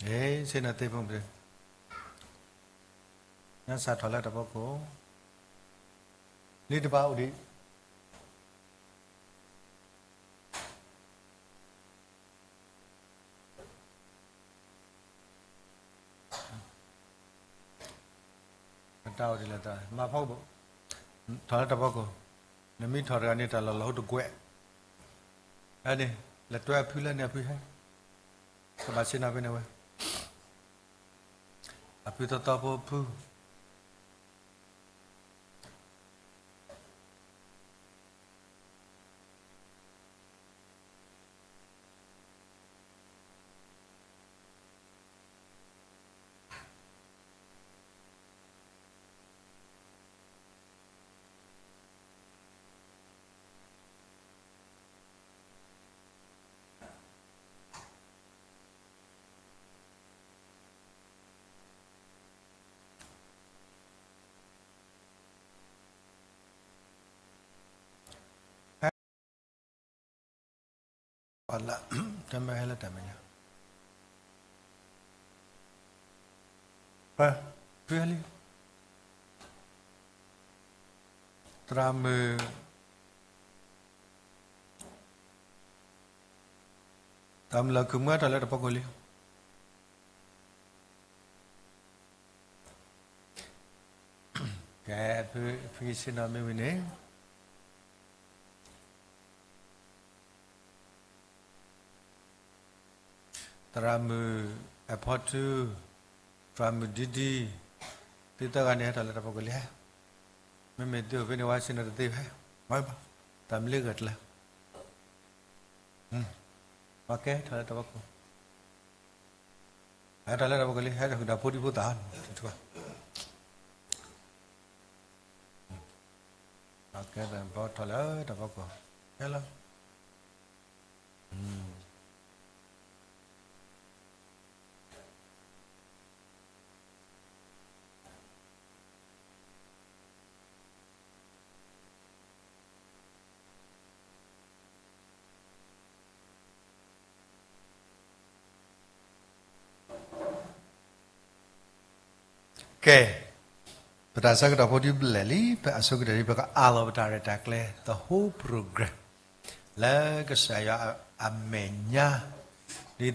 ဆ့ၣ်နီၤသ့ၣ်ဖိ, ညါစးထီၣ်လၢတၢ်ဖီခိၣ်, လံာ်တဖၣ်အိၣ်ဒံး, မၤဖီကဘိၣ်, ထီၣ်လၢတၢ်ဖီခိၣ်, နမ့ၢ်ထီၣ်တဂၤန့ၣ် တၢ်လီၢ်လီၤဟိတကွဲး, န့ၣ်, လဲၤတွဲအဖုလၢန့ၣ်အဖုဟဲ, ကဘၣ်ဆ့ၣ်နီၤဖဲန့ၣ်ဝဲ, အဖုသီသီဖိဖု လၢ တမ့ၢ်ဟဲလၢတၢ်မဲာ်ညါ, ဖုလံ, သရၣ်မုၣ်, သရၣ်မုၣ်လီၤခုၣ်မုၢ်ထီၣ်လၢတၢ်ဖီခိၣ်လံ. ကဲ, ဖုဆ့ၣ်နီၤမ့ၢ်ဝံၤန့ၣ် သရၣ်မုၣ်အဖီထူ, သရၣ်မုၣ်ဒံဒံ, သုသၢဂၤန့ၣ် ဟဲထီၣ်လၢတၢ်ဖီခိၣ်လံ. မ့မ့ၢ်သုအိၣ်ဖဲန့ၣ် ဝဲဆ့ၣ်နီၤတသ့ဖဲ, တၢ်မ့ၢ်လၢဂၢၢ်ကျၢၤ, ပကဲထီၣ်လၢတၢ်ဖီခိၣ်, ဟဲထီၣ်လၢတၢ်ဖီခိၣ်လံ, ဟဲထီၣ်ဃုာ်ဒီးဖိဒံဖိသၣ်, ကဲဘီထီၣ်လၢတၢ်ဖီခိၣ်, ဟဲလီၤ. ကဲ, ပတၢ်ဆၢကတီၢ်ဖိဒ်ဘျဲၣ်လံ, ပအဆိကတၢၢ်ဒ် ပကအးလီၤပတၢ်ရဲၣ်တၢ်ကျဲၤ the whole program လၢကစၢ်ယွၤအမဲာ်ညါ, ဒ်သိး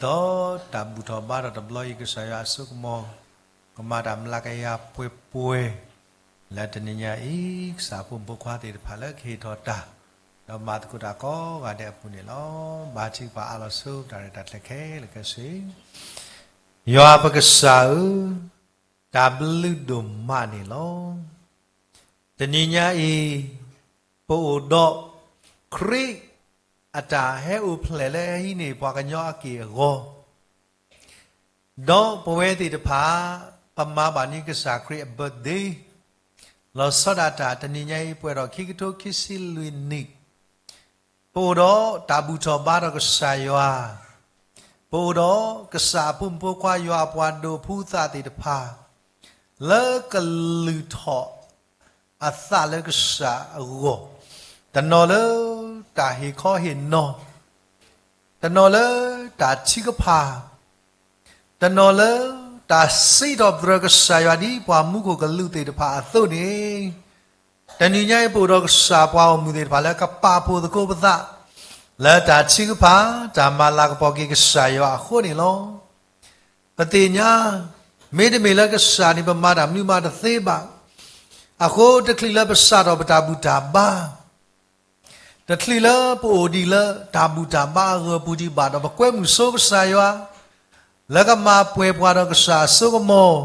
တၢ်ဘူၣ်ထီၣ်ဘါထီၣ်တဘျီအံၤ ကစၢ်ယွၤအစိကမီၤ ကမၤတၢ်မျးကယၤပှဲၤပှဲၤ လၢတနံၤညါအံၤ ကစၢ်ဖိမုၣ်ဖိခွါသ့ၣ်တဖၣ်လၢကဟ့ၣ်ထီၣ်တၢ် ဒီးမၤသကိးတၢ်ကိးဂၤဒဲးအပူၤန့ၣ်လီၤ. ဘါထုကဖၣ်အးလီၤဆိပတၢ်ရဲၣ်တၢ်ကျဲၤခဲလၢာ်ခဲဆ့, ယွၤပကစၢ်ဧၢ, တၢ်ဘျုးဒိၣ်မးန့ၣ်လီၤ. တနံၤညါအံၤ ပအိၣ်ဒီး ခရံာ်အတၢ်ဟဲအိၣ်ဖျဲၣ်လၢဟဲဟံးန့ၢ်ပှၤကညီအက့ၢ်အဂီၤ ဒီးပဝဲသ့ၣ်တဖၣ် ပမၤဘၣ်န့ၢ်ကစၢ်ခရံာ်အ birthday လီၤဆီဒၣ်တၢ် တနံၤညါအံၤ ပှဲၤထီၣ်ခံကထိခံဆံလွံၢ်နံၣ်, ပအိၣ်ဒီးတၢ်ဘူၣ်ထီၣ်ဘါထီၣ်ကစၢ်ယွၤ, ပအိၣ်ဒီးကစၢ်အဖိမုၣ်ဖိခွါ ယွၤအပှၤဒိးဖှူသးသ့ၣ်တဖၣ် လၢကလုၢ်ထီၣ်အသးလၢကစၢ်အဂီၢ်, တနီၤလၢတၢ်ဟ့ၣ်ခီဟ့ၣ်နီၤ, တနီၤလၢတၢ်ထုကဖၣ်, တနီၤလၢတၢ်စံးထီၣ်ပတြၢၤကစၢ်ယွၤ ဒ်ပှၤမူခိၣ်ကလူးသ့ၣ်တဖၣ်အသိးန့ၣ်, တနံၤညါအံၤ ပအိၣ်ဒီးကစၢ်ပှၤဂီၢ်မုၢ်သ့ၣ်တဖၣ်လၢကပာ်ဖှိၣ်သကိးပသး လၢတၢ်ထုကဖၣ် တၢ်မၤလၤကပီၤက့ၤကစၢ်ယွၤအဃိန့ၣ်လီၤ. ပသ့ၣ်ညါ မ့တမ့ၢ်လၢကစၢ်န့ၣ် ပမၤတၢ်မနုၤမးတသ့ဘၣ်. အဃိတချုးလၢပစးထီၣ်ပတၢ်ဘူၣ်တၢ်ဘါ တချုးလၢပအိၣ်ဒံးလၢတၢ်ဘူၣ်တၢ်ဘါအဂၢၢ်ပူၤဒံးဘၣ်ဒီး ပကွဲမုာ်ဆိကစၢ်ယွၤ လၢကမၤပှဲၤပှၤဒီးကစၢ်အစိကမီၤ,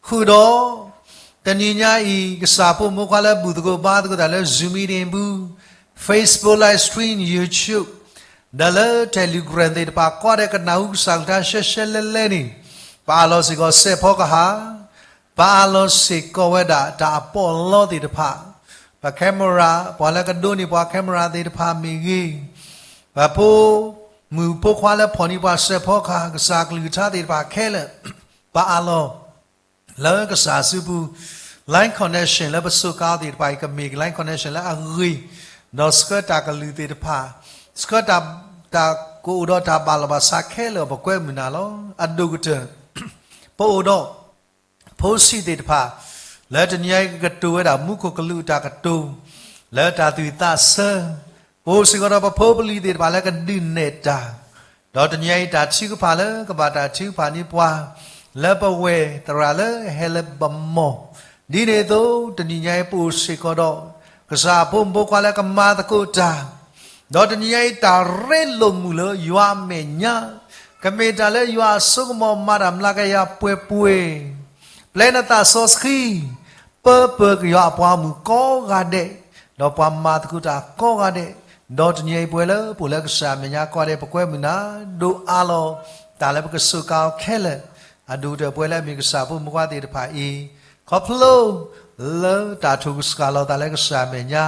ဃုာ်ဒီး တနံၤညါအံၤ ကစၢ်ဖိမုၣ်ဖိခွါလၢဘူၣ်သကိးဘါသကိးတၢ်လၢ Zoom meeting ပူၤ, Facebook live stream, YouTube ဒီးလၢ Telegram သ့ၣ်တဖၣ် ကိးဂၤဒဲးကနၢ်ဟူကစၢ်အကလုၢ်ကထါရှဲရှဲလဲလဲန့ၣ်, ပအးလီၤစ့ၢ်ကီးစဲးဖီကဟၣ်, ပအးလီၤစ့ၢ်ကီးဝဲဒၣ်တၢ်အပီးအလီသ့ၣ်တဖၣ်, ပ camera, ပှၤလၢကဒိးန့ၢ်ပှၤ camera သ့ၣ်တဖၣ်မ့ၢ်ဂ့ၤ, ပဖိမုၣ်ဖိခွါလၢဖီၣ်န့ၢ်ပှၤစဲးဖီကဟၣ် ကစၢ်အကလုၢ်ကထါသ့ၣ်တဖၣ်ခဲလၢာ်, ပအးလီၤ လၢကစၢ်အစုပူၤ line connection လၢပစူးကါသ့ၣ်တဖၣ်အံၤ ကမ့ၢ် line connection လၢအဂ့ၤ, ဒီးဆှၢတၢ်ကလုၢ်သ့ၣ်တဖၣ်, ဆှၢတၢ်, တၢ် ကအိၣ်ဒီးတၢ်ဘၣ်လီၤဘၣ်စးခဲလၢာ် ပကွဲမုာ်နၤလီၤ. အဒိၣ်ကတၢၢ် ပအိၣ်ဒီး ဖိဆံးသ့ၣ်တဖၣ် လၢတနံၤအံၤ ကကတိၤဝဲဒၣ်မူခိၣ်ကလူးအတၢ်ကတိၤ လၢတၢ်သူၣ်ဝံၣ်သးဆၢ, ပအိၣ်စ့ၢ်ကီးဒီးပဖိပလံၤသ့ၣ်တဖၣ်လၢကဒုးနဲၣ်တၢ်, ဒီးတနံၤအံၤ တၢ်ထုကဖၣ်လၢကဘၣ်တၢ်ထုကဖၣ်န့ၢ်ပှၤ လၢပဝဲၢ်သရၣ်လၢဟဲလၢပမီၢ်, ဒ်န့ၣ်အသိး တနံၤညါအံၤ ပအိၣ်စ့ၢ်ကီးဒီး ကစၢ်အဖိမုၣ်ဖိခွါလၢကမၤသကိးတၢ်, ဒီးတနံၤညါအံၤ တၢ်ရ့လိာ်မုာ်လၢယွၤအမဲာ်ညါ, ကမ့ၢ်တၢ်လၢယွၤအစိကမီၤမၤတၢ်မျးကယၤပှဲၤပှဲၤ, ပျဲနသးစီဆှံ, ပၢပၢကယွၤအပှၤမုၣ်ကိးဂၤဒဲး, ဒီးပှၤမၤသကိးတၢ်ကိးဂၤဒဲး, ဒီးတနံၤအံၤပဝဲလၢပအိၣ်လၢကစၢ်အမဲာ်ညါကိးဂၤဒဲး ပကွဲမုာ်နၤ, ဒိၣ်အါလီၤ, တၢ်လၢပကစူးကါအီၤခဲလၢာ်, အဒိၣ်ကတၢၢ်ပဝဲလၢအမ့ၢ်ကစၢ်အဖိမုၣ်ဖိခွါသ့ၣ်တဖၣ်အံၤ, ခီဖျိ လၢတၢ်ထိၣ်ကစှၤလီၤသးလၢကစၢ်အမဲာ်ညါ,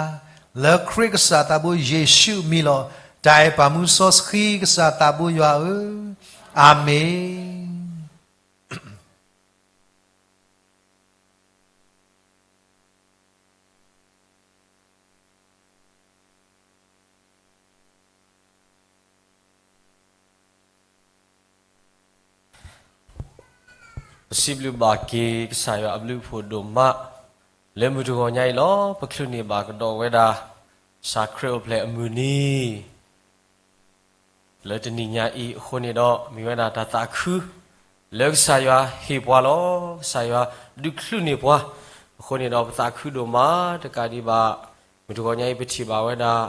လၢခရံာ်ကစၢ်သးဘိယ့ၣ်ၡူးအမံၤလီၤ. တၢ်အဲၣ်ပာ်မူစီဆှံကစၢ်သးဘိယွၤဧၢ, အၤမ့ၣ်. ပစံးဘျုးဘၣ်က့ၤကစၢ်ယွၤအဘျုးအဖှိၣ်ဒိၣ်မး, လၢမုၢ်တဂီၤညါအံၤလီၤ ပချုးန့ၢ်ဘၣ်ကဒီးဝဲဒၣ် ကစၢ်ခရံာ်အိၣ်ဖျဲၣ်အမုၢ်နံၤ လၢတနံၤညါအံၤအဃိန့ၣ်ဒီး မ့ၢ်ဝဲဒၣ်တၢ်သးခု လၢကစၢ်ယွၤဟ့ၣ်ပှၤလီၤ. ကစၢ်ယွၤဒုးချုးန့ၢ်ပှၤ အဃိန့ၣ်ဒီး ပသးခုဒိၣ်မးတကးဒံးဘၣ်, မုၢ်တဂီၤညါအံၤ ပထံၣ်ဘၣ်ဝဲဒၣ်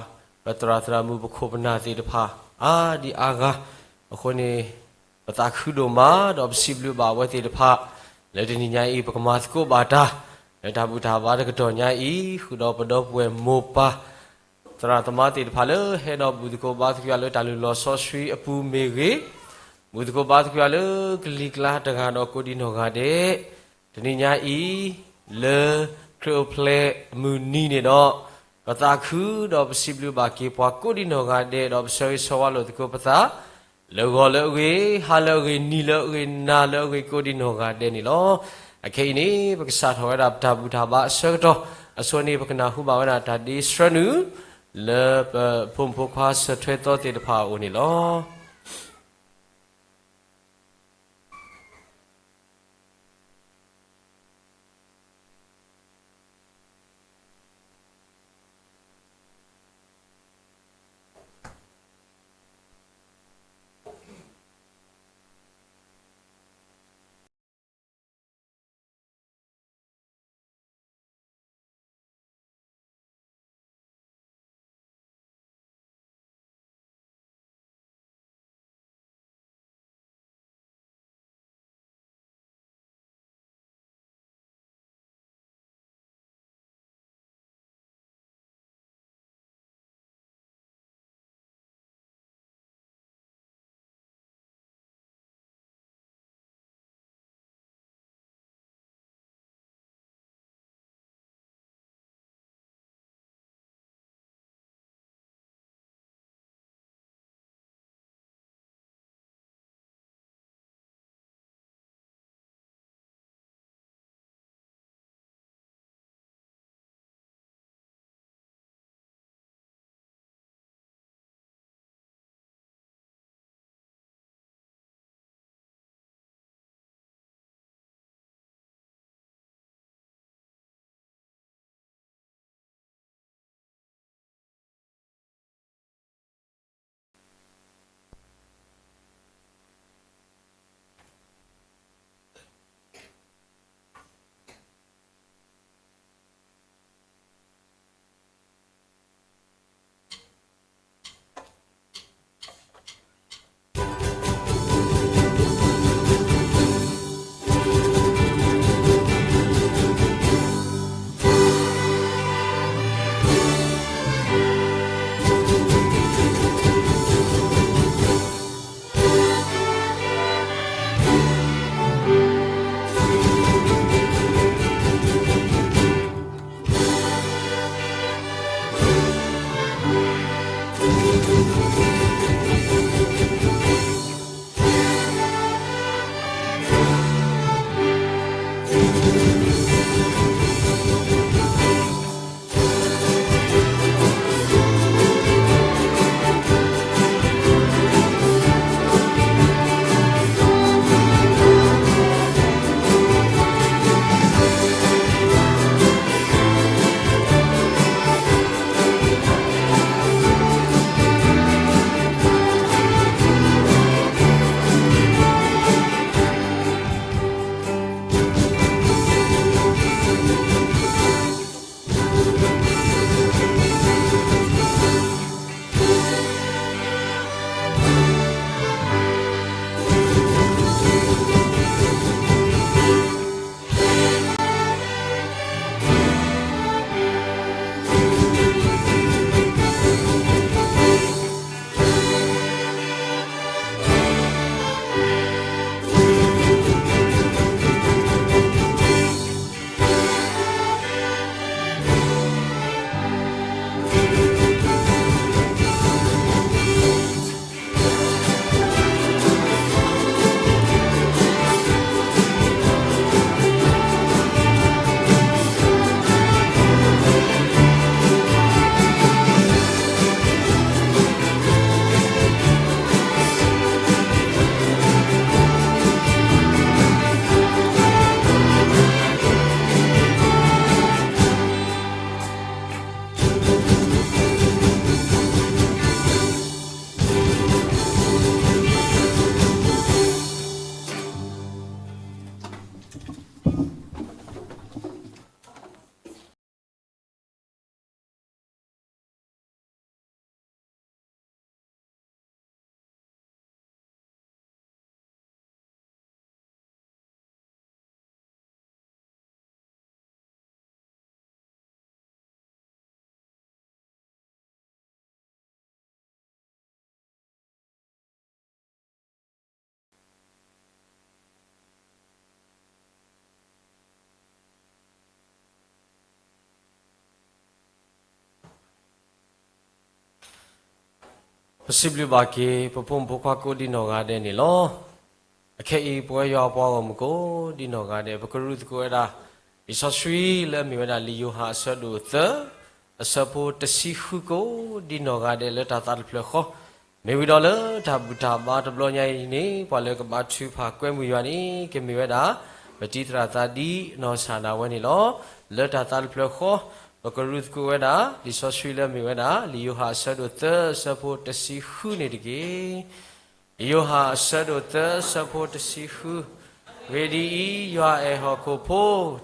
ပသရၣ်သရၣ်မုၣ်ပခိၣ်ပနၢ်သ့ၣ်တဖၣ် အါဒံအါဂၤ, အဃိန့ၣ် ပသးခုဒိၣ်မး ဒီးပစံးဘျုးဘၣ်အဝဲသ့ၣ်တဖၣ် လၢတနံၤညါအံၤ ပကမၤသကိးဘၣ်တၢ် လၢတၢ်ဘူၣ်တၢ်ဘါတကတီၢ်ညါအံၤ ဃုာ်ဒီးပဒီပုၢ်ဝဲၢ်မိၢ်ပၢ် သရၣ်သမါသ့ၣ်တဖၣ်လၢဟဲဒီးဘူၣ်သကိးဘါသကိးယွၤလၢတၢ်လုၢ်လီၢ်စီဆှံအပူၤမ့ၢ်ဂ့ၤ, ဘူၣ်သကိးဘါသကိးယွၤလၢကလံၤကျါတဂၤဒီးကိးဒံနီၢ်ဂၤဒဲး, တနံၤညါအံၤ လၢခရံာ်အိၣ်ဖျဲၣ်အမုၢ်နံၤန့ၣ်ဒီး, ပသးခုဒီးပစံးဘျုးဘၣ်က့ၤပှၤကိးဒံနီၢ်ဂၤဒဲး ဒီးပဆၢဂ့ၤဆၢဝါလိာ်သကိးပသး လၢဂီၤလၢအဂ့ၤ, ဟါလၢအဂ့ၤ, နံၤလၢအဂ့ၤ, နၤလၢအဂ့ၤကိးဒံနီၢ်ဂၤဒဲးန့ၣ်လီၤ. အခဲအံၤန့ၣ် ပကစးထီၣ်ဝဲဒၣ်ပတၢ်ဘူၣ်တၢ်ဘါအဆၢကတီၢ်, အဆိန့ၣ် ပကနၢ်ဟူဘၣ်ဝဲဒၣ်တၢ်ဒ့ဆှၢနုာ် လၢပဖိမုၣ်ဖိခွါစၢၤထွဲသီသ့ၣ်တဖၣ်အအိၣ်န့ၣ်လီၤ. ပစံးဘျုးဘၣ်က့ၤ ပဖိမုၣ်ဖိခွါကိးဒံနီၢ်ဂၤဒဲးန့ၣ်လီၤ. အခဲအံၤ ပဝဲယွၤအပှၤဂီၢ်မုၢ်ကိးဒံနီၢ်ဂၤဒဲး ပကရူၢ်သကိးဝဲဒၣ် လံာ်စီဆှံလၢအမ့ၢ်ဝဲဒၣ်လံာ်ယိၤဟၣ်အဆၢဒိၣ်သၢ အဆၢဖိတဆံဃုကိးဒံနီၢ်ဂၤဒဲးလၢတၢ်သးတဖျၢၣ်ဃီ, မ့ၢ်ဝံၤဒီးလၢတၢ်ဘူၣ်တၢ်ဘါတဘျီညါအံၤန့ၣ် ပှၤလၢကဘါထုကဖၣ်ကွဲမုာ်ယွၤန့ၣ် ကမ့ၢ်ဝဲဒၣ် ပတံၤသရၣ်သးဒံနီၢ်ဆၣ်ဒၣ်ဝဲန့ၣ်လီၤ. လၢတၢ်သးတဖျၢၣ်ဃီ ပကရူၢ်သကိးဝဲဒၣ် လံာ်စီဆှံလၢအမ့ၢ်ဝဲဒၣ် လံာ်ယိၤဟၣ်အဆၢဒိၣ်သၢ အဆၢဖိတဆံဃုန့ၣ်တက့ၢ်. လံာ်ယိၤဟၣ်အဆၢဒိၣ်သၢ အဆၢဖိတဆံဃု, အဂ့ၢ်ဒ်အံၤ, ယွၤအဲၣ်ဟီၣ်ခိၣ်ဖိ,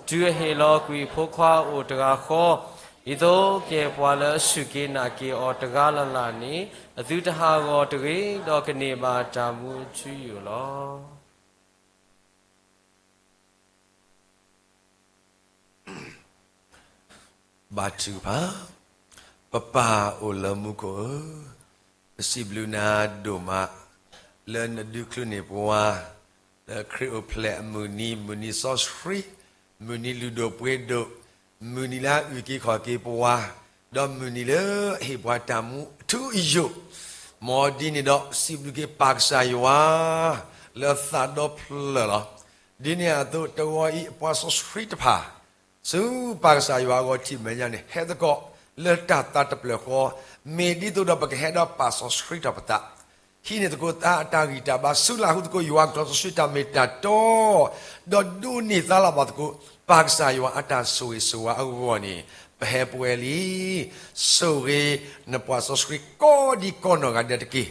တုၤအဟ့ၣ်လီၤကွံာ်အဖိခွါအိၣ်တဂၤဃီ, ဒ်သိးကဲပှၤလၢအစူၢ်က့ၤနာ်က့ၤအီၤတဂၤလၢ်လၢ်န့ၣ် အသုတဟးဂီၤတဂ့ၤ, ဒီးကန့ၢ်ဘၣ်တၢ်မူထူယိာ်လီၤ. ဘါထုကဖၣ်. ပပၢ်အိၣ်လၢမူခိၣ်ဧၢ, ပစံးဘျုးနၤဒိၣ်မး လၢနဒုးချုးန့ၢ်ပှၤ လၢခရံာ်အိၣ်ဖျဲၣ်အမုၢ်နံၤ, မုၢ်နံၤစီဆှံ, မုၢ်နံၤလုၢ်ဒိၣ်ပှ့ၤဒိၣ်, မုၢ်နံၤလၢအအုၣ်က့ၤခီၣ်က့ၤပှၤ, ဒီးမုၢ်နံၤလၢအဟ့ၣ်ပှၤတၢ်မူအထူအယိာ်, မ်ဒ်န့ၣ်ဒီး စံးဘျုးက့ၤပၢ်ကစၢ်ယွၤ လၢသးဒီဖျၢၣ်လီၤ. ဒ်န့ၣ်အသိး တဂီၤအံၤ အပှၤစီဆှံတဖၣ် ဆူပၢ်ကစၢ်ယွၤအဂီၢ်ထံးမဲာ်ညါန့ၣ် ဟဲသကိးလၢတၢ်သးတဖျၢၣ်ဃီ, မ့ၢ်ဒ်သိးဒီးပကဟဲဒီးပာ်စီဆှံထီၣ်ပသး, ဟံးန့ၢ်သကိးသးအတၢ်ဂံၢ်တၢ်ဘါ, ဆူလၢ်ဟူသကိးယွၤအကတီၢ်စီဆှံတၢ်မ့ၢ်တၢ်တီ, ဒီးဒိးန့ၢ်သါလီၤဘၣ်သကိး ပၢ်ကစၢ်ယွၤအတၢ်ဆိၣ်ဂ့ၤဆိၣ်ဝါအဂီၢ်န့ၣ် ပဟဲပှဲၤလံ. ဆိၣ်ဂ့ၤနပှၤစီဆှံကိးဒံးကိးနီၢ်ဂၤဒဲးတက့ၢ်.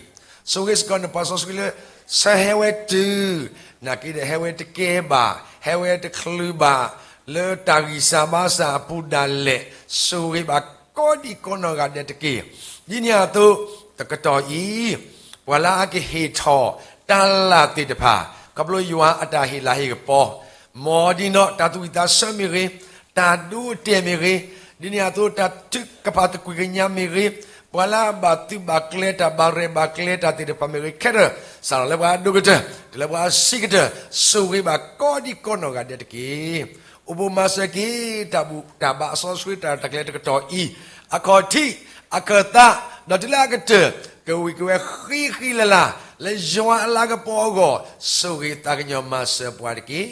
ဆိၣ်ဂ့ၤစ့ၢ်ကီးနပှၤစီဆှံလၢ ဆၢဟဲဝဲတုၤ နာ်က့ဒီးဟဲဝဲတကဲဘၣ်, ဟဲဝဲတချုးဘၣ်, လၢတၢ်ဂံၢ်စၢ်ဘါစၢ်အပူၤဒၣ်လဲာ်, ဆိၣ်ဂ့ၤဘၣ်ကိးဒံးကိးနီၢ်ဂၤဒဲးတက့ၢ်. ဒ်န့ၣ်အသိး တကတီၢ်အံၤ ပှၤလၢအကဟ့ၣ်ထီၣ်တၢ်လၢ်သ့ၣ်တဖၣ် ခီဖျိယွၤအတၢ်ဟ့ၣ်လၤဟ့ၣ်ကပီၤ, မ်ဒ်န့ၣ်ဒီး တၢ်သူၣ်ဝံၣ်သးဆၢမ့ၢ်ဂ့ၤ, တၢ်ဒိအတဲာ်မ့ၢ်ဂ့ၤ, ဒ်န့ၣ်အသိး တၢ်ထုကဖၣ်သကွံာ်ကညးမ့ၢ်ဂ့ၤ, ပှၤလၢအဘၣ်သုးဘၣ်ကျဲၤတၢ်ဘၣ်ရဲၣ်ဘၣ်ကျဲၤတၢ်သ့ၣ်တဖၣ်မ့ၢ်ဂ့ၤ, ခဲဒၢ် စးထီၣ်လၢပှၤအဒိၣ်ကတၢၢ် တုၤလၢပှၤအဆံးကတၢၢ်, ဆိၣ်ဂ့ၤဘၣ်ကိးဒံးကိးနီၢ်ဂၤဒဲးတက့ၢ်. အိၣ်ဘိးမၤစၢၤက့ၤ တၢ်ဘူၣ်တၢ်ဘါအစီဆှံတၢ်ရဲၣ်တၢ်ကျဲၤတကတီၢ်အံၤ, အခီၣ်ထံး, အခၢၣ်သး, ဒီးတုၤလၢအကတၢၢ် ကဝံၤက့ၤဝဲဃံဃံလၤလၤ လၢယွၤအလၤကပီၤအဂီၢ်, ဆိၣ်ဂ့ၤသးကညီၤမၤစၢၤပှၤတက့ၢ်.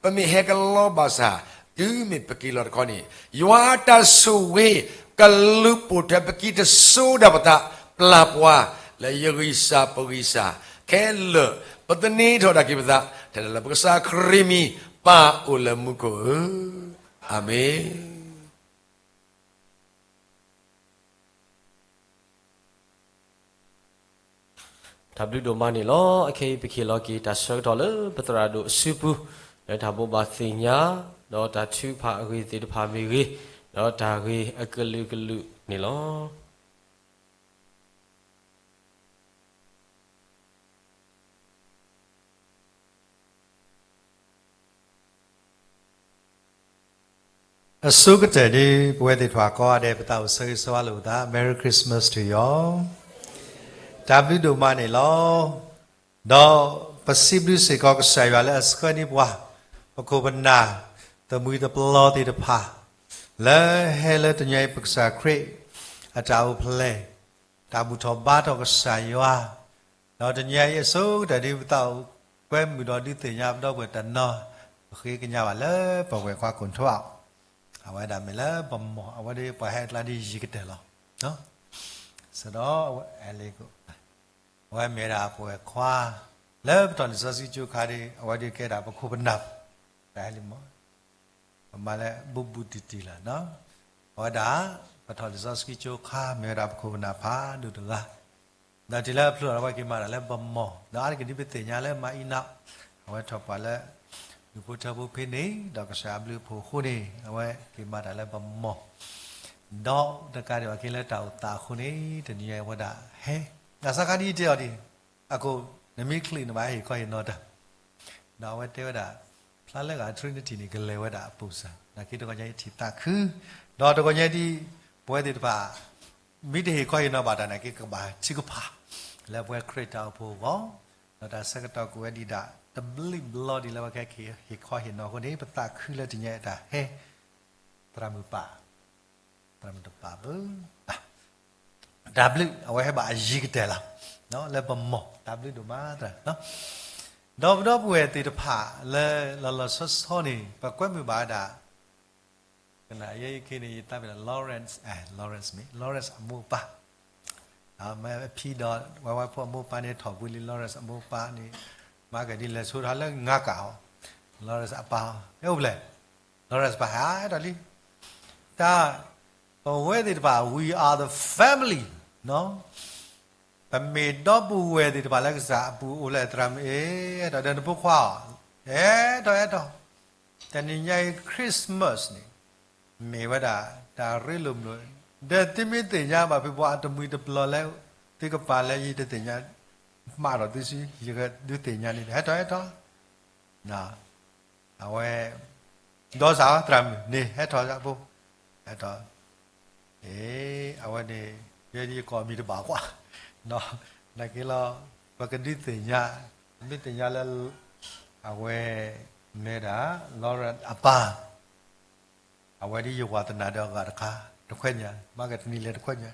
ပမ့ၢ်ဟဲကလီဘၣ်ဆၣ်, တုၤမ့ၢ်ပက့ၤလီၤတခီန့ၣ်, ယွၤအတၢ်ဆိၣ်ဂ့ၤ ကလူၤပိာ်ထွဲပကံတစိၤဒၣ်ပသး, ပျၢ်ပှၤ လၢယဂံၢ်စၢ်ပဂံၢ်စၢ်, ခဲလၢာ် ပသန့ၤထီၣ်ဒၣ်က့ၤပသး ထဲဒၣ်လၢပကစၢ်ခရံာ်မံၤ, ပၢ်အိၣ်လၢမူခိၣ်ဧၢ, အၤမ့ၣ်. တၢ်ဘျုးဒိၣ်မးန့ၣ်လီၤ. အခဲအံၤပကဟ့ၣ်လီၤက့ၤတၢ်ဆၢကတီၢ်လၢပသရၣ်ဒိၣ်အစုပူၤ, လၢတၢ်ဘိးဘၣ်သ့ၣ်ညါ, ဒီးတၢ်ထုကဖၣ်အဂ့ၢ်သ့ၣ်တဖၣ်မ့ၢ်ဂ့ၤ, ဒီးတၢ်ဂ့ၢ်အကလုာ်ကလုာ်န့ၣ်လီၤ. အဆိကတၢၢ်ဒ် ပဝဲသ့ၣ်တဖၣ်ကိးဂၤဒဲး ပသးအိၣ်ဆၢဂ့ၤဆၢဝါလိာ်ပသး, Merry Christmas to you all. တၢ်ဘျုးဒိၣ်မးန့ၣ်လီၤ. ဒီးပစံးဘျုးစ့ၢ်ကီးကစၢ်ယွၤလၢအဆှၢန့ၢ်ပှၤ ပခိၣ်ပနၢ် သမံသပျီသ့ၣ်တဖၣ် လၢဟဲလၢတနံၤအံၤ ပကစၢ်ခရံာ်အတၢ်အိၣ်ဖျဲၣ် တၢ်ဘူၣ်ထီၣ်ဘါထီၣ်ကစၢ်ယွၤ, ဒီးတနံၤအံၤအဆိကတၢၢ်ဒ် ပသးအိၣ်ကွဲမုာ်ဒီးဒုးသ့ၣ်ညါပဒီပုၢ်ဝဲၢ်တနီၤ, ပဃ့ကညးဘၣ်လၢပဝဲၢ်ခွါခိၣ်ထီၣ်, အဝဲဒၣ်မ့ၢ်လၢပမီၢ်, အဝဲဒၣ်ပှၤဟဲအကျါဒ်ယံၤကတၢၢ်လီၤ. စဒီးအဝဲအဲၣ်လံ, အဝဲမ့ၢ်ဝဲဒၣ်ပဝဲၢ်ခွါ လၢပထီၣ်လံာ်စီဆှံကၠိခါဒ် အဝဲဒၣ်ကဲဒၣ်ပခိၣ်ပနၢ်, တၢ်ဟဲလံမီၢ် ပမၤလၢဘူးဘူးတံၢ်တံၢ်လီၤ. အဝဲဒၣ် ပထီၣ်လံာ်စီဆှံကၠိခါ မ့ၢ်ဝဲဒၣ်ပခိၣ်ပနၢ်ဖးဒိၣ်တဂၤ, ဒီးတုၤလၢအဖျိလီၤ အဝဲက့ၤမၤတၢ်လၢပမီၢ်, ဒီးအါတက့ၢ်ဒ်ပသ့ၣ်ညါလၢမၤအံၤနီၤ, အဝဲထီၣ်ပှၤလၢ ဒူၣ်ဖိထၢဖိဖဲန့ၣ် ဒီးကစၢ်အဘျုးအဖှိၣ်အဃိန့ၣ် အဝဲက့ၤမၤတၢ်လၢပမီၢ်, ဒီးတကးဒံးဘၣ်က့ၤလၢတၢ်အိၣ်သးအဃိန့ၣ် တနံၤအံၤအဝဲဒၣ်ဟဲ, တၢ်စးခါဒ်ယတဲအီၤဒ် အခိၣ် နမ့ၢ်ချံးန့ၣ်ဘၣ်ဟ့ၣ်ခီဟ့ၣ်နီၤတၢ်, ဒီးအဝဲတဲဝဲဒၣ် ဖျါလၢဂၤ Trinity န့ၣ် ကလဲၤဝဲဒၣ်အပူၤစၢ်, နာ်က့တဂီၤညါအံၤထံၣ်သးခု, ဒီးတဂီၤညါဒ် ပဝဲသ့ၣ်တဖၣ် မ့ၢ်တဟ့ၣ်ခီဟ့ၣ်နီၤဘၣ်တၢ်နာ်က့ ကဘၣ်ထုကဖၣ် လၢပဝဲခရံာ်တၢ်အိၣ်ဖှိၣ်အဂီၢ်, ဒီးတၢ်ဆၢကတီၢ်ကအိၣ်ဝဲဒံးဒၣ် တဘျုးဘျီဒ်လၢအဝဲကဟ့ၣ်ခီဟ့ၣ်နီၤအဃိန့ၣ် ပသးခုလၢတနံၤအံၤတၢ်ဟဲ, သရၣ်မုၣ်ပာ် သရၣ်မုၣ်တပာ်ဘၣ် တၢ်ဘျုး အဝဲဟဲဘၣ်အယံၤကတၢၢ်လီၤ. လၢပမိၢ် တၢ်ဘျုးဒိၣ်မးသရၣ်, ဒီးပဒီပုၢ်ဝဲၢ်သ့ၣ်တဖၣ်လၢ လီၤလီၤဆီဆီန့ၣ် ပကွဲမုာ်ဘၣ်ဝဲဒၣ် ကနၣ်ယဲယခ့န့ၣ် ယသးပ့ၤနီၣ် Lawrence, Lawrence မ့ၢ် Lawrence အမိၢ်အပၢ်, မ့ၢ်ဖံဒီး ဝဲဝဲဖိအမိၢ်အပၢ်န့ၣ် ထီၣ်ပှ့ၤလံ Lawrence အမိၢ်အပၢ်န့ၣ်, မၤကဒ်လဲၣ်ဆိထီၣ်လၢငါးကးအီၤ Lawrence အပၢ် ဟဲအိၣ်ဖျဲၣ် Lawrence ပၢ်ဟဲဒီးလံ, တၢ် ပဝဲသ့ၣ်တဖၣ် we are the family ပမ့ၢ်ဒီပုၢ်ဝဲၢ်သ့ၣ်တဖၣ်လၢကစၢ်အပူၤအိၣ်ဖျဲၣ်သရၣ်မုၣ်အံၤ အဲၣ်ဒိးဒီးနဖိခွါအီၤ, အဲၣ်ဒိးအဲၣ်ဒိး, တနံၤညါအံၤ Christmas န့ၣ် မ့ၢ်ဝဲဒၣ်တၢ်ရ့လိာ်မုာ်လိာ်, ဒီးသုမ့ၢ်သ့ၣ်ညါဘၣ်ဖုပှၤအတမှံၤတပျီၤလၢ သုကပၤလၢယတသ့ၣ်ညါ, မးဒီးသုစု ယကဒုးသ့ၣ်ညါန့ၣ် အဲၣ်ဒိးအဲၣ်ဒိး အဝဲ ဒီးစးသရၣ်မုၣ်န့ၣ် ဟဲထီၣ်စးဖိ, ဟဲထီၣ်, အဝဲန့ၣ် ယဲယကိးမံၤတဘၣ်ကွၢ်, နာ်က့လီၤ, ပကဒုးသ့ၣ်ညါ, ပမ့ၢ်သ့ၣ်ညါလၢ အဝဲ မ့ၢ်ဒၣ် Lawrence အပၢ် အဝဲဒ်ယဝၤသနာ်ဒီးအဂၤတခါ တခွဲညါ, မ့ၢ်ကတနံၤလဲၤတခွဲညါ,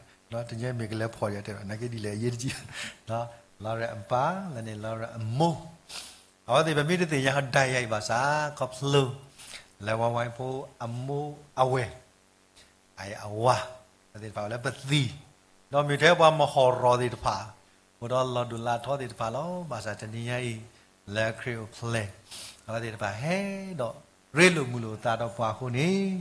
တညဲမ့ၢ်ကလဲၤဖီၣ်ယၤတဲဘၣ် နာ်က့ဒ်လဲၣ်အယဲၢ်တကံၢ်, Lawrence အပၢ် လၢန့ၣ် Lawrence အမိၢ်, အဝဲသ့ၣ်ပမ့ၢ်တသ့ၣ်ညါဒီးယၤအံၤဘၣ်ဆၣ် ခီဖျိ လၢဝဲဝဲဖိအမိၢ်အဝဲၢ် အဝၤ အဝဲသ့ၣ်တဖၣ်လၢပသံ, ဒီးမ့ၢ်ထဲပှၤမဟီၣ်ရီၣ်သ့ၣ်တဖၣ်, အိၣ်ဒီးလီၤဒိၣ်လၢထီသ့ၣ်တဖၣ်လီၤ. ဘၣ်ဆၣ်တနံၤညါအံၤ လၢခရံာ်အိၣ်ဖျဲၣ် အဝဲသ့ၣ်တဖၣ်ဟဲဒီးရ့လိာ်မုာ်လိာ်သးဒီးပှၤအဃိန့ၣ်,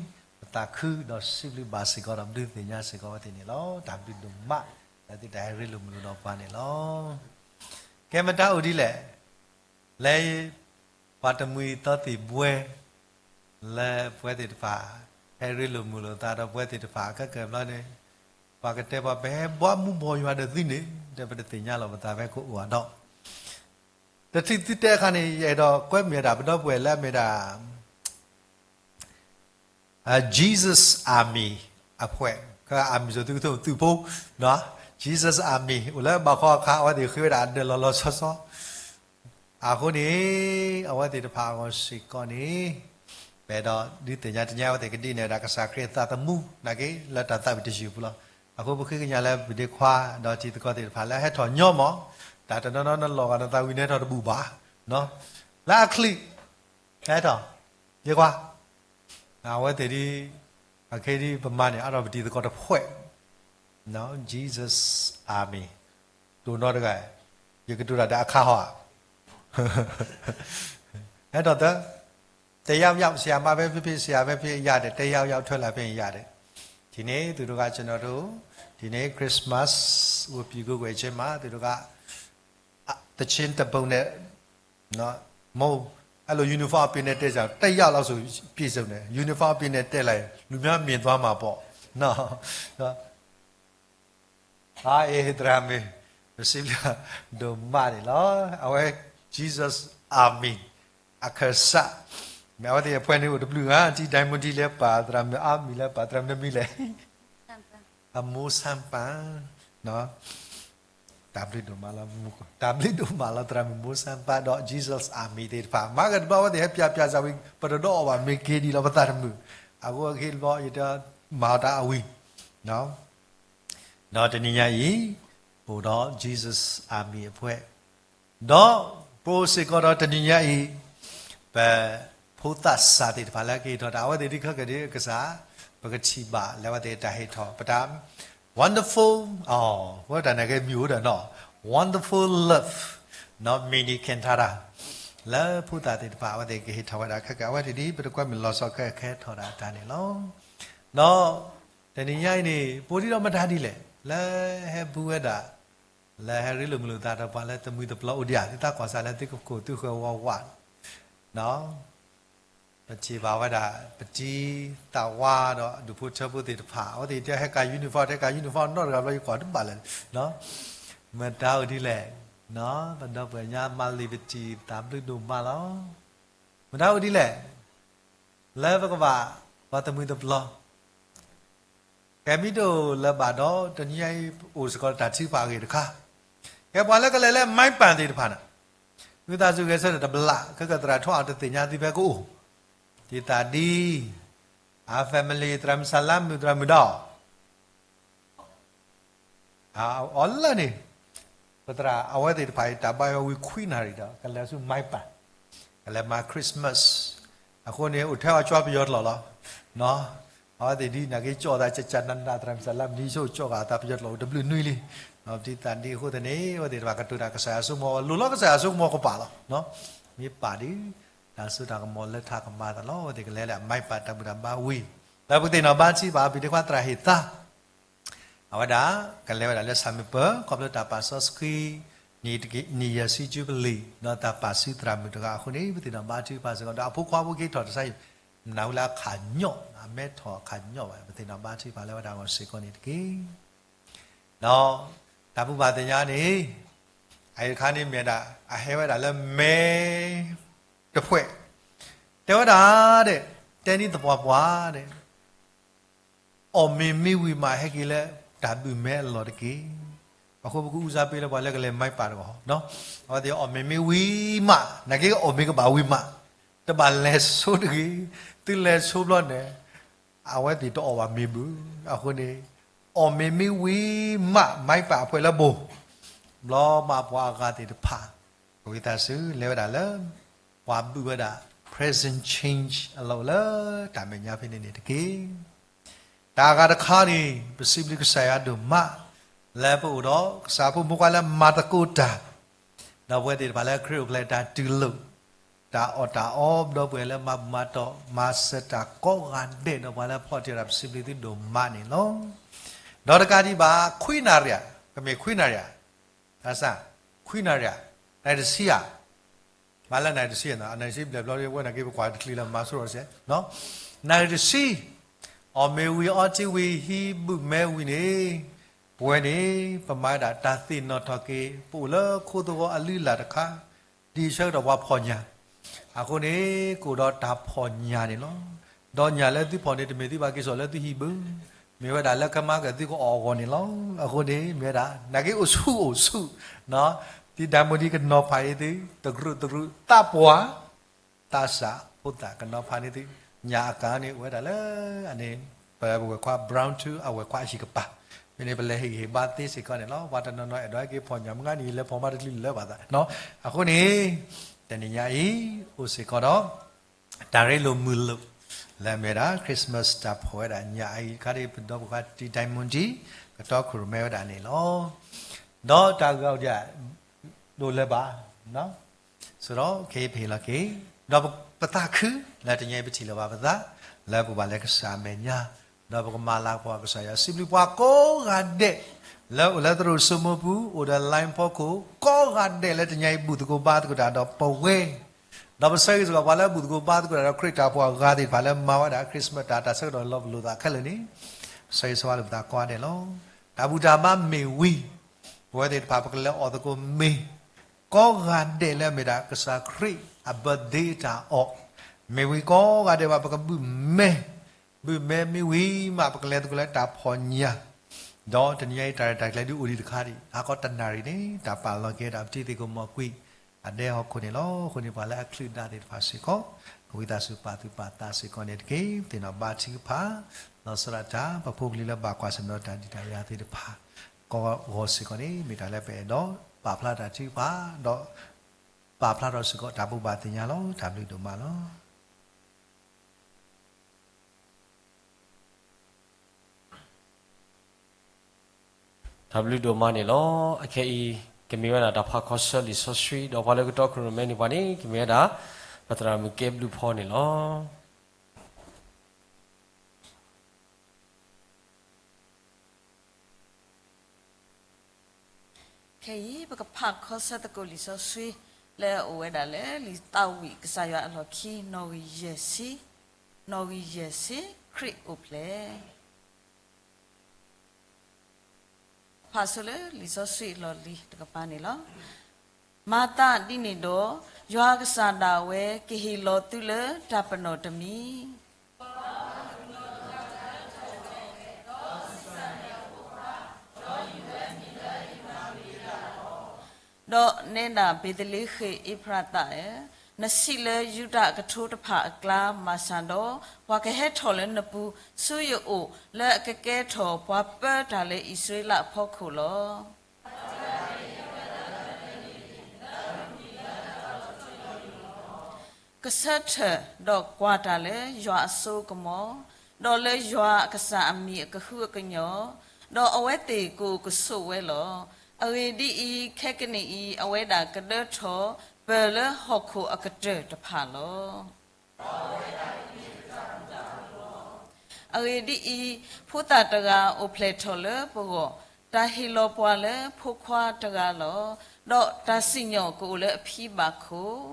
ပသးခုဒီးစံးဘျုးဘၣ်စ့ၢ်ကီးဒီးဒုးသ့ၣ်ညါစ့ၢ်ကီးအဝဲသ့ၣ်န့ၣ်လီၤ. တၢ်ဘျုးဒိၣ်မး လၢသုတၢ်ဟဲရ့လိာ်မုာ်လိာ်ဒီးပှၤန့ၣ်လီၤ. ကဲမတၤအိၣ်ဒ်လဲၣ် လၢ ပှၤတမှံၤသီသံၣ်ဘှဲ လၢပဝဲသ့ၣ်တဖၣ် ဟဲရ့လိာ်မုာ်လိာ်သးဒီးပဝဲသ့ၣ်တဖၣ်ခဲကၢၤဘျီန့ၣ်, ပှၤကတဲပှၤပဟဲဘီမူဘီယွၤဒီးသုန့ၣ် ဒီးပတသ့ၣ်ညါလီၤပသးဖဲကအိၣ်အဒီး, တထံၣ်သုတဲအခါန့ၣ် ယအဲၣ်ဒိးကွဲမုာ်ဝဲဒၣ်ပဒီပုၢ်ဝဲၢ်လၢအမ့ၢ်ဒၣ် Jesus Army အဖှဲး, က Army စိၤသုကထိသုးဖိ, Jesus Army အိၣ်လၢဘးခီအခါ အဝဲသ့ၣ်ဃ့ဝဲဒၣ်အဒၢးလီၤလီၤဆီဆီ, အဃိန့ၣ် အဝဲသ့ၣ်တဖၣ်အဂီၢ်စ့ၢ်ကီးန့ၣ် ပအဲၣ်ဒိးဒုးသ့ၣ်ညါတညါ အဝဲသ့ၣ်ကဒုးနဲၣ်ဝဲဒၣ်ကစၢ်ခရံာ်အသးသမူ နာ်က့လၢတၢ်သးဝံၣ်တယုၢ်ပူၤလီၤ. အဃိပဃ့ကညးလၢပဒ့ခွါ ဒီးတံၤသကိးသ့ၣ်တဖၣ်လၢအဟဲထီၣ်ညီမး, တၢ်တနီၤနီၤနလီၤဂာ်နသးဝံၣ်န့ၣ်ထီၣ်တဘူၣ်ဘၣ်, လၢအချံး ဟဲထီၣ်, ဒ့ခွါ အဝဲသ့ၣ်ဒ် အခဲဒ်ပမၤန့ၣ် အါထီၣ်ပတံၤသကိးတဖှဲး, Jesus Army, တိၢ်နီတဂၤ, ယကတိၤတၢ်ဒီးအခါဟီဧါ, ဟဲထီၣ်သၢ, တယောက်ယောက် ဆရာမပဲဖြစ်ဖြစ် ဆရာပဲဖြစ်ဖြစ် ရတယ်, တယောက်ယောက် ထွက်လာဖြစ်ရင် ရတယ်, ဒီနေ့ သူတို့က ကျွန်တော်တို့ ဒီနေ့ Christmas ကို ပြုလုပ်ခဲ့ခြင်းမှာ သူတို့က သီချင်းတစ်ပုဒ်နဲ့ မဟုတ်, အဲ့လို uniform အပြည့်နဲ့ တက်ကြအောင်, တစ်ယောက်လောက်ဆို ပြည့်စုံတယ်, uniform အပြည့်နဲ့ တက်လိုက်ရင် လူများမြင်သွားမှာပေါ့နော်. သရၣ်မုၣ် ပစံးဘျုးဒိၣ်မးန့ၣ်လီၤ. အဝဲ Jesus Army အခါစး, မ့ၢ်အဝဲသ့ၣ်အဖှဲးန့ၣ်အိၣ်တဘျုးဂၤ, ထံဒိၣ်မုၢ်ထံလဲၤပာ်သရၣ်မုၣ်အါမံၤလဲၤပာ်သရၣ်မုၣ်တမံၤလဲၣ်, အမိၢ်ဆၣ်ပၢ် တၢ်ဘျုးဒိၣ်မးလီၤ, တၢ်ဘျုးဒိၣ်မးလီၤ သရၣ်မုၣ်မိၢ်ဆၣ်ပၢ်ဒီး Jesus Army သ့ၣ်တဖၣ်, မၤကတဘျီအဝဲသ့ၣ်ဟဲပၠးပၠးစၢ်ဝံၤ ပတဒိးအီၣ်ဘၣ် မ့ၢ်က့ၤဒ်လီၤပသးတမုာ်, အဃိအဂ့ၢ်တဘျီ ယတမၤအီၤတၢ်အဝံၤ ဒီးတနံၤညါအံၤ အိၣ်ဒီး Jesus Army အဖှဲး, ဒီးပအိၣ်စ့ၢ်ကီးဒီးတနံၤညါအံၤ ပဖိသၣ်စၢ်သ့ၣ်တဖၣ်လၢကဟ့ၣ်ထီၣ်တၢ် အဝဲသ့ၣ်ဒ်ခဲကဒ်ကစၢ် ပကထံၣ်ဘၣ်လၢအဝဲသ့ၣ်တၢ်ဟ့ၣ်ထီၣ် ပတၢ် wonderful, ဝဲတၢ်နာ်က့မံၤအိၣ်ဒီးနီၤ wonderful love, နီၤ မံၤနံၤခ့ၣ်ထါတၢ် လၢဖိသၣ်သ့ၣ်တဖၣ် အဝဲသ့ၣ်ကဟ့ၣ်ထီၣ်ဝဲဒၣ်ခဲကၢ် အဝဲသ့ၣ်ဒ်ပတကွဲမုာ်လီၤဆီခဲကဲထီၣ်ဒၣ်တၢ်န့ၣ်လီၤ. ဒီးတနံၤညါအံၤန့ၣ် ပအိၣ်ဒံးဒီးမတၤဒ်လဲၣ် လၢဟဲဘူးဝဲဒၣ် လၢဟဲရ့လိာ်မုာ်လိာ်သးဒီးပှၤလၢတမှံၤတပျီၤအိၣ်ဒံးဧါ သုသးကွၢ်စၢ်လၢသုကကိၢ်သုဃၢၤဝးဝး ပထံၣ်ဘၣ်ဝဲဒၣ် ပတံၤသးဝါဒီးဒူၣ်ဖိထၢဖိသ့ၣ်တဖၣ် အဝဲသ့ၣ်တဲဟဲကၤ uniform တဲကၤ uniform နီတဂၤဘျီ ယကွၢ်တဘၣ်လၢာ် မတၤအိၣ်ဒ်လဲၣ် ပဒီပုၢ်ဝဲၢ်ညါမၤလံာ်ပတံၤ တၢ်ဘျုးဒိၣ်မးလီၤ. မတၤအိၣ်ဒ်လဲၣ် လၢပကဘၣ်ပှၤတမှံၤတပျီၤ ကဲမ့ၢ်တအိၣ်လၢၤဘၣ်ဒီး တနံၤညါအံၤ အိၣ်စ့ၢ်ကီးတၢ်ထုကဖၣ်အဂ့ၢ်တခါ, ကဲပှၤလၢကလဲၤလၢ မၢ်ပၣ်သ့ၣ်တဖၣ်န့ၣ် မ့ၢ်သးစူၤဂဲၤဆၢထၢၣ်တဘျီ ခဲကၢ်သရၣ်ထိၣ်အတသ့ၣ်ညါသုဖဲကအိၣ်, ဒ်သိးဒ် အ family သရၣ်မုၣ်စၢ်လါမုၣ်သရၣ်မုၣ်ဒီး အီၤလၢန့ၣ် ပသရၣ်အဝဲသ့ၣ်တဖၣ်အံၤ တၢ်ဘါယွၤဝံၤခွံနၣ်ရံၣ်ဒီး ကလဲၤဆူ Maipa, ကလဲၤမၤ Christmas. အဃိန့ၣ် အိၣ်ထဲအီၤကၠီပယီၤကျိာ်လီၤ. အဝဲသ့ၣ်ဒ်န့ၣ်က့ၤကၠီသး ကကနန သရၣ်မုၣ်စၢ်လါမနံၤဆိကၠီဂာ်အသးပယီၤကျိာ် တဘျုးနွံလံ. ပတံၤသးဒ်အဃိသတးန့ၣ် အဝဲသ့ၣ်တဖၣ်ကတိၤတၢ်ကစၢ်ယွၤဆိကမိၣ် လိၣ်လီၤကစၢ်ယွၤဆိကမိၣ်ကပာ်လီၤ. မ့ၢ်ပာ်ဒ် တၢ်စိတၢ်ကမီၤလၢထးကမၤအသးလီၤ. အဝဲသ့ၣ်ကလဲၤလၢ Maipa တၢ်ဘူၣ်တၢ်ဘါဝံၤ လၢပသ့ၣ်နီၣ်ဘါထံပၤ ပဒ့ခွါသရၣ်ဟ့ၣ်သါ အဝဲဒၣ် ကလဲၤဝဲဒၣ်လၢ Saipan ခီဖျိတၢ်ပာ်စီဆှံ နံၣ်ယဲၢ်ဆံ ကၠူပလံၣ် ဒီးတၢ်ပာ်စုသရၣ်မုၣ်တဂၤအဃိန့ၣ် ပသ့ၣ်နီၣ်ဘါထံပၤစ့ၢ်ကီး ဒီးအဖိခွါဖိက့ၤထီၣ်တစါယံၤ မနုၤလၢအခးညီၣ် အမဲထီၣ်အခးညီၣ်ဘၣ် ပသ့ၣ်နီၣ်ဘါထံပၤလၢဝဲဒၣ်အဂီၢ်စ့ၢ်ကီးန့ၣ်တက့ၢ်. ဒီးတၢ်ဘူၣ်ဘၣ်သ့ၣ်ညါန့ၣ် အအံၤတခါန့ၣ်မ့ၢ်ဒၣ် အဟဲဝဲဒၣ်လၢမဲ တဖှဲး တဲဝဲဒၣ်ဒဲး တဲန့ၢ်သပှၢ်ပှၢ်ဒဲး အီၣ်မ့ၤမ့ၢ်ဝံၤမး ဟဲက့ၤလၢတၢ်ဘုၣ်မဲအလီၢ်တက့ၢ်. အဃိပကဦးစားပေးလၢပှၤလၢကလဲၤ Maipa တဂီၢ် အဝဲသ့ၣ်အီၣ်မ့ၤမ့ၢ်ဝံၤမး နာ်က့အီၣ်မ့ၤကဘၣ်ဝံၤမး တဘၣ်လဲၤဆိတဂ့ၤ. သုလဲၤဆိဘျီန့ၣ် အဝဲသ့ၣ်တအီၣ်ဘၣ်မ့ၤဘၣ်. အဃိန့ၣ် အီၣ်မ့ၤမ့ၢ်ဝံၤမး Maipa အဖှဲးလၢဘိၣ် ဘျီမးပှၤအဂၤသ့ၣ်တဖၣ် ကဝံသးစူၤ လဲၤဝဲဒၣ်လၢ ပှၤဘုၣ်ဝဲဒၣ် present change အလီၢ်အိၣ်လၢတၢ်မဲာ်ညါဖဲန့ၣ်န့ၣ်တက့ၢ်. တၢ်အဂၤတခါန့ၣ် ပစံးဘျုးကစၢ်ယွၤဒိၣ်မး လၢပအိၣ်ဒီးကစၢ်ဖိမုၣ်ဖိခွါလၢမၤသကိးတၢ် ဒီးပဝဲသ့ၣ်တဖၣ်လၢခရံာ်အိၣ်ဖျဲၣ်တၢ်တူၢ်လိာ် တၢ်အီၣ်တၢ်အီ ဒီပုၢ်ဝဲၢ်လၢမၤဘူၣ်မၤတီၢ် မၤစၢၤတၢ်ကိးဂၤဒဲး ဒီးပှၤလၢဖီၣ်တံၢ်တၢ် ပစံးဘျုးသုဒိၣ်မးန့ၣ်လီၤ. ဒီးတကးဒံးဘၣ် ခွံနၣ်ရံၣ်ဧါ, ကမ့ၢ်ခွံနၣ်ရံၣ်ဧါ, ခွံနၣ်ရံၣ်ဧါ, နၣ်ရံၣ်တဆံဧါ, မ့ၢ်လၢနၣ်ရံၣ်တဆံဧါ, နၣ်ရံၣ်တဆံဘျဲၣ်ဘျီ ဝဲနာ်က့ပကွၢ်တချံလၢမၤဆိထီၣ်စဲး, နၣ်ရံၣ်တဆံ အီၣ်မ့ၤဝံၤအီထံဝံၤ ဟံးဘုၣ်မဲဝံၤန့ၣ် ပဝဲန့ၣ် ပမၤဝဲဒၣ်တၢ်သ့ၣ်နီၣ်ထီၣ်က့ၤ ပအိၣ်လၢခိသဝီအလုၢ်အလၢ်တခါ ဒ်ဆၢကတီၢ်ပှၤဖီၣ်ညၣ်, အဃိန့ၣ် ကအိၣ်ဒီးတၢ်ဖီၣ်ညၣ်န့ၣ်လီၤ. ဒီးညၣ်လၢသုဖီၣ်န့ၣ် တမ့ၢ်သုဘၣ်က့ၤစိာ်လၢသုဟံၣ်ဘၣ်, မ့ၢ်ဝဲဒၣ်လၢကမၤက့ၤသုကအီၢ်အဂီၢ်န့ၣ်လီၤ. အဃိန့ၣ် မ့ၢ်ဝဲဒၣ် နာ်က့အိၣ်ဆူၣ်အိၣ်ဆူၣ်, ဒ် diamond ကနီၤဖးန့ၢ်သု တကရူၢ်တကရူၢ် သးပှၢ် သးစၢ်ဖိသၣ်ကနီၤဖးန့ၢ်သု, ညၣ်အကၤန့ၣ် အိၣ်ဝဲဒၣ်လၢ အန့ၣ် ပဝဲၢ်ခွါ brown ထူ အဝဲၢ်ခွါအဟံၣ်ကပၤ, မ့ၢ်န့ၣ် ပလဲၤဟ့ၣ်ဂံၢ်ဟ့ၣ်ဘါသ့စ့ၢ်ကီးန့ၣ်လီၤ. ပှၤတနီၤနီၤအဲၣ်ဒိးဟဲက့ၤဖီၣ်ညၣ်မး နံၤလဲၤဖီၣ်မးတချုးလၢၤဘၣ်သး, အဃိန့ၣ် တနံၤညါအံၤ အိၣ်စ့ၢ်ကီးဒီး တၢ်ရ့လိာ်မုာ်လိာ် လၢအမ့ၢ်ဝဲဒၣ် Christmas တၢ်ဖီၣ်ဝဲဒၣ်ညၣ်အံၤတခါဒ် ပဒီပုၢ်ဝဲၢ်ခွါ Diamond ကတီခိၣ်ရိၣ်မဲဝဲဒၣ်န့ၣ်လီၤ. ဒီးတၢ်ဂၤအိၣ်ဒံး ဒိၣ်လၢၤဘၣ် ဆိဒီးခဲအံၤပဟ့ၣ်လီၤက့ၤ, ဒီးပသးခု လၢတနံၤအံၤပထံၣ်လိာ်ဘၣ်ပသး လၢပဘၣ်လဲၤကစၢ်အမဲာ်ညါ, ဒီးပကမၤလၤကပီၤကစၢ်ယွၤ စံးဘျုးပှၤကိးဂၤဒဲး လၢအိၣ်လၢသရိာ်စိမိပူၤ အိၣ်ဒီး line ဖီခိၣ် ကိးဂၤဒဲးလၢတနံၤအံၤ ဘူၣ်သကိးဘါသကိးတၢ်ဒီးပဝဲ ဒီးပဆၢဂ့ၤစ့ၢ်ကီး ပှၤလၢဘူၣ်သကိးဘါသကိးတၢ်ဒီးခရံာ်တၢ်ဖိအဂၤသ့ၣ်တဖၣ်လၢမၤဝဲဒၣ် Christmas တၢ် တၢ်ဆၢကတီၢ်လီၤပလိာ်သးခဲလၢာ်န့ၣ်, ဆၢဂ့ၤဆၢဝါလိာ်ပသးကိးဂၤဒဲးလီၤ. တၢ်ဘူၣ်တၢ်ဘါမ့ၢ်ဝံၤ ပဝဲသ့ၣ်တဖၣ်ပကလဲၤအီၣ်သကိးမ့ၤ ကိးဂၤဒဲးလၢအမ့ၢ်ဒၣ်ကစၢ်ခရံာ်အ birthday တၢ်အီၣ်, မ့ၢ်ဝံၤကိးဂၤဒဲးဘၣ် ပကဘုၣ်မဲ ဘုၣ်မဲမ့ၢ်ဝံၤမး ပကလဲၤသကိးလၢတၢ်ဖီၣ်ညၣ်, ဒီးတနံၤညါအံၤ တၢ်ရဲၣ်တၢ်ကျဲၤဒုးအိၣ်ဒံးတခါဒံး ဟါခီတနၣ်ရံၣ်န့ၣ် တၢ်ပာ်လီၤက့ၤဒၣ်ပတံၤသကိးမီၤကွံာ် အဒဲဟီၣ်ခိၣ်န့ၣ်လီၤ. အဃိန့ၣ် ပှၤလၢအချုးဒၣ်သ့ၣ်တဖၣ်စ့ၢ်ကီး ကဝံသးစူၤပာ်သူၣ်ပာ်သးစ့ၢ်ကီးန့ၣ်တက့ၢ်. ပသ့ၣ်နီၣ်ဘါထုကဖၣ် လီၤဆီဒၣ်တၢ် ပဖိပလံၤလၢဘၣ်ကွၢ်ဆၢၣ်မဲာ်ဒီးတၢ်ဒုးတၢ်ယၤသ့ၣ်တဖၣ် ကိးဂီၤစ့ၢ်ကီးန့ၣ် မ့ၢ်တၢ်လၢပအဲၣ်ဒိးပာ်ဖျါတၢ်ထုကဖၣ် ဒီး ပာ်ဖျါထီၣ်စ့ၢ်ကီးတၢ်ဘိးဘၣ်သ့ၣ်ညါလီၤ. တၢ်ဘျုးဒိၣ်မးလီၤ. တၢ်ဘျုးဒိၣ်မးန့ၣ်လီၤ. အခဲအံၤ ကမ့ၢ်ဝဲဒၣ်တၢ်ဖးခီဆၢလံာ်စီဆှံ ဒီးပှၤလၢကတီခိၣ်ရိၣ်မဲန့ၣ်ပှၤန့ၣ် ကမ့ၢ်ဝဲဒၣ် ပသရၣ်မုၣ်ကဲဘျုးဖီန့ၣ်လီၤ. ခဲအံၤ ပကဖးခီဆၢသကိးလံာ်စီဆှံ လၢအအိၣ်ဝဲဒၣ်လၢ လံာ်သးဝံၣ်ကစၢ်ယွၤအလီၢ်ခံ နီၣ်ဂံၢ်ယဲၢ်ဆံ, နီၣ်ဂံၢ်ယဲၢ်ဆံ ခရံာ်အိၣ်ဖျဲၣ် ဖးဆိလၢလံာ်စီဆှံအလီၢ်လံၤတကပၤန့ၣ်လီၤ. မၤသးဒ်န့ၣ်ဒီး, ယွၤကစၢ်ဒၣ်ဝဲကဟ့ၣ်လီၤသုလၢတၢ်ပနီၣ်တမံၤ, ဒီးနဲဒၣ်ဘ့းသလ့ဃ့ၣ်အ့ဖရးသးဧၢ, နဆံးလၢယူဒၤအကထိတဖၣ်အကျါမၤစၢၤဒီး, ပှၤကဟဲထီၣ်လၢနပူၤဆူယအိၣ်လၢအကကဲထီၣ်ပှၤပၢတၢ်လၢအံၣ်စရ့လးအဖီခိၣ်လီၤ. ကဆၢထၢၣ်, ဒီးကွၢ်တၢ်လၢယွၤအစိကမီၤ, ဒီးလၢယွၤအကစၢ်အမံၤအကဟုအကညီၢ်, ဒီးအဝဲသ့ၣ်ကအိၣ်ကဆိးဝဲလီၤ. အဂ့ၢ်ဒ်အံၤ, ခဲကနံၣ်အံၤ အဝဲဒၣ်ကဒၢထီၣ်ပၢၢ်လၢဟီၣ်ခိၣ်အကတၢၢ်တဖၣ်လီၤ. အဂ့ၢ်ဒ်အံၤ, ဖိသၣ်တဂၤအိၣ်ဖျဲၣ်ထီၣ်လၢပဂီၢ်, တၢ်ဟ့ၣ်လီၤပှၤလၢဖိခွါတဂၤလီၤ. ဒီးတၢ်စံၣ်ညီၣ်ကအိၣ်လၢအဖံဘၣ်ခိၣ်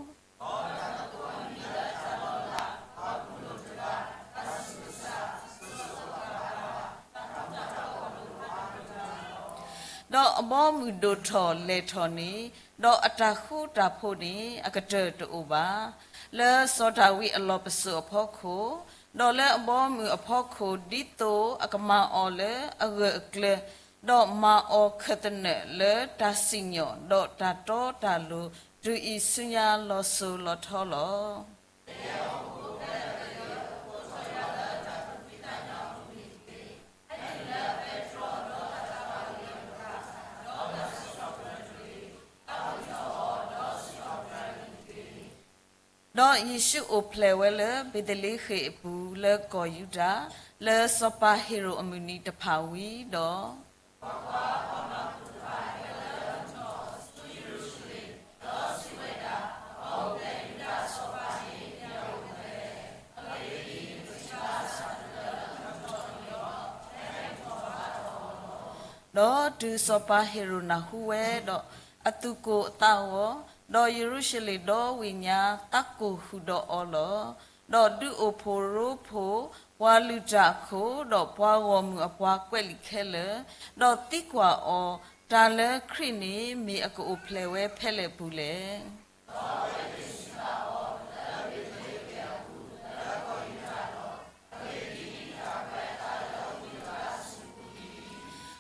ဒီးအဘီအမုၢ်ဒိၣ်ထီၣ်လဲၢ်ထီၣ်န့ၣ်, ဒီးအတၢ်ဃူတၢ်ဖိးန့ၣ် အကတၢၢ်တအိၣ်ဘၣ်, လၢစီၤဒၤဝံးအလီၢ်ပစိာ်အဖီခိၣ်, ဒီးလၢအဘီအမုၢ်အဖီခိၣ် ဒ်သိးအကမၤအီၤလၢအဂၢၢ်အကျၢၤ, ဒီးမၤအီၤခၢၣ်သနၢၣ်လၢတၢ်စံၣ်ညီၣ်, ဒီးတၢ်တီတၢ်လိၤ, တုၤအံၤဆူညါလီၤစိၤလီၤထီလီၤ. ဒီးယ့ၣ်ၡူးအိၣ်ဖျဲၣ်ဝဲလၢဘ့းသလ့ဃ့ၣ်အပူၤ လၢကီၢ်ယူဒၤ, လၢစီၤပၤဟ့ၤရိာ်အမုၢ်နံၤတဖၣ်ဝံၤဒီး ဒီးတုၤစီၤပၤဟ့ၤရိာ်နၢ်ဟူဝဲဒီး, အသူၣ်ကိၢ်အသးဂီၤ, ဒီးယရူၤၡလ့ၣ်ဒီဝ့ၢ်ညါသးကိၢ်ဃုာ်ဒီးအီၤလီၤ. ဒီးဒုးအိၣ်ဖှိၣ်ရိဖှိၣ်ပှၤလုၢ်တၢ်အခိၣ်, ဒီးပှၤဂီၢ်မုၢ်အပှၤကွဲးလံာ်ခဲလၢာ်, ဒီးသံကွၢ်အီၤ, တၢ်လၢခရံာ်န့ၣ်မ့ၢ်အကအိၣ်ဖျဲၣ်ဝဲဖဲလဲၣ်ပူၤလဲၣ်.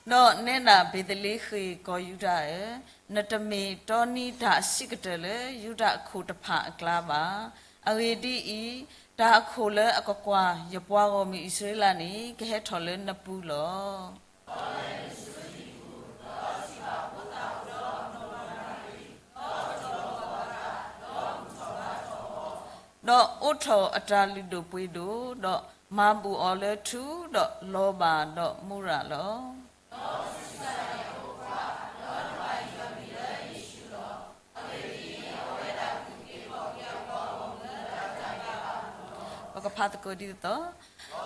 ဒီးနဲဒၣ်ဘ့းသလ့ဃ့ၣ်ကီၢ်ယူဒၤဧၢ, နတမ့ၢ်တီနံၤတၢ်အဆံးကတၢၢ်လၢယူဒၤအခိၣ်တဖၣ်အကျါဘၣ်. အဂ့ၢ်ဒ်အံၤ, တၢ်အခိၣ်လၢအကကွၢ်ယပှၤဂီၢ်မုၢ်အံၣ်စရ့လးန့ၣ် ကဟဲထီၣ်လၢနပူၤလီၤ. ဒီးအိးထီၣ်အတၢ်လုၢ်ဒိၣ်ပှ့ၤဒိၣ်, ဒီးမၤဘူၣ်အီၤလၢထူ, ဒီးလီၤဘၣ်ဒီးမူရၤလီၤ. ပကဖးသကိးဒ်သိး,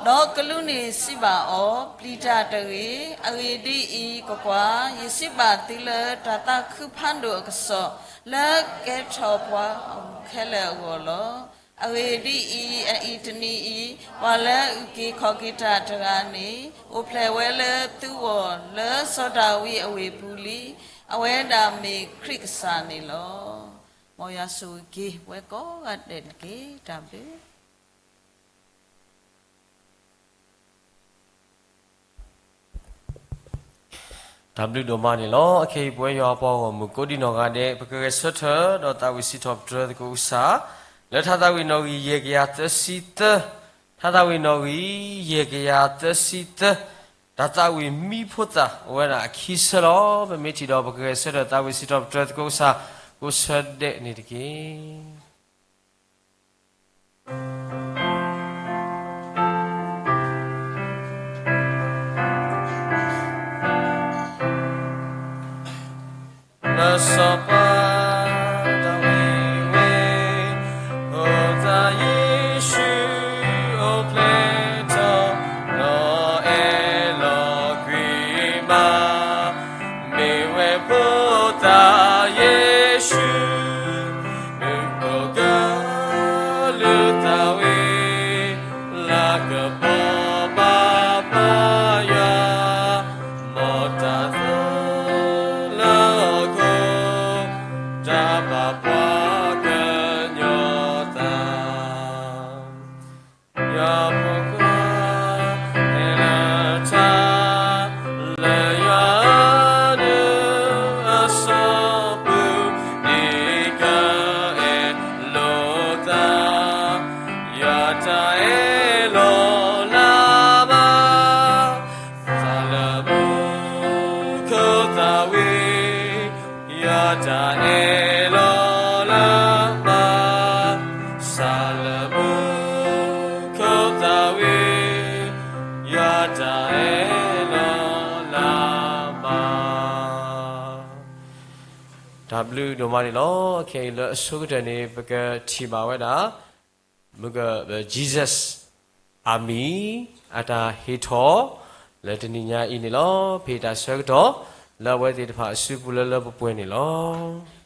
ဒီးကလူးန့ၣ်စံးဘၣ်အီၤ, ပျံၤတၢ်တဂ့ၤ. အဂ့ၢ်ဒ်အံၤ, ကွၢ်ကွၢ်, ယစံးဘၣ်သုလၢတၢ်သးခုဖးဒိၣ်အကစီၣ်, လၢကဲထီၣ်ပှၤအဂီၢ်ခဲလၢာ်အဂီၢ်လီၤ. အဂ့ၢ်ဒ်အံၤ, အအံၤတနံၤအံၤ, ပှၤလၢအုၣ်က့ၤခီၣ်က့ၤတၢ်တဂၤန့ၣ် အိၣ်ဖျဲၣ်ဝဲလၢသုဂီၢ်, လၢစီၤဒၤဝံးအဝ့ၢ်ပူၤလံ. အဝဲဒၣ်မ့ၢ်ခရံာ်ကစၢ်န့ၣ်လီၤ. မ်ယွၤဆိၣ်ဂ့ၤက့ၤပဝဲကိးဂၤဒဲးတက့ၢ်. တၢ်ဘျုး တၢ်ဘျုးဒိၣ်မးန့ၣ်လီၤ. အခဲအံၤပဝဲယွၤအပှၤဂီၢ်မုၢ်ကိးဒံနီၢ်ဂၤဒဲး ပကဂဲၤဆၢထၢၣ်ဒီးသးဝံၣ်စံးထီၣ်ပတြၢၤသကိးကစၢ်, လၢထါသးဝံၣ်နီၣ်ဂံၢ်ယဲၢ်ကယၤသၢဆံသၢ, ထါသးဝံၣ်နီၣ်ဂံၢ်ယဲၢ်ကယၤသၢဆံသၢ, တၢ်သးဝံၣ်မံဖိသၣ်အိၣ်ဝဲဒၣ်အခံဆၢလီၤ. ပမ့ၢ်ထံၣ်ဒီးပကဂဲၤဆၢထၢၣ်သးဝံၣ်စံးထီၣ်ပတြၢၤသကိးကစၢ် ကိးဆၢဒဲးန့ၣ်တက့ၢ်. လၢစီၤပၤဒၤဝံးအဝ့ၢ်, ဖိသၣ်ယ့ၣ်ၡူးအိၣ်ဖျဲၣ်ထီၣ်, လီၤအဲၣ်လီၤကွံမး, မ့ၢ်ဝဲဖိသၣ်ယ့ၣ်ၡူး မုၢ်ကိးကလုာ်သးဝံၣ်, လၤကပီၤပၤပၢ်ယွၤ, မ်တၢ်သၢလၢအခိၣ်, တၢ်ဘၣ်ပှၤကညီသး ယွၤဖိခွါဟဲလၢထါ, လၢယွၤအဒုးအစီၤပူၤ, ဒ်ကအဲၣ်လိာ်သး, ယွၤတၢ်အဲၣ်လီၤလၢမး, သးလၢမူခိၣ်သးဝံၣ်, ယွၤတၢ်အဲၣ်လီၤလၢမး, စ တၢ်ဘျုးဒိၣ်မးန့ၣ်လီၤ. ခဲအံၤလၢအဆိကတၢၢ်န့ၣ် ပကထံၣ်ဘၣ်ဝဲဒၣ် မုၢ်က Jesus အမံၤ အတၢ်ဟ့ၣ်ထီၣ် လၢတနံၤညါအံၤန့ၣ်လီၤ. ဖဲတၢ်ဆၢကတီၢ် လၢအဝဲသ့ၣ်တဖၣ်အစုပူၤလၢလၢပှဲၤပှဲၤန့ၣ်လီၤ.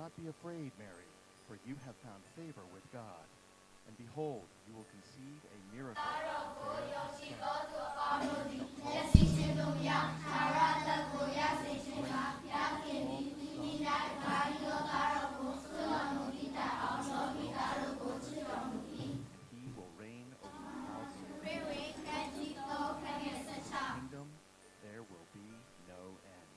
Not be afraid, Mary, for you have found favor with God. And behold, you will conceive a miracle and bear a son. He will reign over the house of David. His kingdom, there will be no end.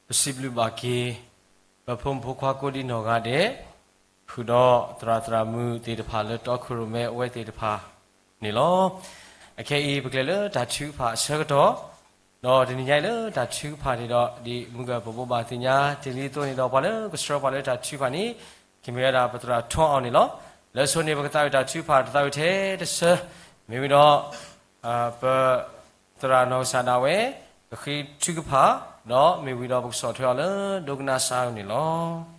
ပစံးဘျုးဘၣ်က့ၤ ပဖိမုၣ်ဖိခွါကိးဒံနီၢ်ဂၤဒဲး, ဃုာ်ဒီးသရၣ်သရၣ်မုၣ်သ့ၣ်တဖၣ်လၢတီခိၣ်ရိၣ်မဲအဝဲသ့ၣ်တဖၣ်န့ၣ်လီၤ. အခဲအံၤပကလဲၤလၢတၢ်ထုကဖၣ်အဆၢကတီၢ်, ဒီးတနံၤညါအံၤလၢတၢ်ထုကဖၣ်န့ၣ်ဒီး ဒ်မုၢ်ဂၢၢ်ပဘိးဘၣ်သ့ၣ်ညါတ့ၢ်လံအသိးန့ၣ်ဒီး ပှၤလၢကဆှၢပှၤလၢတၢ်ထုကဖၣ်န့ၣ် ကမ့ၢ်ဝဲဒၣ်ပသရၣ်ထီအီၤန့ၣ်လီၤ. လၢအဆိန့ၣ် ပကသးဝံၣ်တၢ်ထုကဖၣ်တသးဝံၣ်ထဲတဆၢ, မ့ၢ်ဝံၤဒီး ပသရၣ်နီၢ်ကစၢ်ဒၣ်ဝဲ ကဃ့ထုကဖၣ်, ဒီးမ့ၢ်ဝံၤဒီးပကဆီၣ်ထွဲအီၤလၢဒိကနၣ်စၢ်အံၤန့ၣ်လီၤ.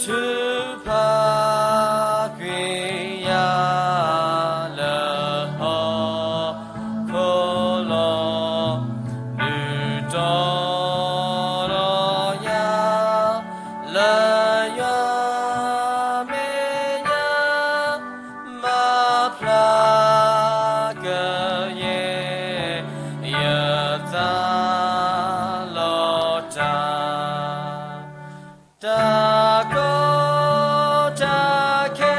ထုကဖၣ်ကွံာ်ယၤ လၢဟီၣ်ခိၣ်လီၤ, ဒုးတီၤဒီးယၤ လၢယွၤမဲာ်ညါ, မၤဖျါကယဲၢ် ယသးလီၤတၢ်, တၢ်ကီတၢ်ခဲ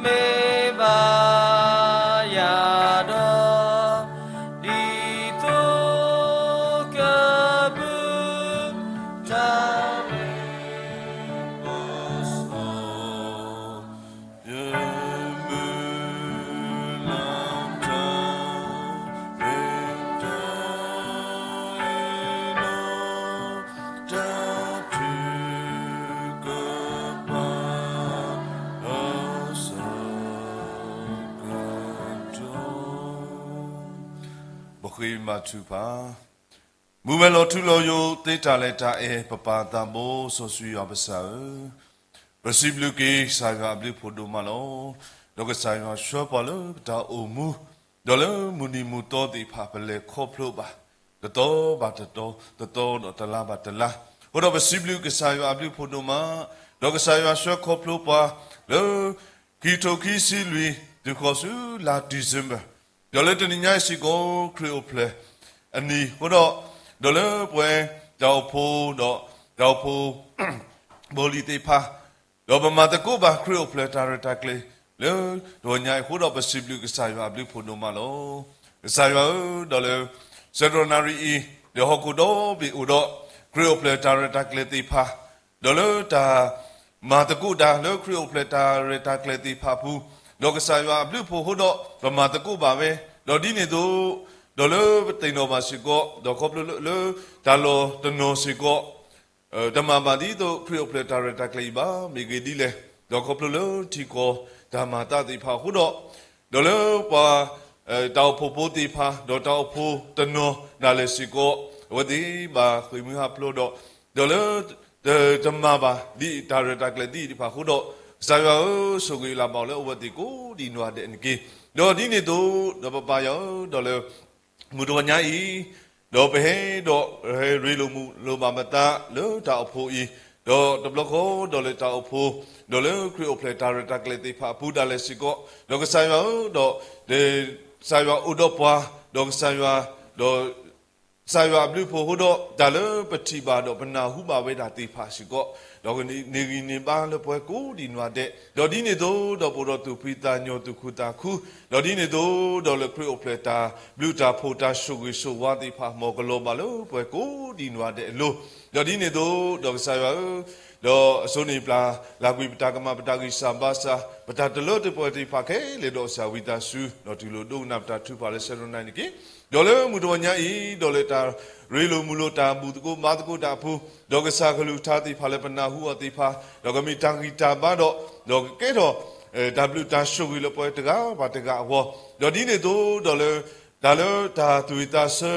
မ့ၢ်ဘၣ်ယၤဒီး, ဒ်သိးကဘုးတၢ် ပဃ့ဘါထုကဖၣ်. မုၢ်ဝဲၤလီၤထူလီၤယိာ် သ့တၢ်လဲၤတၢ်အဲၣ် ပပၢ်သးဘိ စီဆှံယွၤပစၢ်ဧၢ, ပစံးဘျုးက့ၤကစၢ်ယွၤအဘျုးဖးဒိၣ်မးလီၤ. ဒီးကစၢ်ယွၤဆှၢပှၤလၢပတၢ်အိၣ်မူ, ဒီးလၢမုၢ်နံၤမုၢ်သီသ့ၣ်တဖၣ် ပလဲၤခီဖျိဘၣ် တသီဘၣ်တသီ, တသီဒီးတလါဘၣ်တလါ, အဃိဒီးပစံးဘျုးကစၢ်ယွၤအဘျုးဖးဒိၣ်မး, ဒီးကစၢ်ယွၤဆှၢခီဖျိပှၤလၢ ခံကထိခံဆံလွံၢ် တုၤဃီၤဆူလါ December, ဒီးလၢတနံၤညါအံၤစ့ၢ်ကီး ခရံာ်အိၣ်ဖျဲၣ်အနံၤအဃိဒီး, ဒီးလၢပဝဲတၢ်အိၣ်ဖှိၣ်ဒီး တၢ်အိၣ်ဖှိၣ် ဘိလံၤသ့ၣ်တဖၣ်, ဒီးပမၤသကိးဘၣ်ခရံာ်အိၣ်ဖျဲၣ်တၢ်ရဲၣ်တၢ်ကျဲၤလၢတနံၤညါအံၤအဃိဒီး ပစံးဘျုးကစၢ်ယွၤအဘျုးဖးဒိၣ်မးလီၤ. ကစၢ်ယွၤဧၢ, ဒီးလၢ စဲးတြီနၣ်ရံၣ်အံၤ ဒီးဟီၣ်ခိၣ်ဒီဘ့ၣ်အိၣ်ဒီး ခရံာ်အိၣ်ဖျဲၣ်တၢ်ရဲၣ်တၢ်ကျဲၤသ့ၣ်တဖၣ်, ဒီးလၢတၢ်မၤသကိးတၢ်လၢခရံာ်အိၣ်ဖျဲၣ်တၢ်ရဲၣ်တၢ်ကျဲၤသ့ၣ်တဖၣ်အပူၤ, ဒီးကစၢ်ယွၤအဘျုးဖးဒိၣ်အဃိဒီး ပမၤသကိးဘၣ်ဝဲ, ဒီးဒ်န့ၣ်အသိး, ဒီးလၢပသ့ၣ်နီၣ်ဘၣ်စ့ၢ်ကီး, ဒီးခီဖျိလၢ လၢတၢ်လီၢ်တနီၤစ့ၢ်ကီး တမၤဘၣ်ဒ်သိးခရံာ်အိၣ်ဖျဲၣ်တၢ်ရဲၣ်တၢ်ကျဲၤအံၤဘၣ်, မ့ၢ်ဂ့ၤဒ်လဲၣ်, ဒီးခီဖျိလၢထံကီၢ်တၢ်မၤသးသ့ၣ်တဖၣ်အဃိဒီး, ဒီးလၢပှၤ တၢ်အိၣ်ဖှိၣ်ဖိသ့ၣ်တဖၣ်, ဒီးတၢ်အိၣ်ဖှိၣ်တနီၤဒၣ်လဲာ်စ့ၢ်ကီး, အဝဲသ့ၣ်ဘၣ်ဃ့ၢ်မှံဟးဖျိးဒီး, ဒီးလၢ တမၤဘၣ်ဒ်တၢ်ရဲၣ်တၢ်ကျဲၤသ့ၣ်တဖၣ်အဃိဒီး, ကစၢ်ယွၤဧၢ, ဆိၣ်ဂ့ၤလၢ်ဘၣ်အီၤလၢအဝဲသ့ၣ်ကိးဒံးနီၢ်ဒဲးန့ၣ်တက့ၢ်. ဒီးဒ်န့ၣ်အသိး, ဒီးပပၢ်ယွၤဧၢ, ဒီးလၢ မုၢ်တနံၤညါအံၤ, ဒီးပဟဲဒီး ဟဲရ့လိာ်မုာ်လိာ်ဘၣ်ပသးလၢတၢ်အိၣ်ဖှိၣ်အံၤ, ဒီးတဘျီဃီဒီးလၢတၢ်အိၣ်ဖှိၣ်, ဒီးလၢခရံာ်အိၣ်ဖျဲၣ်တၢ်ရဲၣ်တၢ်ကျဲၤသ့ၣ်တဖၣ်အပူၤဒၣ်လဲာ်စ့ၢ်ကီး, ဒီးကစၢ်ယွၤဧၢ, ဒီး ကစၢ်ယွၤအိၣ်ဒီးပှၤ, ဒီးကစၢ်ယွၤ, ဒီး ကစၢ်ယွၤအဘျုးအဖှိၣ်အဃိဒီး တၢ်လၢပထံၣ်ဘၣ်ဒီးပနၢ်ဟူဘၣ်ဝဲဒၣ်သ့ၣ်တဖၣ်စ့ၢ်ကီး, ဒီးကန့ၢ်ဂံၢ်န့ၢ်ဘါလၢပှၤကိးဒံးနီၢ်ဒဲး, ဒီးဒ်န့ၣ်အသိး ဒီးပအိၣ်ဒီးသူၣ်ဖှံသးညီသူၣ်ခုသးခု, ဒီးဒ်န့ၣ်အသိး ဒီးလၢခရံာ်အိၣ်ဖျဲၣ်တၢ်ဘျုးတၢ်ဖှိၣ်တၢ်ဆိၣ်ဂ့ၤဆိၣ်ဝါသ့ၣ်တဖၣ် မ်ကလီၤဘၣ်လၢပှၤကိးဒံးနီၢ်ဒဲးအလိၤ, ဒီးဒ်န့ၣ်အသိး ဒီးကစၢ်ယွၤဧၢ, ဒီးအစိန့ၣ်ပျၢ်လၢ်ကွံာ်ပတၢ်ကမၣ် ပတၢ်ဂံၢ်စၢ်ဘါစၢ် ပတၢ်တလၢတပှဲၤသ့ၣ်တဖၣ်ခဲလၢာ်ဒီး ကစၢ်ဝံသးစူၤ ဒီးတူၢ်လိာ်ဒိကနၣ်ပတၢ်ထုကဖၣ်လၢဆၢကတီၢ်နၣ်ရံၣ်န့ၣ်တက့ၢ်. ဒီးလၢမုၢ်တနံၤညါအံၤ ဒီးလၢတၢ်ရ့လိာ်မုာ်လိာ်တၢ်ဘူၣ်သကိးဘါသကိးတၢ်အပူၤ, ဒီးကစၢ်ကလုၢ်ကထါသ့ၣ်တဖၣ်လၢပနၢ်ဟူအီၤသ့ၣ်တဖၣ်, ဒီးကမ့ၢ်တၢ်ဂံၢ်တၢ်ဘါဒီး, ဒီးကကဲထီၣ် တၢ်ဘျုးတၢ်ဆိၣ်ဂ့ၤလၢပှၤတဂၤဘၣ်တဂၤအဂီၢ်, ဒီးဒ်န့ၣ်အသိး ဒီးလၢ တၢ်လၢတၢ်သူၣ်ဝံၣ်သးဆၢ,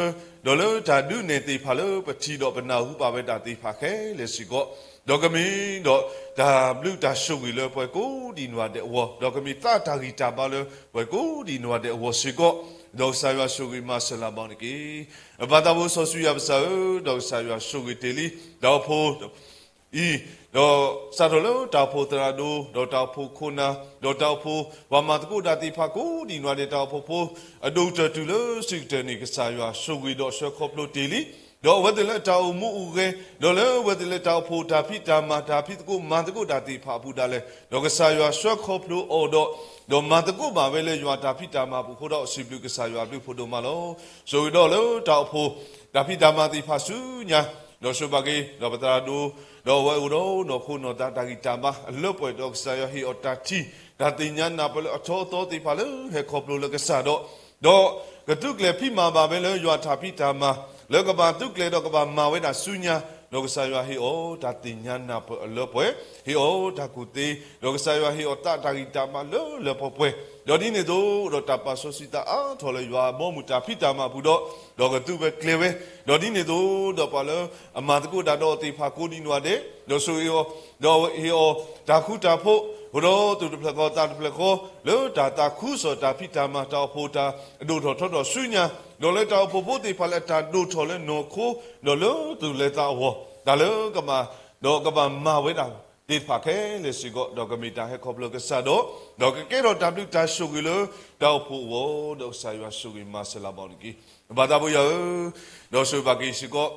ဒီးလၢတၢ်ဒုးနဲၣ်သ့ၣ်တဖၣ်လၢပထံၣ်ဒီးပနၢ်ဟူဘၣ်ဝဲဒၣ်သ့ၣ်တဖၣ်ခဲလၢာ်စ့ၢ်ကီး, ဒီးကမ့ၢ်ဒီးတၢ်ဘျုးတၢ်ဆိၣ်ဂ့ၤလၢပှၤကိးဒံးနီၢ်ဒဲးအဂီၢ်, ဒီးကမ့ၢ်သးတၢ်ဂံၢ်တၢ်ဘါလၢပှၤကိးဒံးနီၢ်ဒဲးအဂီၢ်စ့ၢ်ကီး, ဒီးကစၢ်ယွၤဆိၣ်ဂ့ၤမၤစၢၤလၢ်ဘၣ်န့ၣ်တက့ၢ်. အပၢ်သးဘိစီဆှံယွၤပစၢ်ဧၢ, ဒီးကစၢ်ယွၤဆိၣ်ဂ့ၤတ့ၢ်လံ တၢ်အိၣ်ဖှိၣ် အံၤ, ဒီးစးထီၣ်လၢတၢ်အိၣ်ဖှိၣ်သရၣ်ဒိၣ်, ဒီးတၢ်အိၣ်ဖှိၣ်ခိၣ်နၢ်, ဒီးတၢ်အိၣ်ဖှိၣ်ပှၤမၤသကိးတၢ်သ့ၣ်တဖၣ်ကိးဒံးနီၢ်ဒဲး တၢ်အိၣ်ဖှိၣ်ဖိ အဒိၣ်ကတၢၢ်တုၤလၢစံးကတၢၢ်န့ၣ် ကစၢ်ယွၤဆိၣ်ဂ့ၤဒီးဆှၢခီဖျိတ့ၢ်လံ ဒီးအဝဲသ့ၣ်လၢအတၢ်အိၣ်မူအိၣ်ဂဲၤ, ဒီးလၢအဝဲသ့ၣ်လၢတၢ်အိၣ်ဖှိၣ်တၢ်ဖံးတၢ်မၤ တၢ်ဖံးသကိးမၤသကိးတၢ်သ့ၣ်တဖၣ်အပူၤဒၣ်လဲာ်, ဒီးကစၢ်ယွၤဆှၢခီဖျိအီၤဒီး, ဒီးမၤသကိးဘၣ်ဝဲလၢယွၤတၢ်ဖံးတၢ်မၤအပူၤအဃိဒီး စံးဘျုးကစၢ်ယွၤအဘျုးအဖှိၣ်ဒိၣ်မးလီၤ. ဆိၣ်ဂ့ၤဒီးလၢတၢ်အိၣ်ဖှိၣ်တၢ်ဖံးတၢ်မၤသ့ၣ်တဖၣ်ဆူညါ, ဒီးဆိၣ်ဘၣ်က့ၤ ဒီးပသရၣ်ဒိၣ်, ဒီးအဝဲအိၣ်ဒီးနီၢ်ခိနီၢ်သးတၢ်ဂံၢ်တၢ်ဘါအလၢပှဲၤ ဒီးကစၢ်ယွၤဟ့ၣ်အီၤတၢ်ထံၣ် တၢ်သ့ၣ်ညါနၢ်ပၢၢ်လၢအထီအသီသ့ၣ်တဖၣ်လၢဟဲခီဖျိလၢကစၢ်ဒီး, ဒီးကသူးကျဲၤဖံးမၤဘၣ်ဝဲလၢယွၤတၢ်ဖံးတၢ်မၤ, လၢကဘၣ်သူးကျဲၤဒီးကဘၣ်မၤဝဲဒၣ်ဆူညါ, ဒီးကစၢ်ယွၤဟ့ၣ်အီၤတၢ်သ့ၣ်ညါနၢ်ပၢၢ်အလၢပှဲၤ, ဟ့ၣ်အီၤတၢ်ကူၣ်သ့, ဒီးကစၢ်ယွၤဟ့ၣ်အီၤသးတၢ်ဂံၢ်တၢ်ဘါလၢလၢပှဲၤပှဲၤ, ဒီးဒ်န့ၣ်အသိး ဒီးတၢ်ပာ်စီဆှံသးအါထီၣ်လၢယွၤအဘီအမုၢ်တၢ်ဖံးတၢ်မၤအပူၤဒီး, ဒီးကသူးဝဲကျဲၤဝဲ, ဒီးဒ်န့ၣ်အသိး ဒီးပှၤလၢအမၤသကိးတၢ်ဒီးအီၤသ့ၣ်တဖၣ်ကိးဒံနီၢ်ဂၤဒဲး, ဒီးဆိၣ်ဂ့ၤအီၤ, ဒီးဟ့ၣ်အီၤတၢ်ဃူတၢ်ဖိး, အဃိဒီးသူၣ်တဖျၢၣ်ဃီသးတဖျၢၣ်ဃီ, လၢတၢ်သးခုကစီၣ်တၢ်ဖံးတၢ်မၤ တၢ်အိၣ်ဖှိၣ်တၢ်အဒိၣ်ထီၣ်ထီထီၣ်ဆူညါ, ဒီးလၢတၢ်အိၣ်ဖှိၣ်ဖိသ့ၣ်တဖၣ်လၢအတၢ်ဒိၣ်ထီၣ်လၢနီၢ်ခိ, ဒီးလၢသူၣ်လၢသးအဂီၢ်, တၢ်လၢကမၤ, ဒီးကဘၣ်မၤဝဲဒၣ်သ့ၣ်တဖၣ်ခဲလၢာ်စ့ၢ်ကီး, ဒီးကမ့ၢ်တၢ်ဟဲခီဖျိကစၢ်ဒီး, ဒီးကကဲထီၣ်တၢ်ဘျုးတၢ်ဆိၣ်ဂ့ၤလၢတၢ်အိၣ်ဖှိၣ်အဂီၢ်, ဒီးကစၢ်ယွၤဆိၣ်ဂ့ၤမၤစၢၤလၢၤဘၣ်အီၤတက့ၢ်. ပၢ်သးဘိယွၤဧၢ, ဒီးဆိၣ်ဘၣ်က့ၤစ့ၢ်ကီး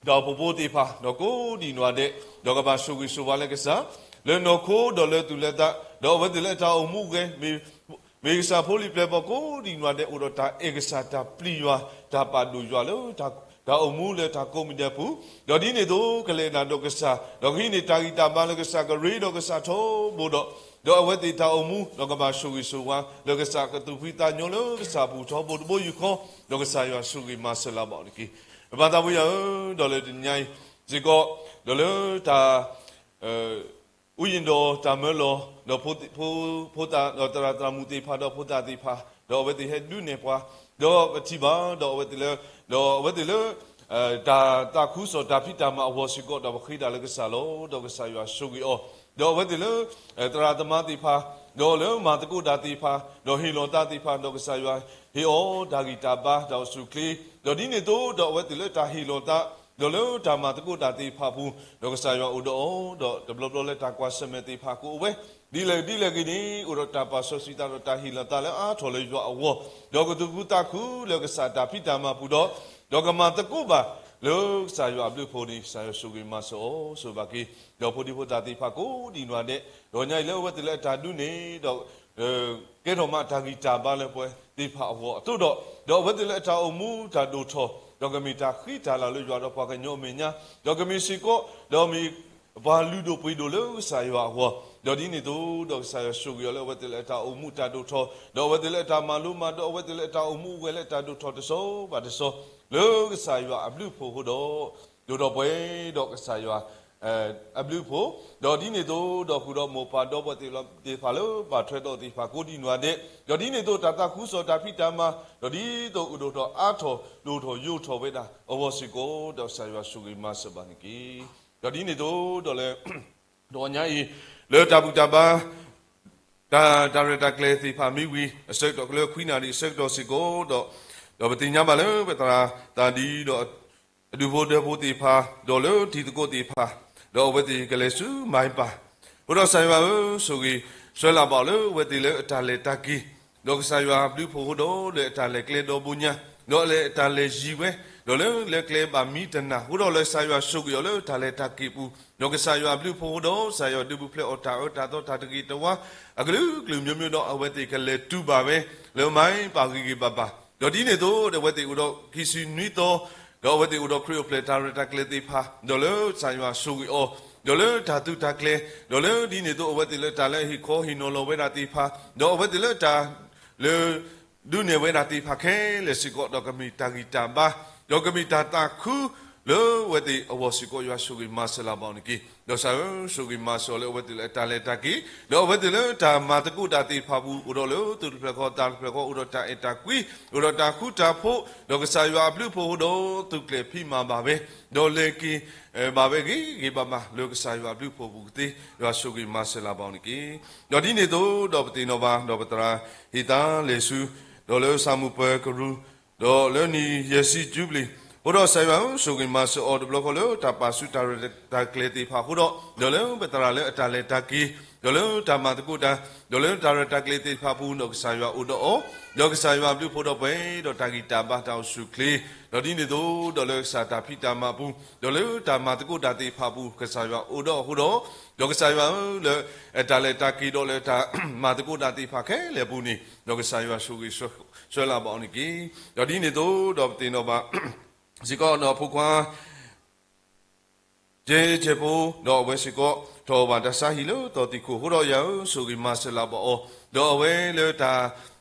တၢ်အိၣ်ဖှိၣ်ဖိသ့ၣ်တဖၣ် ဒီးကိးဒံနီၢ်ဂၤဒဲး, ဒီးကဘၣ်ဆိၣ်ဂ့ၤဆိၣ်ဝါလၢကစၢ်, လၢနီၢ်ခိဒီးလၢသူၣ်လၢသး, ဒီးအဝဲသ့ၣ်လၢတၢ်အိၣ်မူအိၣ်ဂဲၤ, မ့ၢ်ကစၢ်ဖိလံၤပျဲၢ်ဘီၣ်ကိးဒံနီၢ်ဂၤဒဲး အိၣ်ဒီးတၢ်အဲၣ်ကစၢ်တၢ်ပျံၤယွၤ, တၢ်ပာ်ဒိၣ်ယွၤလၢ တၢ်အိၣ်မူလၢတၢ်ကိးမံၤဒဲးအပူၤ, ဒီးဒ်န့ၣ်အသိးကလဲၤနၤဒီးကစၢ်, ဒီးကဟံးန့ၢ်တၢ်ဂံၢ်တၢ်ဘါလၢကစၢ်ကရ့ဒီးကစၢ်ထီဘိဒီး, ဒီးအဝဲသ့ၣ်တၢ်အိၣ်မူ ဒီးကဘၣ်ဆိၣ်ဂ့ၤဆိၣ်ဝါလၢကစၢ်ကသူၣ်ဖှံသးညီလၢကစၢ်အပူၤထီဘိတဘိယူၢ်ဃီ, ဒီးကစၢ်ယွၤဆိၣ်ဂ့ၤမၤစၢၤလၢၤဘၣ်အီၤတက့ၢ်. ပၢ်သးဘိယွၤဧၢ, ဒီးလၢတနံၤညါအံၤစ့ၢ်ကီး, ဒီးလၢတၢ် အူယံၤဒီးတၢ်မၢလီၤ, ဒီးဖိသၣ်, ဖိသၣ်, ဒီးသရၣ်သရၣ်မုၣ်သ့ၣ်တဖၣ်, ဒီးဖိသၣ်သ့ၣ်တဖၣ်, ဒီးအဝဲသ့ၣ်ဟဲဒုးနဲၣ်ပှၤ, ဒီးပထံၣ်ဘၣ်, ဒီးအဝဲသ့ၣ်လၢ, ဒီးအဝဲသ့ၣ်လၢ, တၢ်သးခုကစီၣ်တၢ်ဖံးတၢ်မၤအဂီၢ်စ့ၢ်ကီး, ဒီးပဃ့တၢ်လၢကစၢ်လီၤ, ဒီးကစၢ်ယွၤဆိၣ်ဂ့ၤအီၤ, ဒီးအဝဲသ့ၣ်လၢ, သရၣ်သမါသ့ၣ်တဖၣ်, ဒီးလၢမၤသကိးတၢ်သ့ၣ်တဖၣ်, ဒီးဟ့ၣ်လီၤသးသ့ၣ်တဖၣ်, ဒီးကစၢ်ယွၤဟ့ၣ်အီၤတၢ်ဂံၢ်တၢ်ဘါ, တၢ်အိၣ်ဆူၣ်အိၣ်ချ့, ဒီးဒ်န့ၣ်အသိး, ဒီးအဝဲသ့ၣ်လၢတၢ်ဟ့ၣ်လီၤသး, ဒီးလၢတၢ်မၤသကိးတၢ်သ့ၣ်တဖၣ်အပူၤ, ဒီးကစၢ်ယွၤအိၣ်ဒီးအီၤ, ဒီးတဘျီဘျီလၢတၢ်ကွၢ်ဆၢၣ်မဲာ်သ့ၣ်တဖၣ်ကအိၣ်ဝဲ, ဒ်လဲၣ်ဒ်လဲၣ်ဂ့ၤန့ၣ်, အိၣ်ဒီးတၢ်ပာ်စီဆှံသးဒီးတၢ်ဟ့ၣ်လီၤသးလၢအါထီၣ်လၢယွၤအဂီၢ်, ဒီးကသူၣ်ခုသးခုလၢကစၢ်တၢ်ဖံးတၢ်မၤအပူၤဒီး, ဒီးကမၤသကိးဘၣ်လၢကစၢ်ယွၤအဘျုးအဖှိၣ်န့ၣ်, ကစၢ်ယွၤဆိၣ်ဂ့ၤမၤစၢၤအီၤ, ဆိၣ်ဘၣ်က့ၤ, ဒီးဖိဒံဖိသၣ်သ့ၣ်တဖၣ်ကိးဒံနီၢ်ဂၤဒဲး, ဒီးညါအံၤလၢအဝဲသ့ၣ်လၢအတၢ်ဒုးနဲၣ်, ဒီး ကဲထီၣ်မးတၢ်ဂံၢ်တၢ်ဘါလၢပှၤသ့ၣ်တဖၣ်အဂီၢ်အသိးဒီး, ဒီးအဝဲသ့ၣ်လၢအတၢ်အိၣ်မူတၢ်ဒိၣ်ထီၣ်, ဒီးကမ့ၢ်တၢ်ဃံတၢ်လၤလၢယွၤဒီးပှၤကညီအမဲာ်ညါ, ဒီးကမ့ၢ်စ့ၢ်ကီး, ဒီးမ့ၢ်ပှၤလုၢ်ဒိၣ်ပှ့ၤဒိၣ်လၢကစၢ်ယွၤအဂီၢ်, ဒီးဒ်န့ၣ်အသိး, ဒီးကစၢ်ယွၤဆိၣ်ဂ့ၤအီၤလၢအဝဲသ့ၣ်လၢအတၢ်အိၣ်မူတၢ်ဒိၣ်ထီၣ်, ဒီးအဝဲသ့ၣ်လၢအတၢ်မၤလိမၤဒိး, အဝဲသ့ၣ်လၢအတၢ်အိၣ်မူအိၣ်ဂဲၤလၢအတၢ်ဒိၣ်ထီၣ်တစီၤဘၣ်တစီၤ, လၢကစၢ်ယွၤအဘျုးအဖှိၣ်အဃိဒီး, ဒိၣ်ထီၣ်ပှဲၤဒီးကစၢ်ယွၤ အဘျုးအဖှိၣ်, ဒီးဒ်န့ၣ်အသိး, ဒီးဃုာ်ဒီးမိၢ်ပၢ်ဒီပုၢ်ဝဲၢ်သ့ၣ်တဖၣ်လၢဘၣ်ထွဲဒီးသ့ၣ်တဖၣ်ကိးဒံနီၢ်ဂၤဒဲး, ဒီးဒ်န့ၣ်အသိးတၢ်သးခုကစီၣ်တၢ်ဖံးတၢ်မၤ, ဒီးဒ်သိးကဒိၣ်ထီၣ်အါထီၣ်ဒိၣ်ထီၣ်ယိာ်ထီၣ်ဝဲဒၣ်အဂီၢ်စ့ၢ်ကီး, ဒီးကစၢ်ယွၤဆိၣ်ဂ့ၤမၤစၢၤဘၣ်န့ၣ်တက့ၢ်. ဒီးဒ်န့ၣ်အသိးဒီးလၢ တနံၤညါအံၤ, လၢတၢ်ဘူၣ်တၢ်ဘါ တၢ်, တၢ်ရဲၣ်တၢ်ကျဲၤသ့ၣ်တဖၣ်မ့ၢ်ဝံၤအဆၢကတီၢ်, လၢခွံနၣ်ရံၣ်အဆၢကတီၢ်စ့ၢ်ကီးဒီး, ဒီးပသ့ၣ်ညါဘၣ်လၢပသရၣ်သးဒံဒီး, အဒူၣ်ဖိထၢဖိသ့ၣ်တဖၣ်, ဒီးလၢတံၤသကိးသ့ၣ်တဖၣ်, ဒီးအဝဲသ့ၣ်ကလဲၤဆူမၤပၤ, အဃိဒီးကစၢ်ယွၤဧၢ, ဆိၣ်ဂ့ၤဆှၢလၢ်ဘၣ်အီၤလၢအဝဲသ့ၣ်လၢအတၢ်လဲၤတၢ်က့ၤ, ဒီးကစၢ်ယွၤအဘျုးအဖှိၣ်အဃိဒီးလၢအတၢ်လဲၤကျဲဒီဘိညါ, ဒီးလၢအတၢ်လဲၤယံၤဝဲ, ဒီးလၢလဲၤကျဲဘၣ်မံတနၤ, အဃိဒီးလၢကစၢ်ယွၤဆိၣ်ဂ့ၤအီၤလၢတၢ်လဲၤတၢ်က့ၤအပူၤ, ဒီးကစၢ်ယွၤအဘျုးအဖှိၣ်အဃိဒီး ကစၢ်ယွၤဒုးပူၤဖျဲးအီၤတၢ်အၢတၢ်သီတၢ်တဂ့ၤတဝါ, အကလုာ်ကလုာ်မျိုးမျိုးဒီး အဝဲသ့ၣ်ကလဲၤတုၤဘၣ်ဝဲလၢမၤပၤဂ့ၤဂ့ၤဘၣ်ဘၣ်, ဒီးဒ်န့ၣ်အသိး ဒီးအဝဲသ့ၣ်အိၣ်ဒီးခံဆံနွံသီ, ဒီးအဝဲသ့ၣ်အိၣ်ဒီးခရံာ်အိၣ်ဖျဲၣ်တၢ်ရဲၣ်တၢ်ကျဲၤသ့ၣ်တဖၣ်, ဒီးလၢကစၢ်ယွၤဆိၣ်ဂ့ၤအီၤ, ဒီးလၢတၢ်သုးတၢ်ကျဲၤ, ဒီးလၢဒ်န့ၣ်အသိး အဝဲသ့ၣ်လၢတၢ်လၢအဟ့ၣ်ခီဟ့ၣ်နီၤလီၤဝဲဒၣ်သ့ၣ်တဖၣ်, ဒီးအဝဲသ့ၣ်လၢတၢ်လၢ ဒုးနဲၣ်ဝဲဒၣ်သ့ၣ်တဖၣ်ခဲလၢာ်စ့ၢ်ကီး, ဒီးကမ့ၢ်တၢ်ဂံၢ်တၢ်ဘါ, ဒီးကမ့ၢ်တၢ်သးခုလၢအဝဲသ့ၣ်အဂီၢ်စ့ၢ်ကီး, ယွၤဆိၣ်ဂ့ၤမၤစၢၤလၢ်ဘၣ်အီၤန့ၣ်တက့ၢ်. ဒီးကစၢ်ဧၢ, ဆိၣ်ဂ့ၤမၤစၢၤအီၤလၢအဝဲသ့ၣ်လၢအတၢ်လဲၤတၢ်က့ၤ, ဒီးအဝဲသ့ၣ်လၢတၢ်မၤသကိးတၢ်သ့ၣ်တဖၣ်အပူၤ, အိၣ်ဒီးလၢသူၣ်တဖျၢၣ်ဃီသးတဖျၢၣ်ဃီ, အိၣ်ဒီးတၢ်အဲၣ်တၢ်ကွံ, အိၣ်ဒီးတၢ်ဃူတၢ်ဖိး, ဒီးကစၢ်ယွၤအဘျုးအဖှိၣ်အဃိဒီး သူးကျဲၤဖံးမၤဘၣ်ဝဲ, ဒီးလဲၤက့ၤ ဘၣ်ဝဲဂ့ၤဂ့ၤဘၣ်ဘၣ် လၢကစၢ်ယွၤအဘျုးအဖှိၣ်အပူၤကသ့, ယွၤဆိၣ်ဂ့ၤမၤစၢၤလၢ်ဘၣ်အီၤန့ၣ်တက့ၢ်. ဒီးဒ်န့ၣ်အသိး ဒီးပသ့ၣ်နီၣ်ဘၣ်, ဒီးပသရၣ်ဟ့ၣ်သါလဲၤဆူ, ဒီးလၢဆၣ်မူၤပၢၤကရူၢ်, ဒီးလၢနံၣ်ယဲၢ်ဆံကၠူဘလံၤ, အဃိဒီးကစၢ်ယွၤဧၢ, ဆိၣ်ဂ့ၤမၤစၢၤအီၤတဘျီဃီလၢတၢ်ပာ်ဆူၣ်တၢ်ရဲၣ်တၢ်ကျဲၤသ့ၣ်တဖၣ်အဃိဒီး, ဒီးလၢပသရၣ်လၢအတၢ်လဲၤတၢ်က့ၤ, ဒီးလၢတၢ်မၤသကိးတၢ်, ဒီးလၢတၢ်ရဲၣ်တၢ်ကျဲၤသ့ၣ်တဖၣ်အပူၤ ဒီးကစၢ်ယွၤအိၣ်ဒီးအီၤ, ဒီးကစၢ်ယွၤအဘျုးအဖှိၣ်ဒီးပှဲၤဒီးတၢ်ဂံၢ်တၢ်ဘါတၢ်အိၣ်ဆူၣ်အိၣ်ချ့, ဒီးဒ်န့ၣ်အသိး ဒီးလၢကစၢ်တၢ်ဖံးတၢ်မၤအပူၤ, ဒီးလၢတၢ်မၤသကိးတၢ်သ့ၣ်တဖၣ်အပူၤ ကစၢ်ယွၤအိၣ်ဒီးအီၤအဃိဒီး, ဒီးကစၢ်ယွၤဧၢ, လၢတၢ်လဲၤတၢ်က့ၤဒီးလၢတၢ်မၤသကိးတၢ်သ့ၣ်တဖၣ်ခဲလၢာ်အပူၤန့ၣ်, ဒီးကစၢ်ယွၤဆိၣ်ဂ့ၤဆၢလၢ်ဘၣ်အီၤန့ၣ်တက့ၢ်. ဒီးဒ်န့ၣ်အသိး ဒီးပသ့ၣ်နီၣ်ဘၣ် စ့ၢ်ကီးဒီးအဖိခွါ ကဲကဲဖိ, ဒီးအဝဲစ့ၢ်ကီး ထီၣ်ဘၣ်တၢ်ဆါဟံၣ်လၢသီသံၣ်ခိၣ်အဃိဒီး ယွၤဧၢ, ဆိၣ်ဂ့ၤမၤစၢၤလၢ်ဘၣ်အီၤ, ဒီးအဝဲလၢတၢ်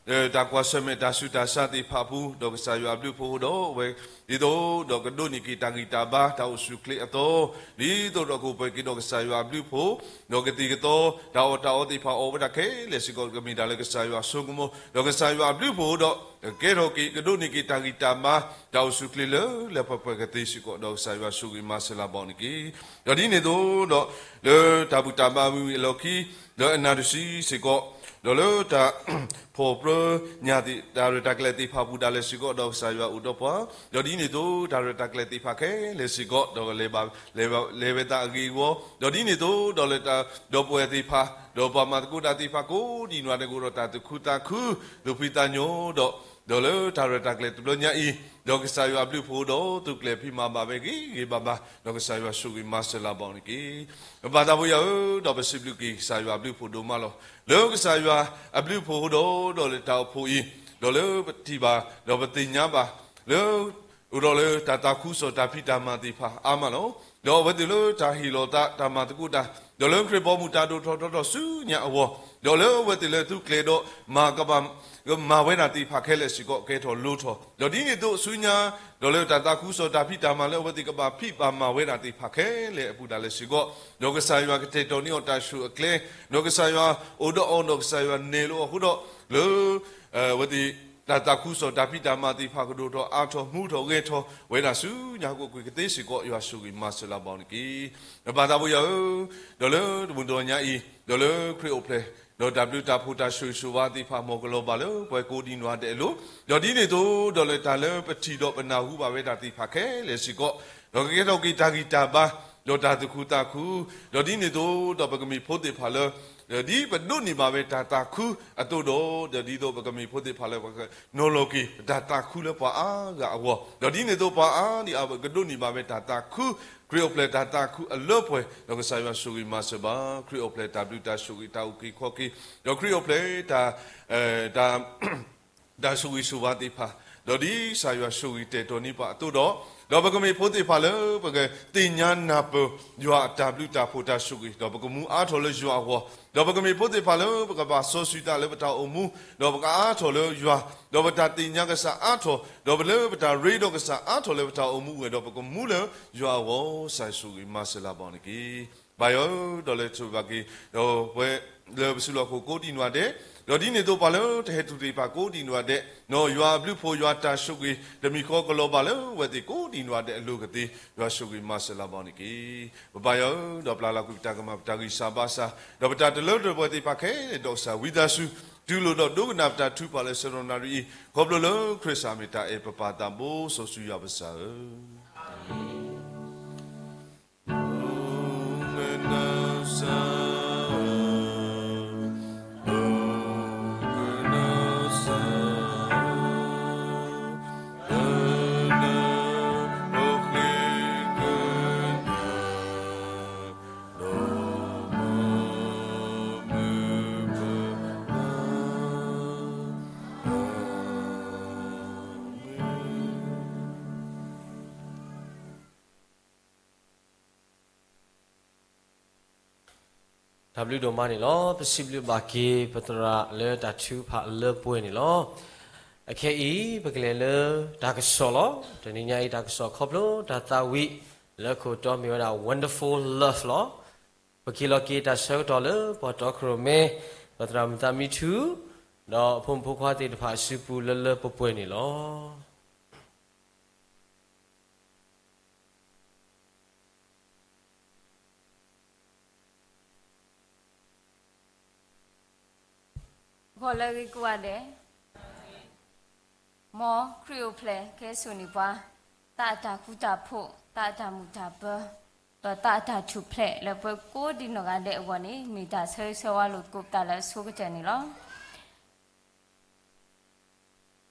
တၢ်ကွၢ်ဆၢၣ်မဲာ်တၢ်ဆူးတၢ်ဆါသ့ၣ်တဖၣ်အပူၤ, ဒီးကစၢ်ယွၤအဘျုးအဖှိၣ်အဃိဒီး အဝဲ ဒ်သိးဒီးကဒိးန့ၢ်က့ၤတၢ်ဂံၢ်တၢ်ဘါတၢ်အိၣ်ဆူၣ်အိၣ်ချ့အသိး, ဒ်သိးဒီးကအိၣ်ပှဲၤက့ၤဒီးကစၢ်ယွၤအဘျုးအဖှိၣ်, ဒီးကသံၣ်ကသီ တၢ်အီၣ်တၢ်အီသ့ၣ်တဖၣ်အီၣ်ဝဲဒၣ်ခဲလၢာ်စ့ၢ်ကီး ကမ့ၢ်တၢ်လၢကစၢ်ယွၤဆိကမိၣ်, ဒီးကစၢ်ယွၤအဘျုးအဖှိၣ်အဃိဒီး ကကဲထီၣ်က့ၤ ကဒိးန့ၢ်က့ၤတၢ်ဂံၢ်တၢ်ဘါ တၢ်အိၣ်ဆူၣ်အိၣ်ချ့လၢလၢပှဲၤပှဲၤကသ့စ့ၢ်ကီး ဒီးကစၢ်ယွၤဆိၣ်ဂ့ၤမၤစၢၤလၢ်ဘၣ်အီၤန့ၣ်တက့ၢ်. ဒီးဒ်န့ၣ်အသိးဒီး လၢတၢ်ဘူၣ်တၢ်ဘါဝံၤဝံၤအလီၢ်ခံ, လၢအနၣ်တဆံစ့ၢ်ကီး, ဒီးလၢတၢ် ဖီၣ်ပြၢညၣ်သ့ၣ် တၢ်ရဲၣ်တၢ်ကျဲၤသ့ၣ်တဖၣ်အပူၤဒၣ်လဲာ်စ့ၢ်ကီး ဒီးကစၢ်ယွၤအိၣ်ဒီးပှၤ, ဒီးဒ်န့ၣ်အသိး တၢ်ရဲၣ်တၢ်ကျဲၤသ့ၣ်တဖၣ်ခဲလၢာ်စ့ၢ်ကီး ဒီးကလဲၤဘၣ် လဲၤဝဲသးအဂ့ၤအဂီၢ်, ဒီးဒ်န့ၣ်အသိး ဒီးလၢတၢ်ဒီပုၢ်ဝဲၢ်သ့ၣ်တဖၣ်, ဒီးပှၤမၤသကိးတၢ်သ့ၣ်တဖၣ်ကိးဒံနီၢ်ဂၤဒဲးကအိၣ်ဒီးတၢ်သူၣ်ခုသးခု, သူၣ်ဖှံသးညီဒီး, ဒီးလၢတၢ်ရဲၣ်တၢ်ကျဲၤတဘျီညါအံၤ, ဒီးကစၢ်ယွၤအဘျုးအဖှိၣ်အဃိဒီး သုးကျဲၤဖံးမၤဘၣ်ဝဲဂ့ၤဂ့ၤဘၣ်ဘၣ်, ဒီးကစၢ်ယွၤဆိၣ်ဂ့ၤမၤစၢၤလၢ်ဘၣ်အီၤန့ၣ်တက့ၢ်. ပပၢ်သးဘိယွၤဧၢ, ဒီးပစံးဘျုးက့ၤကစၢ်ယွၤအဘျုးအဖှိၣ်ဒိၣ်မးလီၤ. လၢကစၢ်ယွၤအဘျုးအဖှိၣ်အဃိဒီး ဒီးလၢတၢ်အိၣ်ဖှိၣ်အံၤ, ဒီးလၢပထံၣ်ဘၣ်, ဒီးပသ့ၣ်ညါဘၣ်, လၢ အိၣ်ဒီးလၢတၢ်သးခုကစီၣ်တၢ်ဖံးတၢ်မၤသ့ၣ်တဖၣ်အါမးလီၤ. ဒီးအဝဲသ့ၣ်လၢတၢ်ဟ့ၣ်လီၤသး တၢ်မၤသကိးတၢ်, ဒီးလၢခရံာ်ဘီမုၢ်တၢ်ဒိၣ်ထီၣ်ထီထီၣ်ဆူညါအဂီၢ်, ဒီးလၢအဝဲသ့ၣ်လၢသူကျဲၤဒီးမၤကဘၣ် မၤဝဲဒၣ်သ့ၣ်တဖၣ်ခဲလၢာ်စ့ၢ်ကီး ကဲထီၣ်လိၤထီၣ်, ဒီးဒ်န့ၣ်အသိးဆူညါ, ဒီးလၢတၢ်သးခုကစီၣ်တၢ်ဖံးတၢ်မၤလၢအဝဲသ့ၣ်ကဘၣ်ဖံးဘၣ်မၤဝဲဒၣ်သ့ၣ်တဖၣ်ခဲလၢာ်အပူၤဒၣ်လဲာ်စ့ၢ်ကီး, ဒီးကစၢ်ယွၤကတဲာ်ကတီၤန့ၢ်အီၤတၢ်ဆူၣ်အကျဲ, ဒီးကစၢ်ယွၤအိၣ်ဒီးအီၤ ဒီးကစၢ်ယွၤနဲၣ်လိာ်အီၤအဃိဒီး, လၢ အဝဲသ့ၣ် တၢ်သးခုကစီၣ်တၢ်ဖံးတၢ်မၤသ့ၣ်တဖၣ်ကဒိၣ်ထီၣ်အါထီၣ်မူထီၣ်ဂဲၤထီၣ်ဝဲဒၣ်ဆူညါ ဟီၣ်ခိၣ်ကွ့ၢ်ကသ့စ့ၢ်ကီး ယွၤဆိၣ်ဂ့ၤမၤစၢၤလၢ်ဘၣ်အီၤန့ၣ်တက့ၢ်. ပပၢ်သးဘိယွၤဧၢ, ဒီးလၢတမုၢ်တနံၤညါအံၤ, ဒီးလၢခရံာ်အိၣ်ဖျဲၣ်, ဒီးတၢ်ဘျုးတၢ်ဖှိၣ်တၢ်ဆိၣ်ဂ့ၤဆိၣ်ဝါသ့ၣ်တဖၣ် မ်ကလီၤဘၣ်လၢပှၤကိးဒံနီၢ်ဂၤဒဲးအလိၤ, ဒီးဒ်န့ၣ်အသိး ဒီးလၢတၢ်လၢပထံၣ်ဒီးပနၢ်ဟူဘၣ်ဝဲဒၣ်သ့ၣ်တဖၣ်ခဲလၢာ်စ့ၢ်ကီး, ဒီးကကဲထီၣ်က့ၤတၢ်ဂံၢ်တၢ်ဘါ, ဒီးတၢ်သူၣ်ခုသးခု, ဒီးဒ်န့ၣ်အသိး ဒီးပကမ့ၢ်ဖိသ့ၣ်တဖၣ်လၢ ဒ်ပဒိးန့ၢ်ဘၣ်ဝဲတၢ်သးခုအသိးဒီး, ဒီးဒ်သိးပကမ့ၢ်ဖိသ့ၣ်တဖၣ်လၢပကနီၤလီၤက့ၤ ပတၢ်သးခုလၢပှၤအါဂၤအဂီၢ်, ဒီးဒ်န့ၣ်အသိးပှၤအါဒံအါကဒိးန့ၢ်ဘၣ်ဝဲတၢ်သးခု, ခရံာ်အိၣ်ဖျဲၣ်တၢ်သးခုအလၢပှဲၤ, ဒီးကစၢ်ယွၤဆိၣ်ဂ့ၤမၤစၢၤဘၣ်, ခရံာ်အိၣ်ဖျဲၣ်တၢ်ဘျုးတၢ်ဆိၣ်ဂ့ၤတၢ်အုၣ်က့ၤခီၣ်က့ၤ, ဒီးခရံာ်အိၣ်ဖျဲၣ်တၢ် တၢ်ဆိၣ်ဂ့ၤဆိၣ်ဝါသ့ၣ်တဖၣ်, ဒီးဒ်ကစၢ်ယွၤဆိၣ်ဂ့ၤတဲာ်တီၤန့ၢ်ပှၤအသိးဒီး, ဒီးပကမ့ၢ်ဖိသ့ၣ်တဖၣ်လၢပကသ့ၣ်ညါနၢ်ပၢၢ်ယွၤအတၢ်ဘျုးတၢ်ဖှိၣ်တၢ်ဆိၣ်ဂ့ၤ, ဒီးပကမူအါထီၣ်လၢယွၤအဂီၢ်, ဒီးပကမ့ၢ်ဖိသ့ၣ်တဖၣ်လၢပကဘၣ်စီဆှံသးလၢပတၢ်အိၣ်မူ, ဒီးပကအါထီၣ်လၢယွၤ, ဒီးပတၢ်သ့ၣ်ညါကစၢ်အါထီၣ်, ဒီးပလၢပတၢ်ရ့ဒီးကစၢ်အါထီၣ်လၢပတၢ်အိၣ်မူဝဲ, ဒီးပကမူလၢယွၤအဂီၢ်, ကစၢ်ယွၤဆိၣ်ဂ့ၤမၤစၢၤလၢ်ဘၣ်န့ၣ်တက့ၢ်. ပၢ်ယွၤဧၢ, ဒီးလဲၤဆိၣ်ဂ့ၤဘၣ်က့ၤ ဒီးပဝဲလၢပစုလီၢ်ခိၣ်ကိးဒံနီၢ်ဂၤဒဲး, ဒီးဒ်န့ၣ်အသိးပှၤလၢတဟဲတူၢ်သ့ၣ်တဖၣ်ကိးဒံနီၢ်ဂၤဒဲး, ယွၤအဘျုးအဖှိၣ်ယွၤတၢ်ဆိၣ်ဂ့ၤတမံၤဃီကလီၤဘၣ်လၢအဝဲသ့ၣ်ကိးဒံနီၢ်ဂၤဒဲးအလိၤကသ့, ယွၤဆိၣ်ဂ့ၤမၤစၢၤလၢ်ဘၣ်န့ၣ်တက့ၢ်. ပပၢ်ယွၤဧၢ, ဒီးပျၢ်လီၤကွံာ်ပတၢ်ကမၣ်ပတၢ်ဂံၢ်စၢ်ဘါစၢ်, ဒီးပတၢ်တလၢတပှဲၤသ့ၣ်တဖၣ်ခဲလၢာ်, ဒီးကစၢ်ဝံသးစူၤ တူၢ်လိာ်ဒီးဒိကနၣ်ပတၢ်ထုကဖၣ်လၢဆၢကတီၢ်နၣ်ရံၣ်အံၤ, ခီဖျိလၢခရံာ်စၢ်အမ့ၢ်တၢ်အဲၣ်ပပၢ်သးဘိစီဆှံယွၤပစၢ်ဧၢ.တၢ်ဘျုးဒိၣ်မးန့ၣ်လီၤ. ပစံးဘျုးဘၣ်က့ၤပသရၣ်လၢတၢ်ထုကဖၣ်လၢပှဲၤန့ၣ်လီၤ. အခဲအံၤ ပကလဲၤလၢတၢ်ကစီၣ်လီၤ. တနံၤညါအံၤတၢ်ကစီၣ်ခီဖျိတၢ်သးဝံၣ်လၢခိၣ်တီမ့ၢ်ဝဲဒၣ် Wonderful Love လီၤ. ပက့ၤလီၤက့ၤတၢ်ဆၢကတီၢ်လၢပှၤတီခိၣ်ရိၣ်မဲ ပသရၣ်မုၣ်သးမံထူ, ဒီးအဖိမုၣ်ဖိခွါသ့ၣ်တဖၣ်အစုပူၤလၢလၢပှဲၤပှဲၤန့ၣ်လီၤ. ဂီၤလၢအဂ့ၤကိးဂၤဒဲး, မ်ခရံာ်အိၣ်ဖျဲၣ်ကဟဲစိာ်န့ၢ်ပှၤ, သးအတၢ်ဃူတၢ်ဖိး, သးအတၢ်မုာ်တၢ်ပၢၤ, ဒီးသးအတၢ်ထူၣ်ဖျဲးလၢပှၤကိးဒံနီၢ်ဂၤဒဲးအဂီၢ်န့ၣ် မ့ၢ်တၢ်ဆၢဂ့ၤဆၢဝါလိာ်သကိးပသးလၢအဆိကတၢၢ်န့ၣ်လီၤ.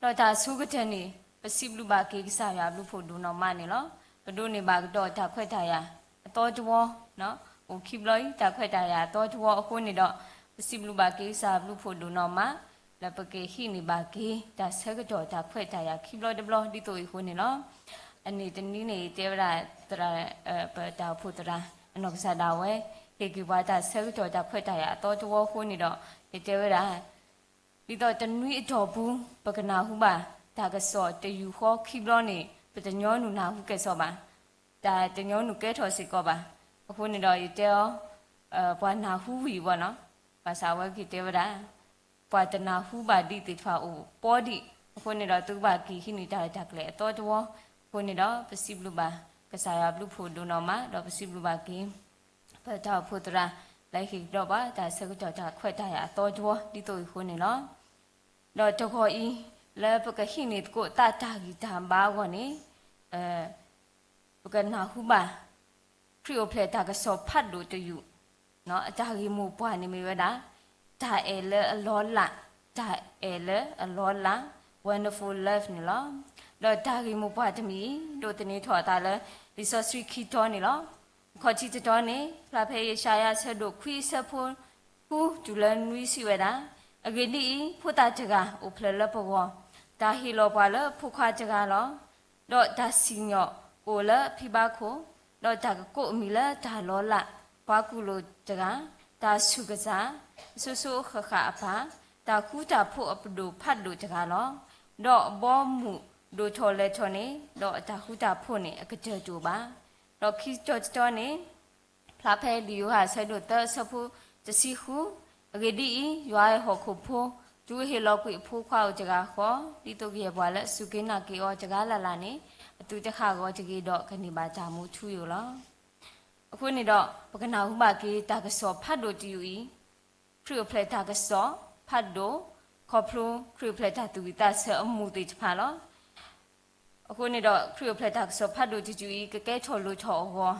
ဒီးတၢ်အဆိကတၢၢ်န့ၣ် ပစံးဘျုးဘၣ်က့ၤကစၢ်ယွၤအဘျုးဖှိၣ်ဒိၣ်နီၢ်မးန့ၣ်လီၤ. ပဒိးန့ၢ်ဘၣ်ကဒီးတၢ်ခွဲးတၢ်ယာ်အသီတဝီ, အိၣ်ခံဘျီအံၤ တၢ်ခွဲးတၢ်ယာ်အသီတဝီအဃိန့ၣ်ဒီး ပစံးဘျုးဘၣ်က့ၤကစၢ်အဘျုးဖှိၣ်ဒိၣ်နီၢ်မး လၢပကဟံးန့ၢ်ဘၣ်က့ၤ တၢ်ဆၢကတီၢ်တၢ်ခွဲးတၢ်ယာ်ခံဘျီတဘျီဒ်သိးအံၤအဃိန့ၣ်လီၤ. အန့ၣ်တနံၤန့ၣ် ယတဲဝဲဒၣ် သရၣ်, ပတၢ်အိၣ်ဖှိၣ်သရၣ် အနီၢ်ကစၢ်ဒၣ်ဝဲ ဟ့ၣ်က့ၤပှၤတၢ်ဆၢကတီၢ်တၢ်ခွဲးတၢ်ယာ်အသီတဝီအဃိန့ၣ်ဒီး ယတဲဝဲဒၣ် ဒ်သိးတနွံအတီၢ်ပူၤ ပကနၢ်ဟူဘၣ် တၢ်ကစီၣ်တယူာ်ဃီခံဘျီန့ၣ် ပတညီနုၢ်နၢ်ဟူကဲၣ်ဆိးဘၣ်, တၢ်တညီနုၢ်ကဲထီၣ်စ့ၢ်ကီးဘၣ်. အဃိန့ၣ်ဒီးယတဲအီၤ ပှၤနၢ်ဟူဝံၤဘၣ်နီၤ, ဘၣ်ဆၣ်အဝဲက့ၤတဲဝဲဒၣ် ပှၤတနၢ်ဟူဘၣ်ဒံးသ့ၣ်တဖၣ်အိၣ်ပီဒံး, အဃိန့ၣ်ဒီးသုကဘၣ်က့ၤဟံးန့ၢ်တၢ်ရဲၣ်တၢ်ကျဲၤအသီတဝီ, အဃိန့ၣ်ဒီးပစံးဘျုးဘၣ် ကစၢ်ယွၤဘျုးဖှိၣ်ဒိၣ်နီၢ်မး ဒီးပစံးဘျုးဘၣ်က့ၤ ပတၢ်အိၣ်ဖှိၣ်သရၣ် လၢဟ့ၣ်ကဒီးပှၤတၢ်ဆၢကတီၢ်တၢ်ခွဲးတၢ်ယာ်အသီတဝီဒ်သိးအံၤအဃိန့ၣ်လီၤ. ဒီးတဂီၤအံၤ လၢပကဟံးန့ၢ်သကိးသးတၢ်ဂံၢ်တၢ်ဘါအဂီၢ်န့ၣ် ပကနၢ်ဟူဘၣ် ခရံာ်အိၣ်ဖျဲၣ်တၢ်ကစီၣ်ဖးဒိၣ်တယုၢ် အတၢ်ဂ့ၢ်မိၢ်ပှၢ်န့ၣ်မ့ၢ်ဝဲဒၣ် တၢ်အဲၣ်လၢအလီၤလး, တၢ်အဲၣ်လၢအလီၤလး Wonderful Love န့ၣ်လီၤ. ဒီးတၢ်ဂ့ၢ်မိၢ်ပှၢ်တမံၤအံၤ ဒိးသန့ၤထီၣ်အသးလၢ လံာ်စီဆှံခံတီၤန့ၣ်လီၤ. အခီၣ်ထံးတတီၤန့ၣ် ဖျါဖဲယၡါယၤအဆၢဒိၣ်ခွံအဆၢဖိဃုတုၤလၢနွံစံးဝဲဒၣ်, အဂ့ၢ်ဒ်အံၤ, ဖိသၣ်တဂၤအိၣ်ဖျဲၣ်လၢပဂီၢ်, တၢ်ဟ့ၣ်လီၤပှၤလၢအဖိခွါတဂၤလီၤ. ဒီးတၢ်စံၣ်ညီၣ်ကအိၣ်လၢအဖံဘါခိၣ်, ဒီးတၢ်ကကိးအမံၤလၢတၢ်လီၤလး, ပှၤကူၣ်လိာ်တဂၤ, တၢ်ဆူၣ်ကစၢ်, အစိၤစိၤအဃၣ်ဃၣ်အပၢ်, တၢ်ဃူတၢ်ဖိးအပဒိၣ်ဖးဒိၣ်တဂၤလီၤ. ဒီးအဘီအမုၢ်ဒိၣ်ထီၣ်လဲၤထီၣ်န့ၣ်, ဒီးအတၢ်ဃူတၢ်ဖိးန့ၣ်အကတၢၢ်တအိၣ်ဘၣ်. ဒီးခံတီၤတတီၤန့ၣ် ဖျါဖဲလံာ်ယိၤဟၣ်အဆၢဒိၣ်သၢအဆၢဖိတဆံဃု, အဂ့ၢ်ဒ်အံၤ, ယွၤအဲၣ်ဟီၣ်ခိၣ်ဖိ, တုၤအဟ့ၣ်လီၤကွံာ်အဖိခွါဧိၤတဂၤဃီ, ဒ်သိးကယဲၢ်ပှၤလၢအစူၢ်က့ၤနာ်က့ၤအီၤတဂၤလၢ်လၢ်န့ၣ်, အသုတဃၣ်ဂီၤတဂ့ၤဒီးကန့ၢ်ဘၣ်တၢ်မူထူယိာ်လီၤ. အဃိန့ၣ်ဒီး ပကနၢ်ဟူဘၣ်က့ၤတၢ်ကစီၣ်ဖးဒိၣ်တယုၢ်အံၤ, ခရံာ်အိၣ်ဖျဲၣ်တၢ်ကစီၣ်ဖးဒိၣ်, ခီဖျိခရံာ်အိၣ်ဖျဲၣ်တၢ်သူၣ်ဝံၣ်သးဆၢအမူးသ့ၣ်တဖၣ်လီၤ. အဃိန့ၣ်ဒီး ခရံာ်အိၣ်ဖျဲၣ်တၢ်ကစီၣ်ဖးဒိၣ်တယုၢ်အံၤ ကကဲထီၣ်လိၣ်ထီၣ်အဂီၢ်,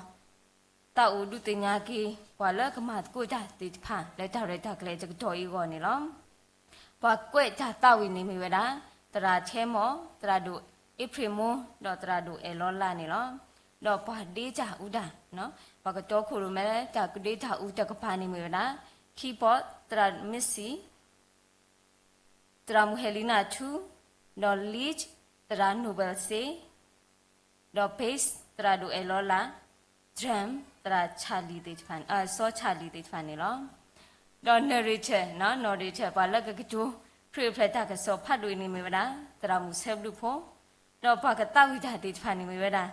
သးအိၣ်ဒုးသ့ၣ်ညါက့ၤ ပှၤလၢကမၤသကိးတၢ်သ့ၣ်တဖၣ် လၢတၢ်ရဲၣ်တၢ်ကျဲၤတကတီၢ်အံၤအဂီၢ်န့ၣ်လီၤ. ပှၤကွဲးတၢ်သးဝံၣ်န့ၣ်မ့ၢ်ဝဲဒၣ် သရၣ်ထဲမီၣ်, သရၣ်ဒိၣ်အ့ဖြ့ၣ်မိၢ်, ဒီးသရၣ်ဒိၣ်အဲၣ်လီၤလးန့ၣ်လီၤ. ဒီးပှၤဒ့တၢ်အူတၢ်, ပှၤကတီခိၣ်ရိၣ်မဲလၢတၢ်ကဒ့တၢ်အူတကပၤန့ၣ်မ့ၢ်ဝဲဒၣ် Keyboard သရၣ်မ့ၢ်စံၣ်, သရၣ်မုၣ်ဟဲလံနၢ်ထူ, ဒီး Lead သရၣ်နိၣ်ဘဲၣ်စ့, ဒီး Bass သရၣ်ဒိၣ်အဲၣ်လီၤလး, Drum သရၣ်ဆၣ်လံၣ်သ့ၣ်တဖၣ်, စီၤဆၣ်လံၣ်သ့ၣ်တဖၣ်န့ၣ်လီၤ. ဒီး Narrator, Narrator ပှၤလၢကကတိၤ ခရံာ်အိၣ်ဖျဲၣ်တၢ်ကစီၣ်ဖးဒိၣ်အံၤန့ၣ်မ့ၢ်ဝဲဒၣ် သရၣ်မုၣ်ဆၢဘျုးဖိ, ဒီးပှၤကသးဝံၣ်တၢ်သ့ၣ်တဖၣ်န့ၣ်မ့ၢ်ဝဲဒၣ်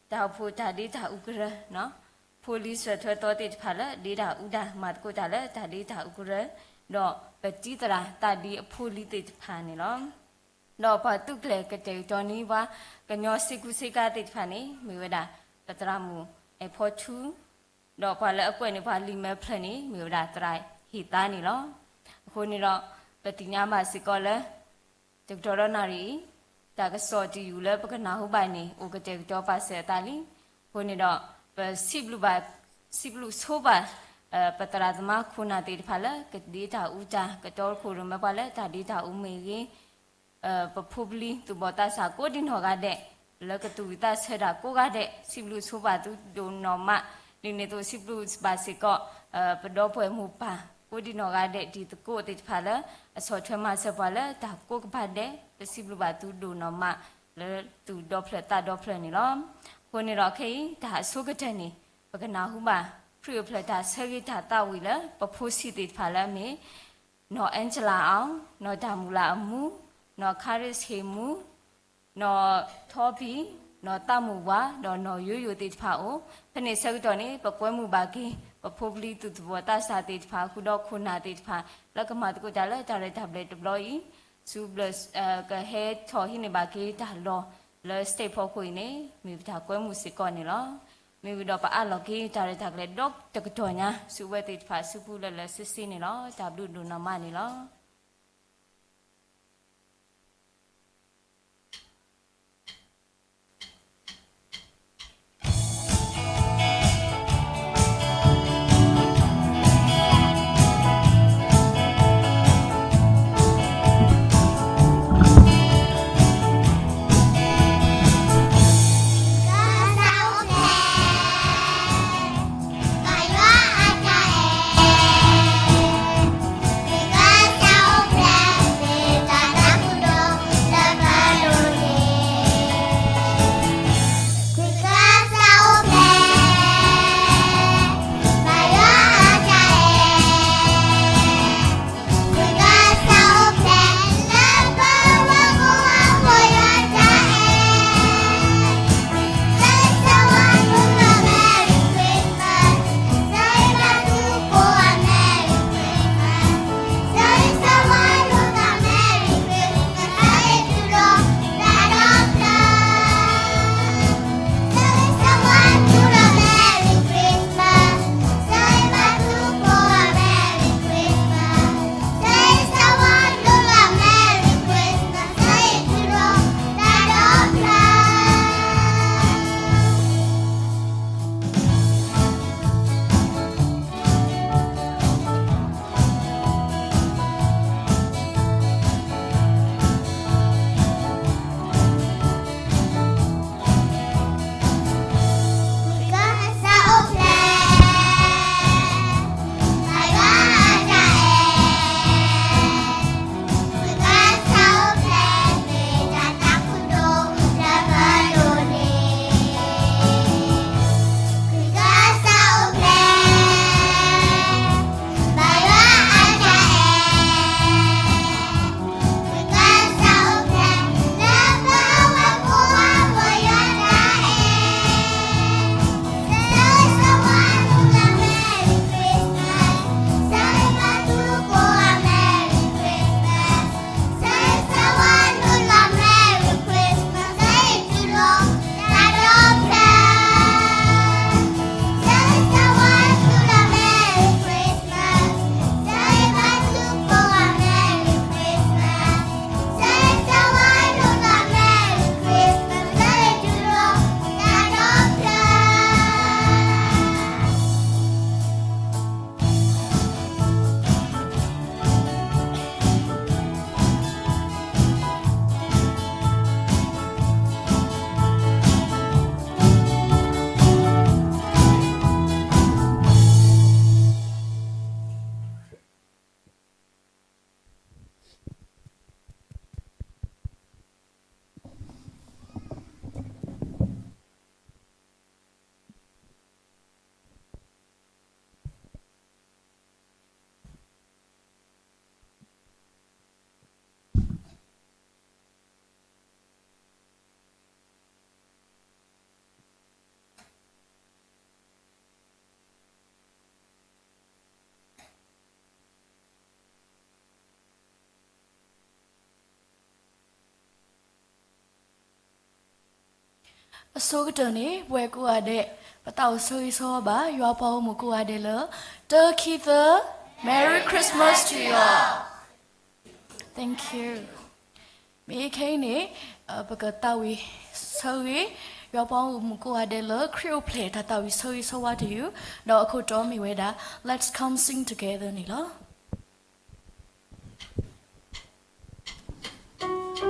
တၢ်အိၣ်ဖှိၣ်တၢ်ဒ့တၢ်အူကရၢ, ဖိလံၤစၢၢ်ထွဲသီသ့ၣ်တဖၣ်လၢဒ့တၢ်အူတၢ် မၤသကိးတၢ်လၢတၢ်ဒ့တၢ်အူကရၢ, ဒီးပတံၤသရၣ်သးဒ့အဖိလံၤသ့ၣ်တဖၣ်န့ၣ်လီၤ. ဒီးပှၤသုးကျဲၤကတဲာ်ကတီၤန့ၢ်ပှၤ ကညီစ့ကူစ့ကၤသ့ၣ်တဖၣ်န့ၣ် မ့ၢ်ဝဲဒၣ် ပသရၣ်မုၣ်အဲၣ်ဖီထူ, ဒီးပှၤလၢအကွဲးန့ၢ်ပှၤလံာ်မဲာ်ဖျၢၣ်န့ၣ် မ့ၢ်ဝဲဒၣ်သရၣ်ဟ့ၣ်သါန့ၣ်လီၤ. အဃိန့ၣ်ဒီး ပသ့ၣ်ညါဘၣ်စ့ၢ်ကီးလၢ တကတီၢ်ဒီးနၣ်ရံၣ်အံၤ တၢ်ကစီၣ်တယုၢ်လၢပကနၢ်ဟူဘၣ်န့ၣ် အိၣ်ကတဲာ်ကတီၤပာ်စၢၤအသးလံ. အဃိန့ၣ်ဒီး ပစံးဘျုးဘၣ်, စံးဘျုးဆိဘၣ် ပသရၣ်သမါခိၣ်နၢ်သ့ၣ်တဖၣ်လၢကဒ့တၢ်အူတၢ် ကတီခိၣ်ရိၣ်မဲပှၤလၢတၢ်ဒ့တၢ်အူမ့ၢ်ဂ့ၤ, ပဖိပလံၤသူၣ်ဘီၣ်သးစၢ်ကိးဒံနီၢ်ဂၤဒဲး လၢကသူၣ်ဝံၣ်သးဆၢတၢ်ကိးဂၤဒဲး စံးဘျုးဆိဘၣ်သုဒိၣ်နီၢ်မး. ဒ်န့ၣ်အသိးစံးဘျုးဘၣ်စ့ၢ်ကီး ပဒီပုၢ်ဝဲၢ်မိၢ်ပၢ် ကိးဒံနီၢ်ဂၤဒဲး တံၤသကိးသ့ၣ်တဖၣ်လၢ အဆီၣ်ထွဲမၤစၢၤပှၤလၢတၢ်ကိးကပၤဒဲး ပစံးဘျုးဘၣ်သုဒိၣ်နီၢ်မး လၢသူၣ်ဒီဖျၢၣ်သးဒီဖျၢၣ်န့ၣ်လီၤ. အဃိန့ၣ်ဒီးခဲအံၤ တၢ်အဆိကတၢၢ်န့ၣ် ပကနၢ်ဟူဘၣ် ခရံာ်အိၣ်ဖျဲၣ်တၢ်ဆၢဂ့ၤတၢ်သးဝံၣ်လၢ ပဖိဆံးသ့ၣ်တဖၣ်လၢအမ့ၢ် နီၢ်အဲကလးအီ, နီၢ်တၢ်မုၢ်လၢ်အမူ, နီၢ်ခါရ့ၣ်ဟ့ၣ်မူ, နီၢ်ထီပံၤ, နီၢ်သးမုၢ်ဝါ, ဒီးနီၢ်ယိယိသ့ၣ်တဖၣ်အိၣ်. ဖဲန့ၣ်ဆၢကတီၢ်န့ၣ် ပကွဲမုာ်ဘၣ်က့ၤ ပဖိပလံၤသူၣ်ဘီၣ်သးစၢ်သ့ၣ်တဖၣ် ဃုာ်ဒီးခိၣ်နၢ်သ့ၣ်တဖၣ် လၢကမၤသကိးတၢ်လၢတၢ်ရဲၣ်တၢ်ကျဲၤတဘျီအံၤ ဆူဘျၢၣ် ကဟဲထီၣ်ဟံးန့ၢ်ဘၣ်က့ၤတၢ်လီၢ်လၢ stage ဖီခိၣ်အံၤန့ၣ် မ့ၢ်ပတၢ်ကွဲမုာ်စ့ၢ်ကီးန့ၣ်လီၤ. မ့ၢ်ဝံၤဒီးပအးလီၤက့ၤတၢ်ရဲၣ်တၢ်ကျဲၤဒီတကတီၢ်ညါ ဆူဝဲသ့ၣ်တဖၣ်စုပူၤလၢလၢဆ့ဆ့န့ၣ်လီၤ. တၢ်ဘျုးဒိၣ်နီၢ်မးန့ၣ်လီၤ. အဆိကတၢၢ်န့ၣ် ပဝဲကိးဂၤဒဲး ပသးအိၣ်ဆၢဂ့ၤဆၢဝါဘၣ် ယွၤပှၤဂီၢ်မုၢ်ကိးဂၤဒဲးလၢ တၢ ခံ သၢ Merry Christmas to you all. Thank you. မ့ၢ်ခဲအံၤန့ၣ် ပကသးဝံၣ်ဆၢဂ့ၤ ယွၤပှၤဂီၢ်မုၢ်ကိးဂၤဒဲးလၢ ခရံာ်အိၣ်ဖျဲၣ်တၢ်သးဝံၣ်ဆၢဂ့ၤဆၢဝါတယုၢ်, ဒီးအခိၣ်တီမ့ၢ်ဝဲဒၣ် Let's come sing together န့ၣ်လီၤ.ကျီ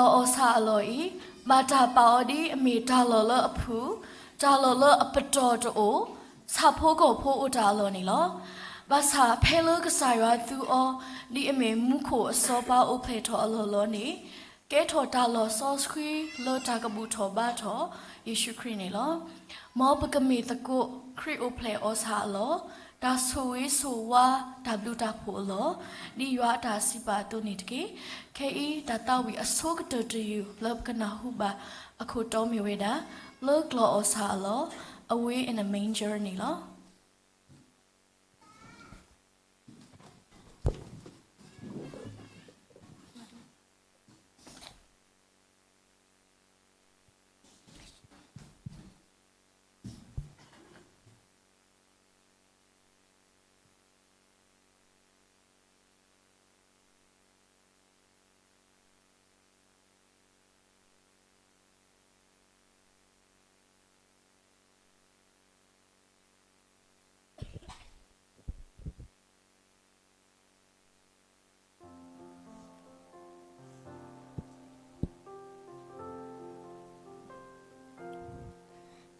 ၢ်အီၣ်ဆၣ်အလီၢ်အံၤ ဘၣ်တၢ်ပာ်အီၤဒ်အမ့ၢ်တၢ်လီၢ်လၢအဖုၣ်, တၢ်လီၢ်လၢအပတီၢ်တအိၣ်, ဆၣ်ဖိကီၢ်ဖိအိၣ်တၢ်အလီၢ်န့ၣ်လီၤ. ဘၣ်ဆၣ်ဖဲလၢကစၢ်ယွၤသူအီၤ ဒ်အမ့ၢ်မူခိၣ်အစီၤပၤအိၣ်ဖျဲၣ်ထီၣ်အလီၢ်လီၤန့ၣ်, ကဲထီၣ်တၢ်လီၢ်စီဆှံလၢတၢ်ကဘူၣ်ထီၣ်ဘါထီၣ်ယ့ၣ်ၡူးခရံာ်န့ၣ်လီၤ. မ်ပကမ့ၢ်သကိး ခရံာ်အိၣ်ဖျဲၣ်အီၣ်ဆၣ်အလီၢ်, တၢ်ဆိၣ်ဂ့ၤဆိၣ်ဝါတၢ်ဘျုးတၢ်ဖှိၣ်အလီၢ်, ဒ်ယွၤအတၢ်စံးပာ်အသိးန့ၣ်တက့ၢ်. ခဲအံၤတၢ်သးဝံၣ်အဆိကတၢၢ်တယုၢ်လၢပကနၢ်ဟူဘၣ်အခိၣ်တီမ့ၢ်ဝဲဒၣ် လၢကျီၢ်အီၣ်ဆၣ်အလီၢ်, Away in a manger န့ၣ်လီၤ.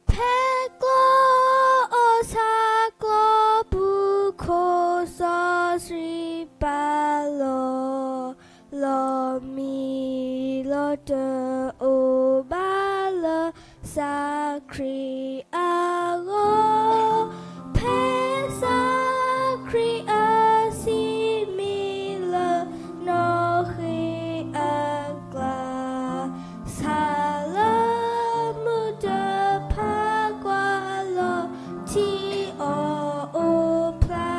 ဖဲကျီၢ်အီၣ်ဆၣ်ကျီၢ်ပူၤ ခိၣ်စီဆှံပာ်လီၤ လီၤမံလီၤတၢ်အိၣ်ဘၣ်လၢ စၢ်ခရံာ်အဂီၢ်, ဖဲစၢ်ခရံာ်အစံးမံလၢ နီၣ်ဃ့အကျါ, ဆၣ်လၢမုၢ်တဖၣ်ကွၢ်လီၤ ထံအီၣ်အိၣ်ဖျါ.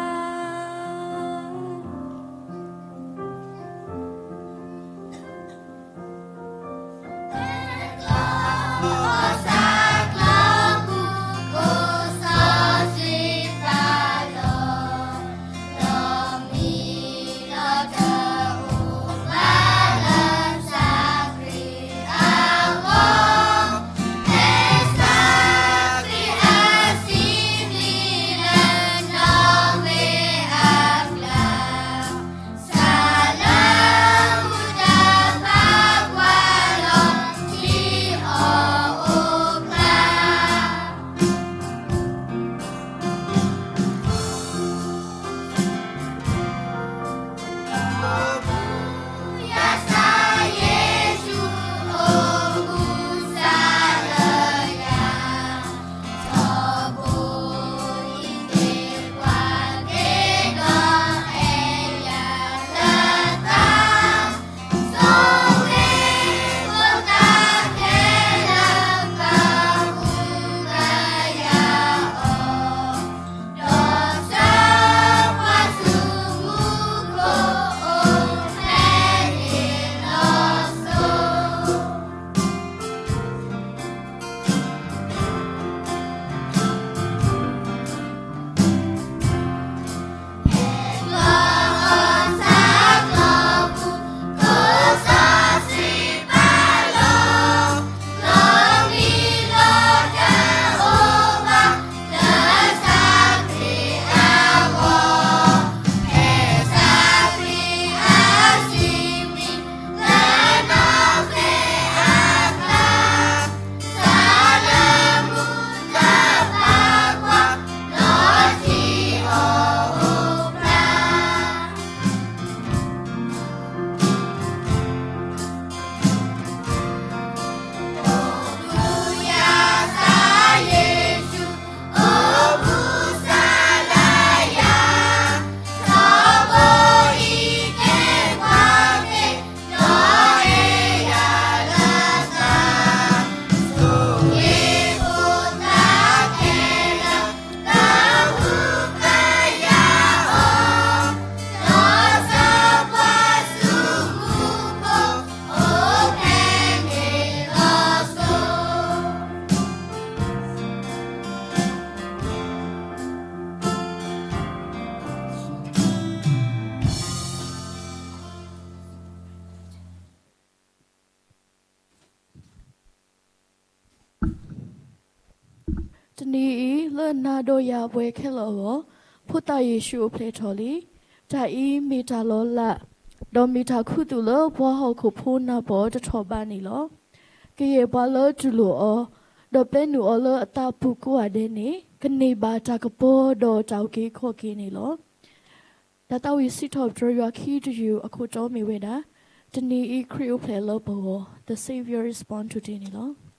တနံၤအံၤလၢနၤဒီးယၤပှဲၤခဲလၢာ်အဂီၢ်, ဖိသၣ်ယ့ၣ်ၡူးအိၣ်ဖျဲၣ်ထီၣ်လံ. တၢ်အံၤမ့ၢ်တၢ်လီၤလး, ဒီးမ့ၢ်တၢ်ခူသူၣ်လၢပှၤဟီၣ်ခိၣ်ဖိနၢ်ပၢၢ်တထီၣ်ဘးန့ၣ်လီၤ. ကယဲၢ်ပှၤလၢတူၢ်လိာ်အီၤ, ဒီးပျဲနုာ်အီၤလၢအသးပူၤကိးဂၤဒဲးန့ၣ်, ကန့ၢ်ဘၣ်တၢ်ကပီၤဒီးတၢ်အုၣ်က့ၤခီၣ်က့ၤန့ၣ်လီၤ. တၢ်သးဝံၣ်စံးထီၣ်ပတြၢၤယွၤခံတယုၢ်အခိၣ်တီမ့ၢ်ဝဲဒၣ်, တနံၤအံၤခရံာ်အိၣ်ဖျဲၣ်လၢပဂီၢ်, The Savior is born today န့ၣ်လီၤ.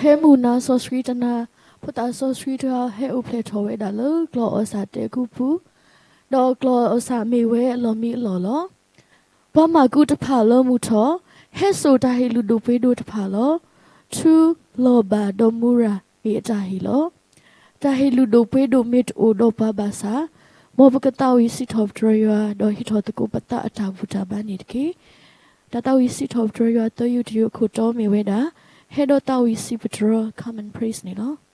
ဖဲမုၢ်နၤစီဆှံတနၤ, ဖိသၣ်စီဆှံတဂၤဟဲအိၣ်ဖျဲၣ်ထီၣ်ဝဲဒၣ်လၢကျီၢ်အီၣ်စၣ်တဲာ်ကူပူၤ, ဒီးကျီၢ်အီၣ်စၣ်မ့ၢ်ဝဲအလီၢ်မံအလီၢ်လီၤ. ပှၤမၢ်ကူးတဖၣ်လၢမုၢ်ထီၣ် ဟဲစိာ်တၢ်ဟ့ၣ်လုၢ်ဒိၣ်ပှ့ၤဒိၣ်တဖၣ်လီၤ. ထူ, လီၤဘၣ် ဒီးမူရၤမ့ၢ်အတၢ်ဟ့ၣ်လီၤ. တၢ်ဟ့ၣ်လုၢ်ဒိၣ်ပှ့ၤဒိၣ်မ့ၢ်တအိၣ်ဒီးပှၤဘၣ်ဆၣ်, မ်ပကသးဝံၣ်စံးထီၣ်ပတြၢၤယွၤ ဒီးဟ့ၣ်ထီၣ်သကိးပသးအတၢ်ဘူၣ်တၢ်ဘါန့ၣ်တက့ၢ်. တၢ်သးဝံၣ်စံးထီၣ်ပတြၢၤယွၤသၢယုၢ်တယုၢ်အခိၣ်တီမ့ၢ်ဝဲဒၣ်, ဟဲဒီးသးဝံၣ်စံးပတြၢၤ Come and Praise န့ၣ်လီၤ.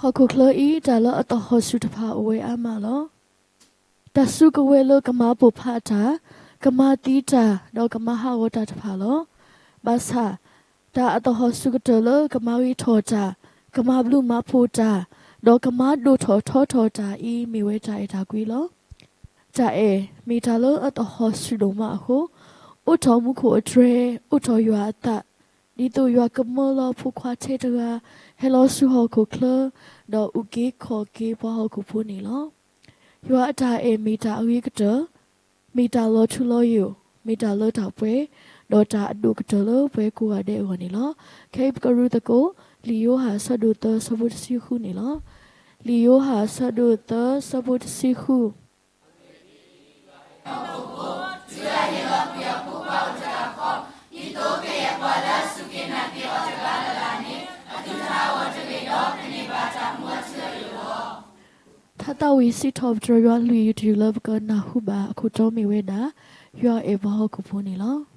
ဟီၣ်ခိၣ်ချၢအံၤ တၢ်လၢအသဟီၣ်ဆူၣ်တဖၣ်အိၣ်ဝဲအါမးလီၤ. တၢ်စုကဝဲၤလၢကမၤပိာ်ဖးတၢ်, ကမၤသံတၢ်, ဒီးကမၤဟးဂီၤတၢ်တဖၣ်လီၤ. ဘၣ်ဆၣ်, တၢ်အသဟီၣ်ဆူၣ်ကတၢၢ်လၢကမၤဂ့ၤထီၣ်တၢ်, ကမၤဘျုးမၤဖှိၣ်တၢ်, ဒီးကမၤဒိၣ်ထီၣ်ထီထီၣ်တၢ်အံၤ မ့ၢ်ဝဲတၢ်အဲၣ်တၢ်ကွံလီၤ. တၢ်အဲၣ်မ့ၢ်တၢ်လၢအသဟီၣ်ဆူၣ်ဒိၣ်မးအဃိ, အိးထီၣ်မူခိၣ်အတြဲၤ, အိးထီၣ်ယွၤအသး, ဒ်သိးယွၤကမၢလီၤဖိခွါထဲတဂၤ ဟဲလီၤဆူဟီၣ်ခိၣ်ချၢ, ဒီးအုၣ်က့ၤခီၣ်က့ၤပှၤဟီၣ်ခိၣ်ဖိန့ၣ်လီၤ. ယွၤအတၢ်အဲၣ်မ့ၢ်တၢ်အဂ့ၤကတၢၢ်, မ့ၢ်တၢ်လီၤထူလီၤယိာ်, မ့ၢ်တၢ်လၢတၢ်ပှဲၤ, ဒီးတၢ်အဒိၣ်ကတၢၢ်လၢပှၤကိးဂၤဒဲးအဂီၢ်န့ၣ်လီၤ. ခဲအံၤပကရူၢ်သကိး လံာ်ယိၤဟၣ်အဆၢဒိၣ်သၢဆၢဖိတဆံဃုန့ၣ်လီၤ. လံာ်ယိၤဟၣ်အဆၢဒိၣ်သၢဆၢဖိတဆံဃု ထါသးဝံၣ်စံးထီၣ်ပတြၢၤယွၤလွံၢ်ယုၢ်တယုၢ်လၢပကနၢ်ဟူဘၣ်အခိၣ်တီမ့ၢ်ဝဲဒၣ်, ယွၤအဲၣ်ပှၤဟီၣ်ခိၣ်ဖိန့ၣ်လီၤ.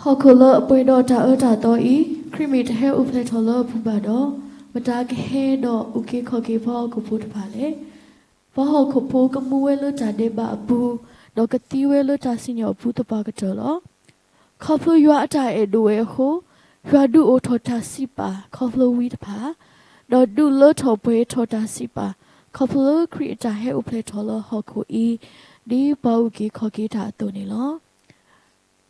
ဟီၣ်ခိၣ်လၢအပှဲၤဒီးတၢ်အၢတၢ်သီအံၤ, ခရံာ်မ့ၢ်တဟဲအိၣ်ဖျဲၣ်ထီၣ်လၢအပူၤဘၣ်ဒီး, မတၤကဟဲဒီးအုၣ်က့ၤခီၣ်က့ၤပှၤဟီၣ်ခိၣ်ဖိတဖၣ်လဲၣ်. ပှၤဟီၣ်ခိၣ်ဖိကမူဝဲလၢတၢ်ဒဲးဘးအပူၤ, ဒီးကသံဝဲလၢတၢ်စံၣ်ညီၣ်အပူၤသပှၢ်ကတၢၢ်လီၤ. ခီဖျိယွၤအတၢ်အဲၣ်ဒိၣ်ဝဲအဃိ, ယွၤဒုးအိၣ်ထီၣ်တၢ်စံးပာ်ခီဖျိဝံတဖၣ်, ဒီးဒုးလၢထီၣ်ပှဲၤထီၣ်တၢ်စံးပာ် ခီဖျိလၢခရံာ်အတၢ်ဟဲအိၣ်ဖျဲၣ်ထီၣ်လၢဟီၣ်ခိၣ်အံၤ, ဒ်ပှၤအုၣ်က့ၤခီၣ်က့ၤတၢ်အသိးန့ၣ်လီၤ.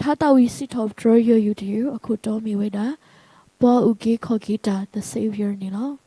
ထါသးဝံၣ်စံးထီၣ်ပတြၢၤယဲၢ်ယုၢ်တယုၢ် အခိၣ်တီမ့ၢ်ဝဲဒၣ်, ပှၤအုၣ်က့ၤခီၣ်က့ၤတၢ် The Savior န့ၣ်လီၤ.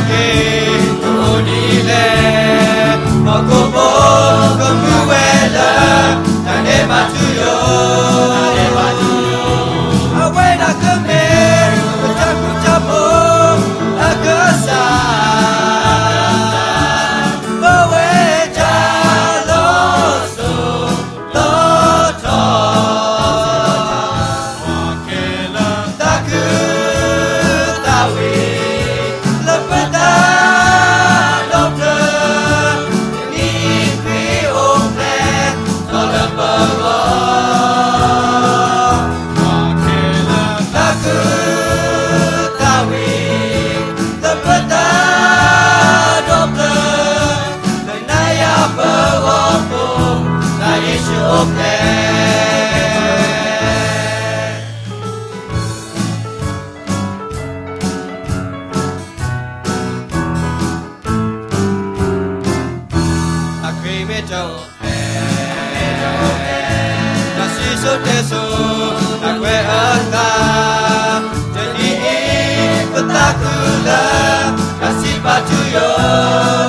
တအိၣ်ဒ်လဲၣ်, ဟီၣ်ခိၣ်ဖိကမူဝဲလၢ တၢ်ဒဲးဘးထူယိာ်, အဝဲဒၣ်ကမ့ၢ် ပတၢ်ဃူတၢ်ဖိးအကစၢ်, ပဝဲတၢ်လီၤစိၤလီၤထီ သးခုသးဝံၣ် လၢပတၢ်ဒီဖျၢၣ်, တနံၤအံၤခရံာ်အိၣ်ဖျဲၣ်ထီၣ်လၢပဂီၢ်, သးခုသးဝံၣ် လၢပတၢ်ဒီဖျၢၣ်, လၢနၤယၤပဂီၢ်ဖိ, သးယ့ၣ်ၡူးအိၣ်ဖျဲၣ် အခရံာ်မ့ၢ်တအိၣ်ဖျဲၣ်, တၢ်စံၣ်စိၤတဲစိၤ တၢ်ကွဲးအသး, တနံၤအံၤ ပသးခုလၢ တၢ်စံးပာ်ထူယိာ်,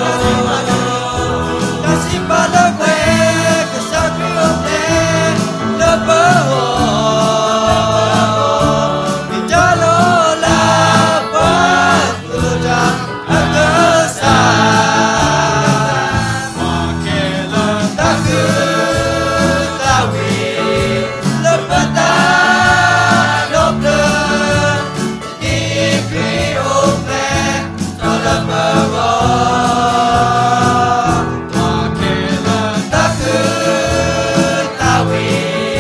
တၢ်စံးပာ်လၢပှဲၤ ကစၢ်ခရံာ်အိၣ်ဖျဲၣ်လၢပဂီၢ်, မ့ၢ်တၢ်လီၤလး ပှၤသးအကစၢ်, သးခုသးဝံၣ် လၢပတၢ်ဒီဖျၢၣ်, တနံၤအံၤခရံာ်အိၣ်ဖျဲၣ်ထီၣ်လၢပဂီၢ်, သးခုသးဝံၣ် လၢပတၢ်ဒီဖျၢၣ်,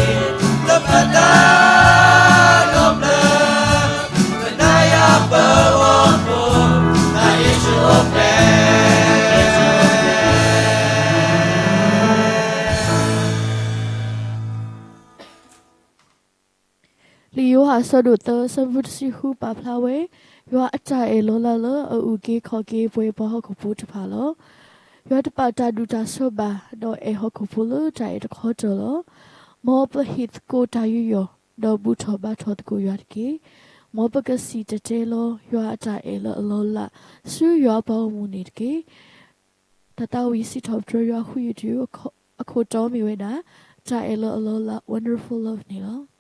လၢနၤယၤပဂီၢ်ဖိ, သးယ့ၣ်ၡူးအိၣ်ဖျဲၣ် လံာ်ယိၤဟၣ်အဆၢဒိၣ်သၢ အဆၢဖိတဆံဃုပာ်ဖျါဝဲ, ယွၤအတၢ်အဲၣ်လီၤလးလၢအအုၣ်က့ၤခီၣ်က့ၤပှၤဟီၣ်ခိၣ်ဖိတဖၣ်လီၤ. ယွၤတပာ်တၢ်ဒူၣ်တၢ်စိဘၣ်, ဒီးအဲၣ်ဟီၣ်ခိၣ်ဖိလၢတၢ်အဲၣ်တခီတၢၢ်လီၤ. မ်ပဟ့ၣ်သကိးတၢ်ယူးယီၣ်, ဒီးဘူၣ်ထီၣ်ဘါထီၣ်သကိးယွၤတက့ၢ်. မ်ပကစံၣ်တဲၤတဲလီၤ ယွၤအတၢ်အဲၣ်လၢအလီၤလး ဆူယွၤအပှၤဂီၢ်မုၢ်န့ၣ်တက့ၢ်. တၢ်သးဝံၣ်စံးထီၣ်ပတြၢၤယွၤဃုာ်ယုၢ်တယုၢ် အခိၣ်တီမ့ၢ်ဝဲဒၣ်, တၢ်အဲၣ်လၢအလီၤလး wonderful love န့ၣ်လီၤ.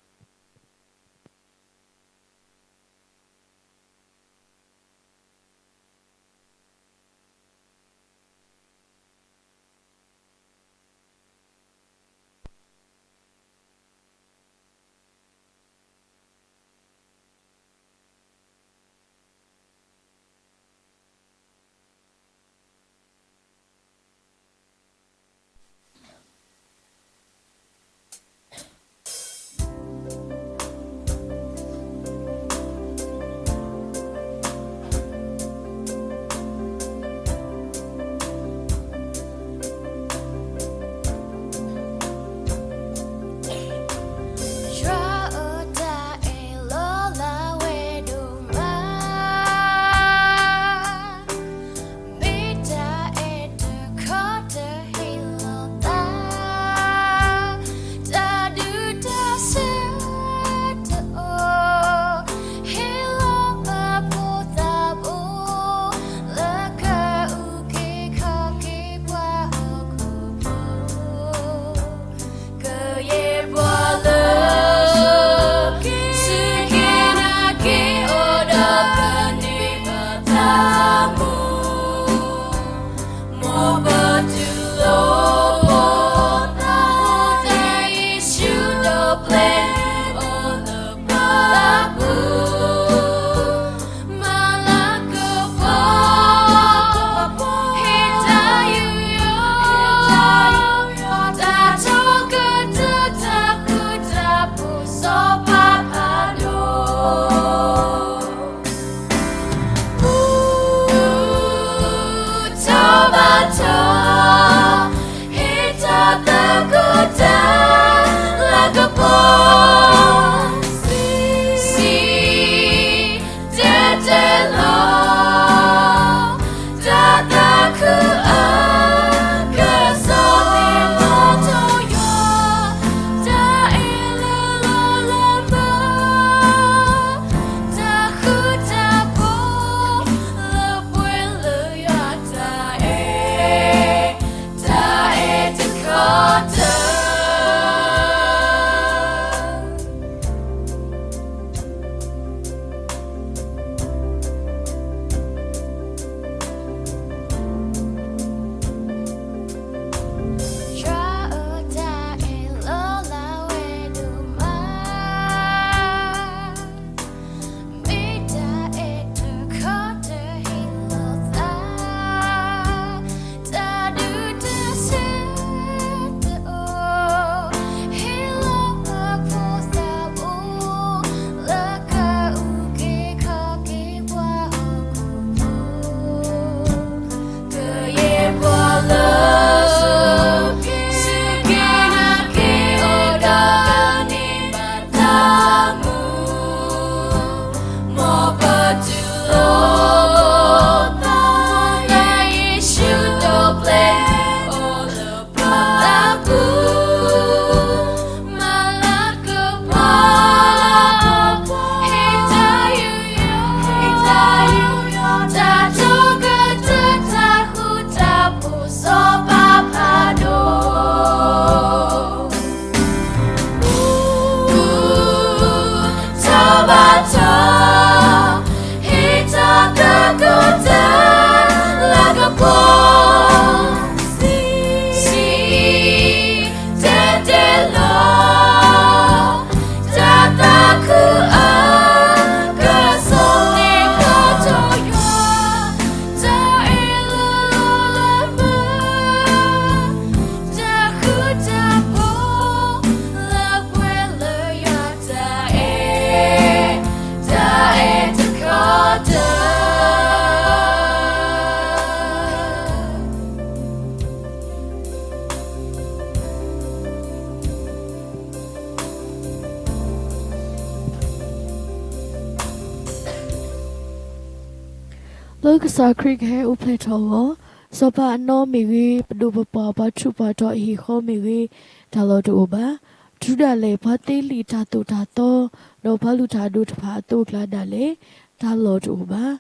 လၢကစၢ်ခရံာ်ကဟဲအိၣ်ဖျဲၣ်ထီၣ်အဂီၢ်, စီၤပၤအနီၣ်မ့ၢ်ဂ့ၤ, ပဒိၣ်ပပှၢ်ပှၤထူးပှၤတီၤအဟံၣ်ဃီမ့ၢ်ဂ့ၤ, တၢ်လီၢ်တအိၣ်ဘၣ်. တုၤဒၣ်လဲာ် ပှၤသ့လံာ်တၢ်သိၣ်တၢ်သီ, ဒီးပှၤလုၢ်တၢ်အဒိၣ်တဖၣ်အသိးအကျါဒၣ်လဲာ်, တၢ်လီၢ်တအိၣ်ဘၣ်.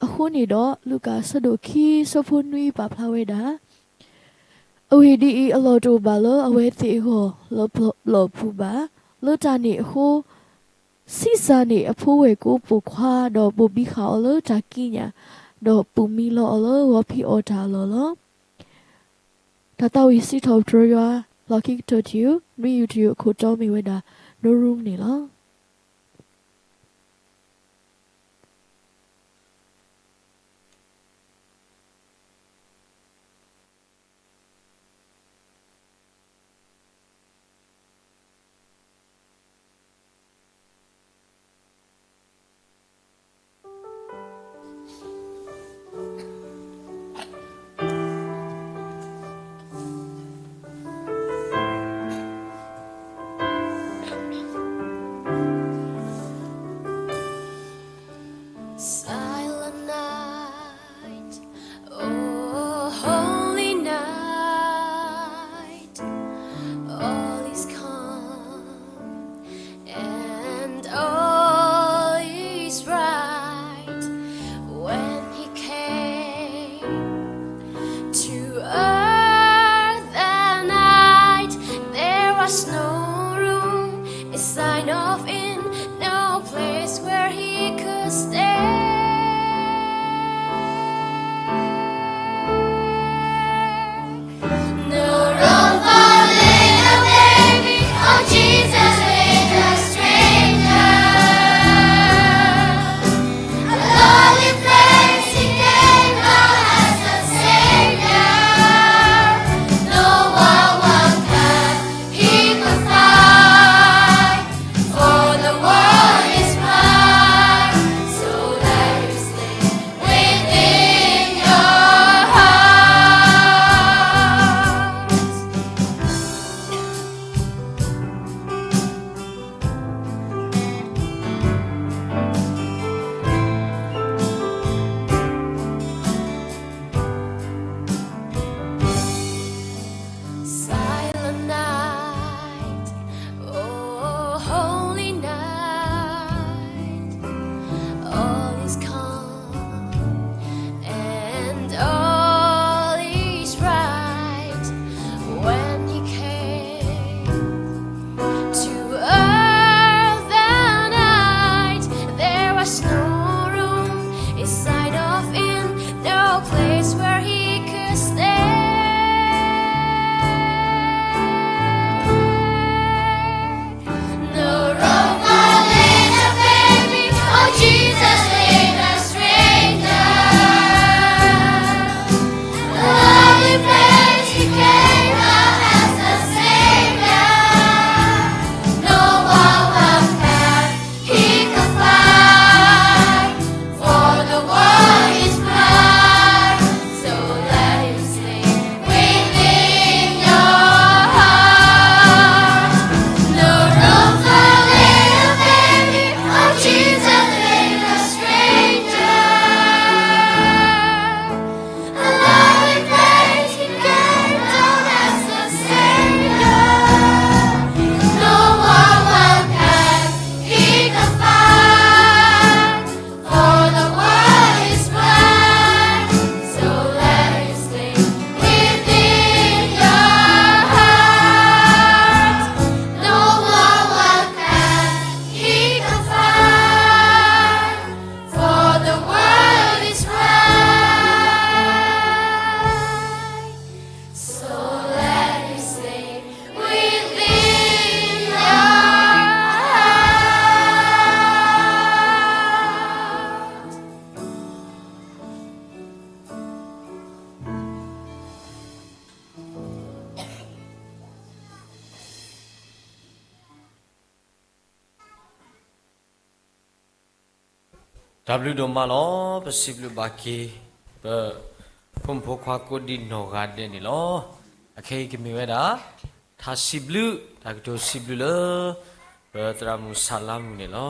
အဃိန့ၣ်ဒီး လူၤကၣ်အဆၢဒိၣ်ခံ ဆၢဖိနွံပာ်ဖျါဝဲဒၣ် အဂ့ၢ်ဒ်အံၤ, အလီၢ်တအိၣ်ဘၣ်လၢအဝဲသ့ၣ်အဂီၢ် လၢပျီပူၤဘၣ်. လၢတၢ်န့ၣ်အဃိ, ဆံးစၢ်န့ၣ်အဖိဝဲၢ်ကိာ်ပိာ်ခွါ, ဒီးဘိၣ်ဘံဃာ်အီၤလၢတၢ်ကံးညာ်, ဒီးပာ်မံလီၤအီၤလၢဂီၤဖံးအီၣ်တၢ်အလီၢ်လီၤ. တၢ်သးဝံၣ်စံးထီၣ်ပတြၢၤယွၤ လီၢ်ခံကတၢၢ်တယုၢ်, နွံယုၢ်တယုၢ်အခိၣ်တီမ့ၢ်ဝဲဒၣ် No Room န့ၣ်လီၤ. Silent night, oh, holy night, all is calm and all is bright. When he came to earth that night, there was no room, a sign of inn, no place where he could stay. No room for little baby, oh Jesus, little stranger. A lonely place he came, Lord, as a Savior. No one was there he could find, for the world is mine. So let him stay within your heart. Silent night, oh, holy night, all is calm and all is bright. When he came to earth that night, there was no room, a sign of inn, no place where he could stay. No room for little baby, oh Jesus, little stranger. A lonely place he came, Lord, as a Savior. No one was there he could find, for the world is mine. So let him stay within your heart. No room for little baby, oh Jesus, little stranger. A lonely place he came, Lord, as a Savior. No one was there he could find, for the world is mine. So let him stay within your heart. No one was there he could find, for the world is mine. So let him stay within your heart. တၢ်ဘျုးဒိၣ်မးလီၤ. ပစံးဘျုးဘၣ်က့ၤ ပဖိမုၣ်ဖိခွါကိးဒံနီၢ်ဂၤဒဲးန့ၣ်လီၤ. အခဲအံၤကမ့ၢ်ဝဲဒၣ် ထါစံးဘျုး တၢ်ကတိၤစံးဘျုးလၢ ပသရၣ်မုၣ်ဆၣ်လါမုၣ်န့ၣ်လီၤ.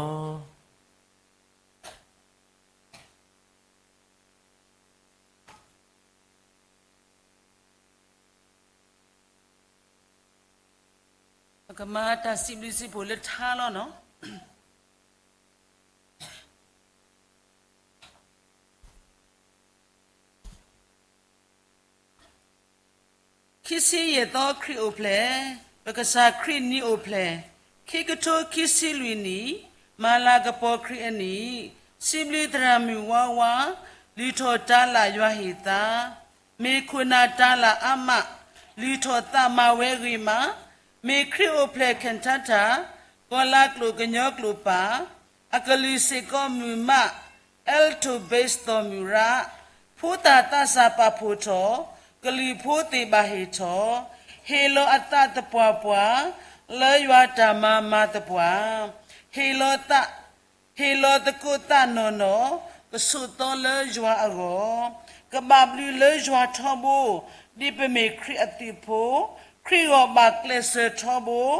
ကမၤတၢ်စံးဘျုးစံးဖှိၣ်လၢထါလီၤနီၤ. ခံဆံယဲၢ်သီခရံာ်အိၣ်ဖျဲၣ်, ပကစၢ်ခရံာ်နံၣ်အိၣ်ဖျဲၣ်, ခံကထိခံဆံလွံၢ်နံၣ်, မၤလၤကပီၤခရံာ်အနံၣ်, စံးဘျုးသရၣ်မုၣ်ဝါဝါ, လုၢ်ထီၣ်တၢ်လၢ်ယွၤဟ့ၣ်သါ, မ့ၢ်ခိၣ်နၢ်တၢ်လၢ်အါမး, လုၢ်ထီၣ်သးမၤဝဲဂ့ၤမး, မ့ၢ်ခရံာ်အိၣ်ဖျဲၣ် Cantata, ကီၤလၤကျိာ်ကညီကျိာ်ပာ်, အကလုၢ်စ့ၢ်ကီးမုာ်မး, alto bass သီၣ်မုၢ်ရၣ်, ဖိသၣ်သးစၢ်ပာ်ဖှိၣ်ထီၣ်, ကလုာ်ဖိသ့ၣ်ဘၣ်ဟ့ၣ်ထီၣ်, ဟ့ၣ်လီၤအသးသပှၢ်ပှၢ်, လၢယွၤတၢ်မၤမၤသပှၢ်, ဟ့ၣ်လီၤသး ဟ့ၣ်လီၤသကိးသးနီၢ်နီၢ်, ကဆိးသီလၢယွၤအဂီၢ်, ကဘၣ်ဘျုးလၢယွၤထီဘိ, ဒ်ပမ့ၢ်ခရံာ်အသုးဖိ, ခရံာ်ဂီၢ်ဘၣ်ကျဲးစၢးထီဘိ,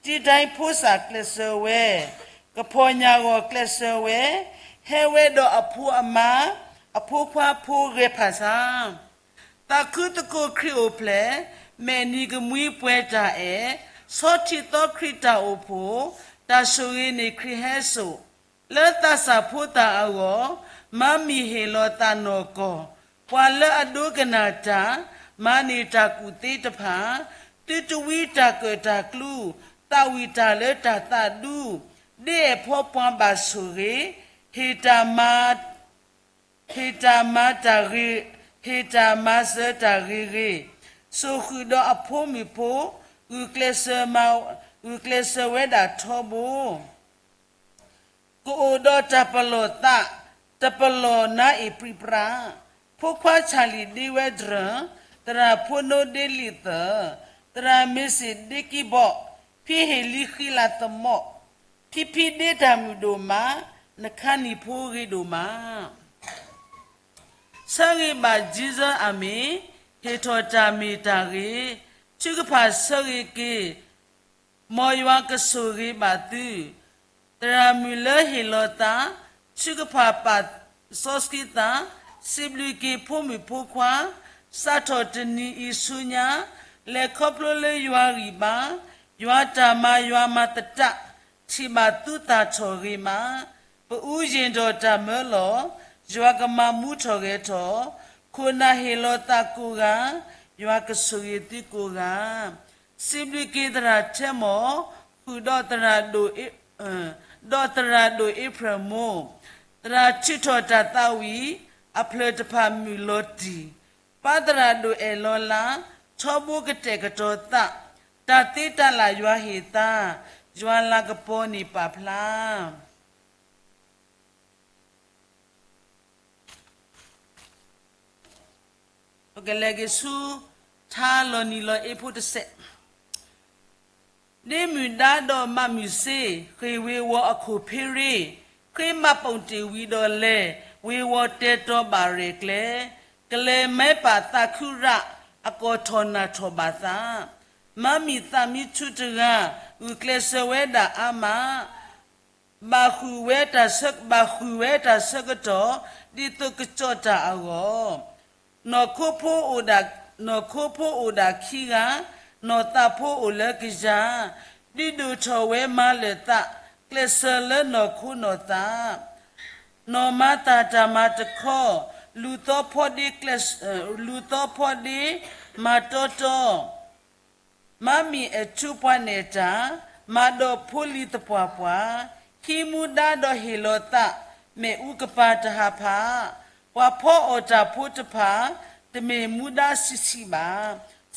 တံာ်တၢ်ဖိစၢ်ကျဲးစၢးဝဲ, ကဖီၣ်ညၣ်ဂီၢ်ကျဲးစၢးဝဲ, ဟဲဝဲဒီးအဖိအမါ, အဖိခွါဖိဂဲၤဖးဆါ သးခုသကိးခရံာ်အိၣ်ဖျဲၣ်, မဲာ်နံၤကမှံပှဲၤတၢ်အဲၣ်, ဆီထံၣ်သီခရံာ်တၢ်အိၣ်ဖှိၣ်, တၢ်ဆိၣ်ဂ့ၤန့ၢ်ခရံာ်ဟဲစိာ်, လၢသးစၢ်ဖိသၣ်အဂီၢ်, မၤမံၤဟ့ၣ်လီၤသးနီၢ်ကီၢ်, ပှၤလၢအဒိကနၣ်တၢ်, မၤန့ၢ်တၢ်ကူၣ်သ့တဖၣ်, သုတဝံတၢ်ကၢၣ်တၢ်ကျူ, သးဝံၣ်တၢ်လၢတၢ်သးဒူ, ဒ်အဲၣ်ဖီပှၤဘၣ်ဆိၣ်ဂ့ၤ, ဟ့ၣ်တၢ်မၤ ဟ့ၣ်တၢ်မၤတၢ်ဂ့ၤ, ဟ့ၣ်တၢ်မၤစၢၤတၢ်ဂ့ၤဂ့ၤ, စိာ်ဃုာ်ဒီးအဖိမုၣ်ဖိ, ဂုာ်ကျဲးစၢးမၤ, ဂုာ်ကျဲးစၢးဝဲဒၣ်ထီဘိ, ကအိၣ်ဒီးတၢ်ပလီၢ်သး, တပလီၢ်နါအ့ၣ်ပြံပြါ, ဖိခွါဆၣ်လံၣ်ဒ့ဝဲတရၢၢ်, သရၣ်ဖိနိဒ့လံာ်သၢၣ်, သရၣ်မ့ၢ်စ့ၣ်ဒ့ကံဘီၣ်, ဖံဟ့ၣ်လံဃံလၤသမီၣ်, ဖံဖံဒ့တၢ်မုၣ်ဒိၣ်မး, နခါနံၣ်ဖိဂ့ၤဒိၣ်မး ဆၢဂ့ၤဘၣ် Jesus အမ့ၢ်, ဟ့ၣ်ထီၣ်တၢ်မ့ၢ်တၢ်ဂ့ၤ, ထုကဖၣ်ဆၢဂ့ၤက့ၤ, မ်ယွၤကဆိၣ်ဂ့ၤဘၣ်သု, သရၣ်မုၣ်လၢဟ့ၣ်လီၤသး, ထုကဖၣ်ပာ်စီဆှံသး, စံးဘျုးက့ၤဖိမုၣ်ဖိခွါ, စးထီၣ်တနံၤအံၤဆူညါ, လဲၤခီဖျိလၢယွၤဂံၢ်ဘါ, ယွၤတၢ်မၤယွၤမၤသတး, ထံၣ်ဘၣ်သုသၣ်ထီၣ်ဂ့ၤမး, ပအူယ့ၣ်ဒီးတၢ်မၢလီၤ, ယွၤကမၤမူထီၣ်ဂဲၤထီၣ်, ခိၣ်နၢ်ဟ့ၣ်လီၤသးကိးဂၤ, ယွၤကဆိၣ်ဂ့ၤသုကိးဂၤ, စံးဘျုးက့ၤသရၣ်ထဲမီၣ်, ဃုာ်ဒီးသရၣ်ဒိၣ်, ဒီးသရၣ်ဒိၣ်အ့ဖြၢၣ်မိၢ်, သရၣ်ထုးထီၣ်တၢ်သးဝံၣ်, အဖျၢၣ်တဖၣ်မုၢ်လီၤတံၢ်, ပၢ်သရၣ်ဒိၣ်အဲၣ်လီၤလး, ထီဘိကတဲာ်ကတီၤသး, တၢ်သ့တၢ်လၢ်ယွၤဟ့ၣ်သါ, ယွၤလၤကပီၤန့ၢ်ပာ်ဖျါ ပကလဲၤက့ၤဆူ ထါလီၤနံၤလီၤအ့ဖိတစဲး, ဒ့မုၢ်ဒါဒီးမးမုၢ်စ့, ဃ့ၢ်ဝ့ၤဝီၤအခိၣ်ဖ့ရ့, ဃ့မးပိာ်တ့ၢ်ဝံၤဒီးလဲၤ, ဝ့ၤဝီၤတဲတီဘၣ်ရဲၣ်ကျဲၤ, ကလဲၤမဲပာ်သးခုရၣ်, အကီၢ်ထီၣ်နၢ်ထီၣ်ဘၣ်သး, မၤမံၤသးမံထူတဂၤ, ဂုာ်ကျဲးစၢးဝဲဒၣ်အါမး ဘၣ်ဃုာ်ဝဲတၢ်ဆၢ, ဘၣ်ဃုာ်ဝဲတၢ်ဆၢကတီၢ်, ဒ်သိးကစီၤတၢ်အဂီၢ်, နီၢ်ခိဖိအိၣ်ဒၣ်, နီၢ်ခိဖိအိၣ်ဒၣ်ခံဂၤ, နီၢ်သးဖိအိၣ်လၢကယၤ, ဒုးဒိၣ်ထီၣ်ဝဲမၤလၢာ်သး, ကျဲးစၢးလၢနီၢ်ခိနီၢ်သး နီၢ်မၤသၣ်တၢ်မၤတခီ, လူၤသီဖီဒ့, လူၤသီဖီဒ့, မၤတီတီ, မၤမံၤအဲၣ်ထူပှၤနဲၣ်တၢ်, မၤဒီးဖိလံၤသပှၢ်ပှၢ်, ဟံးမူဒါဒီးဟ့ၣ်လီၤသး, မဲာ်အူကပၤတဟးဖး, ပှၤဖီအီၣ်တၢ်ဖိတဖၣ်, တမ့ၢ်မူဒါဆံးဆံးဘၣ်.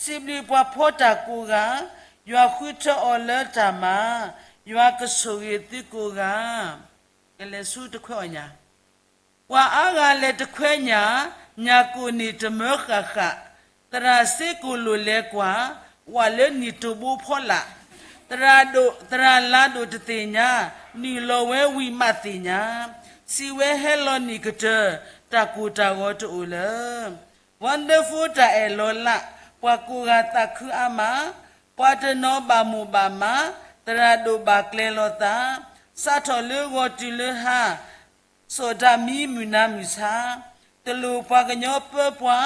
စံးဘျုးပှၤဖီတၢ်ကိးဂၤ, ယွၤဃုထၢအီၤလၢတၢ်မၤ, ယွၤကဆိၣ်ဂ့ၤသုကိးဂၤ. ကလဲၤဆူတခွဲအီၣ်ညၣ် ပှၤအါဂၤလဲၤတခွဲညၣ်, ညၣ်ကိၢ်န့ၣ်တမၢဃၣ်ဃၣ်, သရၣ်စ့ကိၣ်လိၣ်လဲၤကွၢ်, ဝးလၢနံၣ်တိၢ်ဘိဖီလာ်, သရၣ်ဒိၣ်, သရၣ်လၤဒိၣ်တသ့ၣ်ညါ, နုာ်လီၤဝဲဝံၤမးသ့ၣ်ညါ, စံးဝဲဟဲလီၤနံၣ်ကတၢၢ်, တၢ်ကိၢ်တၢ်ဂီၤတအိၣ်လၢ Wonderful တၢ်အဲၣ်လီၤလး, ပှၤကိးဂၤသးခုအါမး, ပှၤတနီၤဘၣ်မိၣ်ဘၣ်မး, သရၣ်ဒိၣ်ဘၣ်ကျဲၤလီၤသး, စးထီၣ်လၢဂီၤတုၤလၢဟါ, စီၣ်တၢ်မံမုၢ်နၤမုၢ်ဆါ, တလိၣ်ပှၤကညီပၢပှၤ,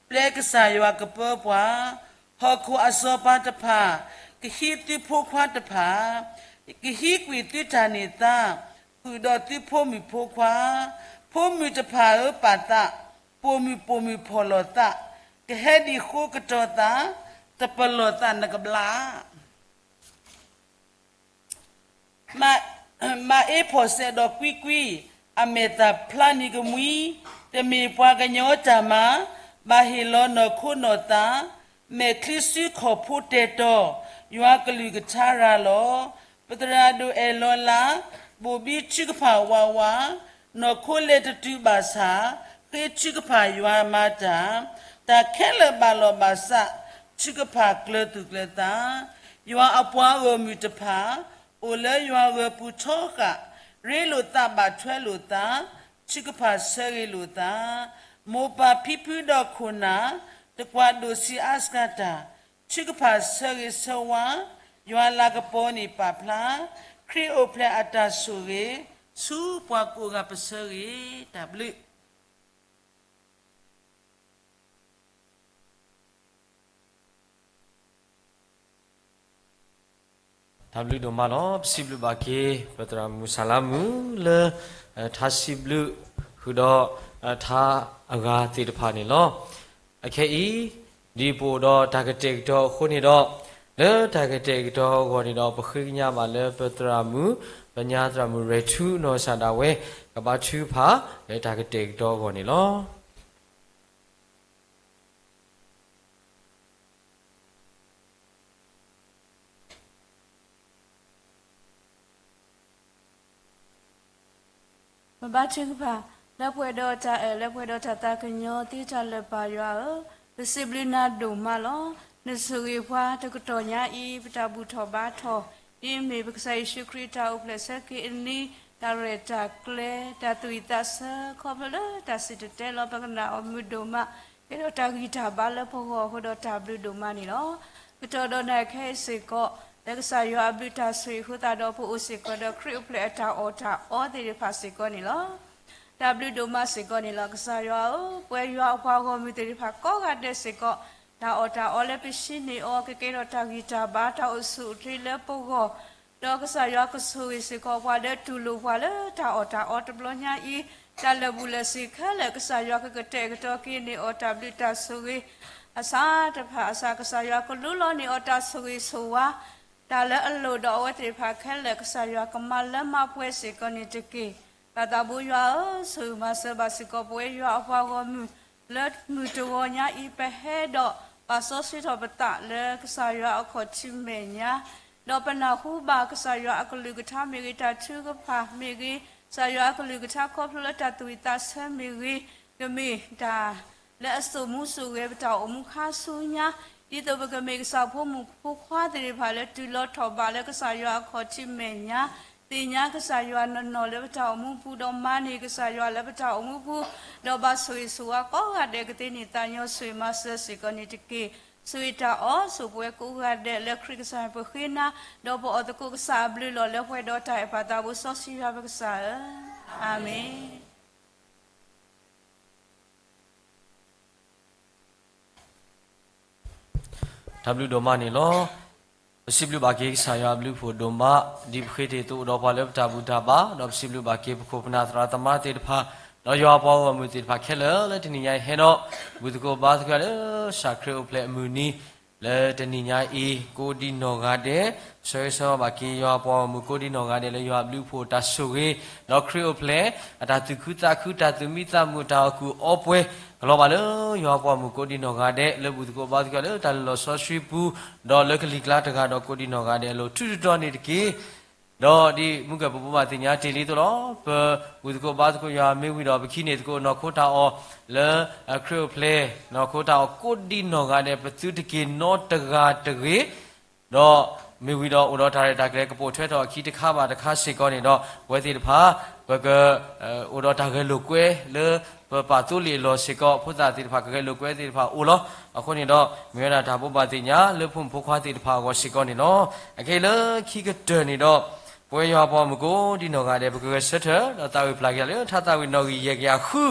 ပျဲကစၢ်ယွၤကပၢပှၤ, ဟီၣ်ခိၣ်အစီၤပၤတဖၣ်, က ကဟံးသုဖိခွါတဖၣ်, ကဟံးကွံာ်သုတၢ်န့ၢ်သါ, ဃုာ်ဒီးသုဖိမုၣ်ဖိခွါ, ဖိမုၣ်တဖၣ်ဧၢပာ်သး, ပိာ်မုၣ်ပိာ်မုၣ်ဖီၣ်လိာ်သး, ကဟဲဒံးဃိကတီၤသး, တပလီၢ်သးနကဘျါ မၤအ့ၣ်ဖီၣ်စဲးဒီးကွံကွံ, အမဲာ်သၣ်ဖျါနံၤကမှံ, တမ့ၢ်ပှၤကညီတၢ်မၤ, ဘၣ်ဟ့ၣ်လီၤနီၢ်ခိနီၢ်သး, မဲာ်ချံစုခီၣ်ဖိတဲာ်တီၤ, ယွၤကလုၢ်ကထါရၤလီၤ. ပသရၣ်ဒိၣ်အဲၣ်လီၤလး, ဘိၣ်ဘံထုကဖၣ်ဝးဝး, နီၢ်ခိလဲၤတတုၤဘၣ်ဆၣ်, ဃ့ထုကဖၣ်ယွၤမၤတၢ်, တၢ်ခဲလၢာ်ဘၣ်လီၢ်ဘၣ်စး, ထုကဖၣ်ကျၢၤသူၣ်ကျၢၤသး ယွၤအပှၤဂီၢ်မုၢ်တဖၣ်, အိၣ်လၢယွၤဂၢၤပူၤထီဃာ်, ရ့လိာ်သးဘၣ်ထွဲလိာ်သး, ထုကဖၣ်ဆၢဂ့ၤလိာ်သး, မိၢ်ပၢ်ဖံဖုဒီးခိၣ်နၢ်, တကွၢ်ဒိၣ်ဆံးအါစှၤတၢ်, ထုကဖၣ်ဆၢဂ့ၤဆၢဝါ, ယွၤလၤကပီၤန့ၣ်ပာ်ဖျါ, ခရံာ်အိၣ်ဖျဲၣ်အတၢ်ဆိၣ်ဂ့ၤ, ဆူပှၤကိးဂၤပဆၢဂ့ၤ, တၢ်ဘျုး တၢ်ဘျုးဒိၣ်မးလီၤ. ပစံးဘျုးဘၣ်က့ၤ ပသရၣ်မုၣ်စၢ်လါမုၣ်လၢ ထါစံးဘျုး ဃုာ်ဒီး ထါအဂၤသ့ၣ်တဖၣ်န့ၣ်လီၤ. အခဲအံၤ ဒ်ပအိၣ်ဒီးတၢ်ကတဲာ်ကတီၤအဃိန့ၣ်ဒီး လၢတၢ်ကတဲာ်ကတီၤအဂီၢ်န့ၣ်ဒီး ပဃ့ကညးဘၣ်လၢပသရၣ်မုၣ် ပညါသရၣ်မုၣ်ရဲၣ်ထူနီၢ်ကစၢ်ဒၣ်ဝဲ ကဘါထုကဖၣ်လၢတၢ်ကတဲာ်ကတီၤအဂီၢ်န့ၣ်လီၤ. ပဘါထုကဖၣ်, လၢပှဲၤဒီးတၢ်အဲၣ် လၢပှဲၤဒီးတၢ်သးကညီၤသ့တၢ်လၢပၢ်ယွၤဧၢ, ပစံးဘျုးနၤဒိၣ်မးလီၤ. နဆိၣ်ဂ့ၤပှၤတကတီၢ်ညါအံၤ ပတၢ်ဘူၣ်ထီၣ်ဘါထီၣ်, ဒ်အမ့ၢ်ပကစၢ်ယ့ၣ်ၡူးခရံာ်တၢ်အိၣ်ဖျဲၣ်ဆၢက့ၤအနံၤ, တၢ်ရဲၣ်တၢ်ကျဲၤ, တၢ်သူၣ်ဝံၣ်သးဆၢ ခီဖျိလၢတၢ်စံၣ်တဲၤတဲလီၤ ပကနၣ်အီၤမုာ်ဒိၣ်မး, ကဲထီၣ်တၢ်ဂံၢ်တၢ်ဘါလၢပဂီၢ်အဃိဒီးတၢ်ဘျုးဒိၣ်မးန့ၣ်လီၤ. ကတီၢ်ဒီးနၤခဲအံၤစ့ၢ်ကီး လၢကစၢ်ယွၤအဘျုးတၢ်ဆိၣ်ဂ့ၤအဃိသတးဒီး ပအိၣ်စ့ၢ်ကီးဒီးခရံာ်အိၣ်ဖျဲၣ်အတၢ်အီၣ်တၢ်အီသ့ၣ်တဖၣ်စ့ၢ်ကီးန့ၣ်လီၤ. တၢ်ဘျုးဒိၣ်မးစ့ၢ်ကီးန့ၣ်လီၤ. ကစၢ်ယွၤဧၢ, ပဝဲယွၤအပှၤဂီၢ်မုၢ်သ့ၣ်တဖၣ်ကိးဂၤဒဲးစ့ၢ်ကီး, တၢ်အီၣ်တၢ်အီလၢပဟံးန့ၢ်အီၤ ကကဲထီၣ်တၢ်ဂံၢ်တၢ်ဘါတၢ်အိၣ်ဆူၣ်အိၣ်ချ့လၢပဂီၢ်, ဒီးကစၢ်ယွၤကဆိၣ်ဂ့ၤစ့ၢ်ကီးပှၤလၢတူၢ်လိာ်ပှၤလၢတၢ်အီၣ်တၢ်အီတဘျီညါအံၤ, တၢ်လၢာ်ဘူၣ်လၢာ်စ့ၤခဲလၢာ် ကစၢ်ယွၤကကတဲာ်ကတီၤက့ၤန့ၢ်အီၤတၢ်ဘျုးတၢ်ဆိၣ်ဂ့ၤ အစးတဖၣ်အစး ကစၢ်ယွၤကလူလီၤန့ၢ်အီၤတၢ်ဆိၣ်ဂ့ၤဆိၣ်ဝါ တၢ်လၢအလိၣ်ဒီးအဝဲသ့ၣ်တဖၣ်ခဲလၢာ် ကစၢ်ယွၤကမၤလၢမၤပှဲၤစ့ၢ်ကီးန့ၣ်တက့ၢ်. ပၢ်သးဘိယွၤဧၢ, ဆိၣ်ဂ့ၤမၤစၢၤဘၣ်စ့ၢ်ကီးပဝဲယွၤအပှၤဂီၢ်မုၢ် လၢမုၢ်တဂီၤညါအံၤ ပဟဲဒီးပာ်စီဆှံထီၣ်ပသးလၢကစၢ်ယွၤအခီၣ်ထံးမဲာ်ညါ, ဒီးပနၢ်ဟူဘၣ်ကစၢ်ယွၤအကလုၢ်ကထါမ့ၢ်ဂ့ၤ, တၢ်ထုကဖၣ်မ့ၢ်ဂ့ၤ, ကစၢ်ယွၤအကလုၢ်ကထါခီဖျိလၢတၢ်သူၣ်ဝံၣ်သးဆၢမ့ၢ်ဂ့ၤ, ကမ့ၢ်တၢ် လၢအစိာ်မူစိာ်ဂဲၤပတၢ်အိၣ်မူခါဆူညါ, ဒ်သိးပကမ့ၢ်ကစၢ်ဖိမုၣ်ဖိခွါသ့ၣ်တဖၣ်လၢတုၤလီၤထီၣ်ဘးလၢကစၢ်ယွၤအခီၣ်ထံးမဲာ်ညါ, သ့ၣ်ညါကစၢ်ယွၤနီၢ်နီၢ်လၢပတၢ်အိၣ်မူပူၤ, ဒီးမၤန့ၢ်ကစၢ်ယွၤလၢပတၢ်အိၣ်မူပူၤ, ဒီးဘၣ်ဆိၣ်ဂ့ၤဆိၣ်ဝါကိးဂၤဒဲးကသ့န့ၢ်သးညီ ဆိၣ်ဂ့ၤမၤစၢၤစ့ၢ်ကီးန့ၣ်တက့ၢ်. ဆိၣ်ဂ့ၤတၢ်အီၣ်ဆိၣ်ပဝဲကိးဂၤဒဲးလၢခရံာ်ကစၢ်ပဃ့နၤ, ဒီးပအီၣ်သကိးကစၢ်အဘျုးလီၤ လၢပှဲၤဒီးတၢ်အဲၣ်ပၢ်သးဘိစီဆှံယွၤပကစၢ်ဧၢ, အၤမ့ၣ်. တၢ်ဘျုးဒိၣ်မးန့ၣ်လီၤ. ပစံးဘျုးဘၣ်က့ၤကစၢ်ယွၤအဘျုးအဖှိၣ်ဒိၣ်မး, ဒ်ပဃ့တ့ၢ်သုအိၣ်ဒီးပှၤလၢပတၢ်ဘူၣ်တၢ်ဘါ, ဒီးပစံးဘျုးဘၣ်က့ၤပခိၣ်ပနၢ်သရၣ်သမါသ့ၣ်တဖၣ်, ဒီးယွၤအပှၤဂီၢ်မုၢ်သ့ၣ်တဖၣ်ခဲလၢာ် လၢတနံၤညါအံၤဟဲဒီး ဘူၣ်သကိးဘါသကိးလၢကစၢ်ခရံာ်အိၣ်ဖျဲၣ်အမုၢ်နံၤ လၢတနံၤညါအံၤ ကိးဒံနီၢ်ဂၤဒဲး, ဆၢဂ့ၤဆၢဝါဘၣ်က့ၤယွၤအပှၤဂီၢ်မုၢ်ကိးဒံနီၢ်ဂၤဒဲးလၢယွၤအဘျုးအဖှိၣ်အတၢ်ဆိၣ်ဂ့ၤ, ဒီးခရံာ်အိၣ်ဖျဲၣ် အတၢ်သူၣ်ခုသးခု တၢ်သူၣ်မံသးမုာ် တၢ်အီၣ်ကူၣ်အီပှဲၤ ကလီၤဘၣ်လၢယွၤအပှၤဂီၢ်မုၢ်ကိးဒံနီၢ်ဂၤဒဲး လၢဘူၣ်သကိးဘါသကိးလၢတၢ်လၢလီၢ်စီဆှံပူၤ, ဒီးလၢကလံၤကျါတဂၤဒီးကိးဒံနီၢ်ဂၤဒဲးအလိၤ ထူးတတီၤန့ၣ်တက့ၢ်. ဒီးဒ်မုၢ်ကၢၢ်ပပူၤဘၣ်သ့ၣ်ညါတ့ၢ်လံအသိးလီၤ. ပဘူၣ်သကိးဘါသကိးယွၤမ့ၢ်ဝံၤဒီး ပကဟံးန့ၢ်သကိးနီၢ်ခိတၢ်အီၣ်လၢခရံာ်အိၣ်ဖျဲၣ် နီၢ်ခိတၢ်အီၣ်ကိးဒံနီၢ်ဂၤဒဲး ပသုတက့ၤနီတဂၤတဂ့ၤ, ဒီးမ့ၢ်ဝံၤဒီးအိၣ်ဒီးတၢ်ရဲၣ်တၢ်ကျဲၤ ကပိာ်ထွဲထီၣ်အခံတခါဘၣ်တခါစ့ၢ်ကီးန့ၣ်ဒီး ပဝဲသ့ၣ်တဖၣ် ပက အိၣ်ဒီးတၢ်ဂဲၤလိာ်ကွဲလၢပပာ်သိလ့ၣ်အလီၢ်စ့ၢ်ကီး, ဖိသၣ်သ့ၣ်တဖၣ်ကဂဲၤလိာ်ကွဲသ့ၣ်တဖၣ်အိၣ်လီၤ. အဃိန့ၣ်ဒီး မ့ၢ်ဝဲဒၣ်တၢ်ဘိးဘၣ်သ့ၣ်ညါလၢဖိမုၣ်ဖိခွါသ့ၣ်တဖၣ်အဂီၢ်စ့ၢ်ကီးန့ၣ်လီၤ. အခဲအံၤလၢခံကတၢၢ်န့ၣ်ဒီး ပဝဲယွၤအပှၤဂီၢ်မုၢ်ကိးဒံနီၢ်ဂၤဒဲး ပကဂဲၤဆၢထၢၣ် ဒီးသးဝံၣ်ပျၢ်က့ၤလၢထါသးဝံၣ်နီၣ်ဂံၢ်ယဲၢ်ကယၤဃု,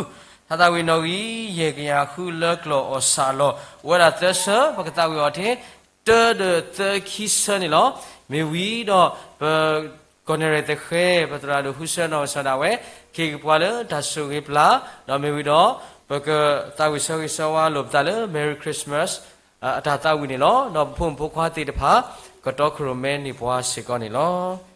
ထါသးဝံၣ်နီၣ်ဂံၢ်ယဲၢ်ကယၤဃုလၢကျီၢ်အီၣ်ဆၣ်အလီၢ် အိၣ်ဝဲဒၣ်သၢဆၢ ပကသးဝံၣ်အီၤထဲ တၢဒီးသၢခံဆၢန့ၣ်လီၤ. မ့ၢ်ဝံၤဒီး ပကီၢ်နဲၣ်ရဲၣ်သဃဲ ပသရၣ်ဒိၣ် ဟူစၢ်နီၢ်ကစၢ်ဒၣ်ဝဲ က့ၤက့ၤပှၤလၢတၢ်ဆိၣ်ဂ့ၤပျၢ်, ဒီးမ့ၢ်ဝံၤဒီး ပကသးဝံၣ်ဆၢဂ့ၤဆၢဝါလိာ်ပသးလၢ Merry Christmas အတၢ်သးဝံၣ်န့ၣ်လီၤ. ဒီးပဖိမုၣ်ဖိခွါသ့ၣ်တဖၣ် ကတီခိၣ်ရိၣ်မဲန့ၢ်ပှၤစ့ၢ်ကီးန့ၣ်လီၤ.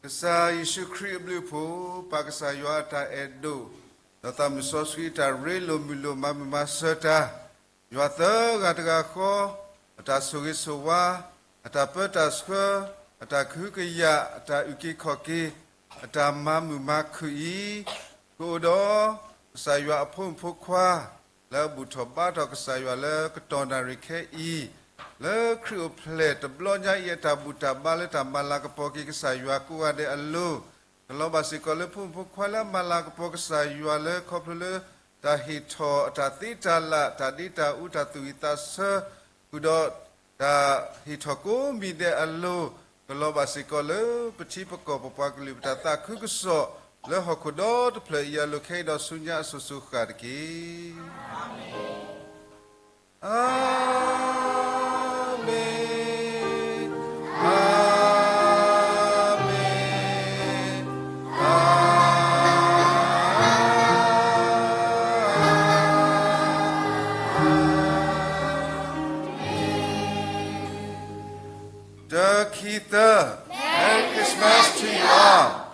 ကစၢ်ယ့ၣ်ၡူးခရံာ်အဘျုးအဖှိၣ်, ပၢ်ကစၢ်ယွၤအတၢ်အဲၣ်ဒိၣ်, ဒီးသးမုၢ်စီဆှံအတၢ်ရ့လိာ်မုာ်လိာ်မၤမုာ်မၤစၢၤတၢ်, ယွၤသၢဂၤတဂၤဃီ, အတၢ်ဆိၣ်ဂ့ၤဆိၣ်ဝါ, အတၢ်ပၢတၢ်ဆှၢ, အတၢ်ကဟုကယာ်, အတၢ်အုၣ်က့ၤခီၣ်က့ၤ, အတၢ်မၤမုာ်မၤခုၣ်အံၤ, ကအိၣ်ဒီး ကစၢ်ယွၤအဖိမုၣ်ဖိခွါ လၢအဘူၣ်ထီၣ်ဘါထီၣ်ကစၢ်ယွၤလၢကတီၢ်နၣ်ရံၣ်ခဲအံၤ, လၢခရံာ်အိၣ်ဖျဲၣ်တဘျီညါအံၤ အတၢ်ဘူၣ်တၢ်ဘါလၢတၢ်မၤလၤကပီၤက့ၤကစၢ်ယွၤကိးဂၤဒဲးအလိၤ, ကလီၤဘၣ်စ့ၢ်ကီးလၢဖိမုၣ်ဖိခွါလၢအမၤလၤကပီၤကစၢ်ယွၤလၢခီဖျိလၢ တၢ်ဟ့ၣ်ထီၣ်အတၢ်သ့တၢ်လၣ်, တၢ်ဒ့တၢ်အူ, တၢ်သူၣ်ဝံၣ်သးဆၢ, ဃုာ်ဒီးတၢ်ဟ့ၣ်ထီၣ်ကိးမံၤဒဲးအလိၤ, ကလီၤဘၣ်စ့ၢ်ကီးလၢပထံပကီၢ်ပပှၤကလုာ် ပတၢ်သးခုကစီၣ်လၢဟီၣ်ခိၣ်ဒီတဖျၢၣ်အံၤအလိၤ ခဲအံၤဒီးဆူညါအစိၤစိၤဃၣ်တက့ၢ်. အၤမ့ၣ်, အၤမ့ၣ်, အၤမ့ၣ်. တၢ ခံ သၢ, Merry Christmas to you all.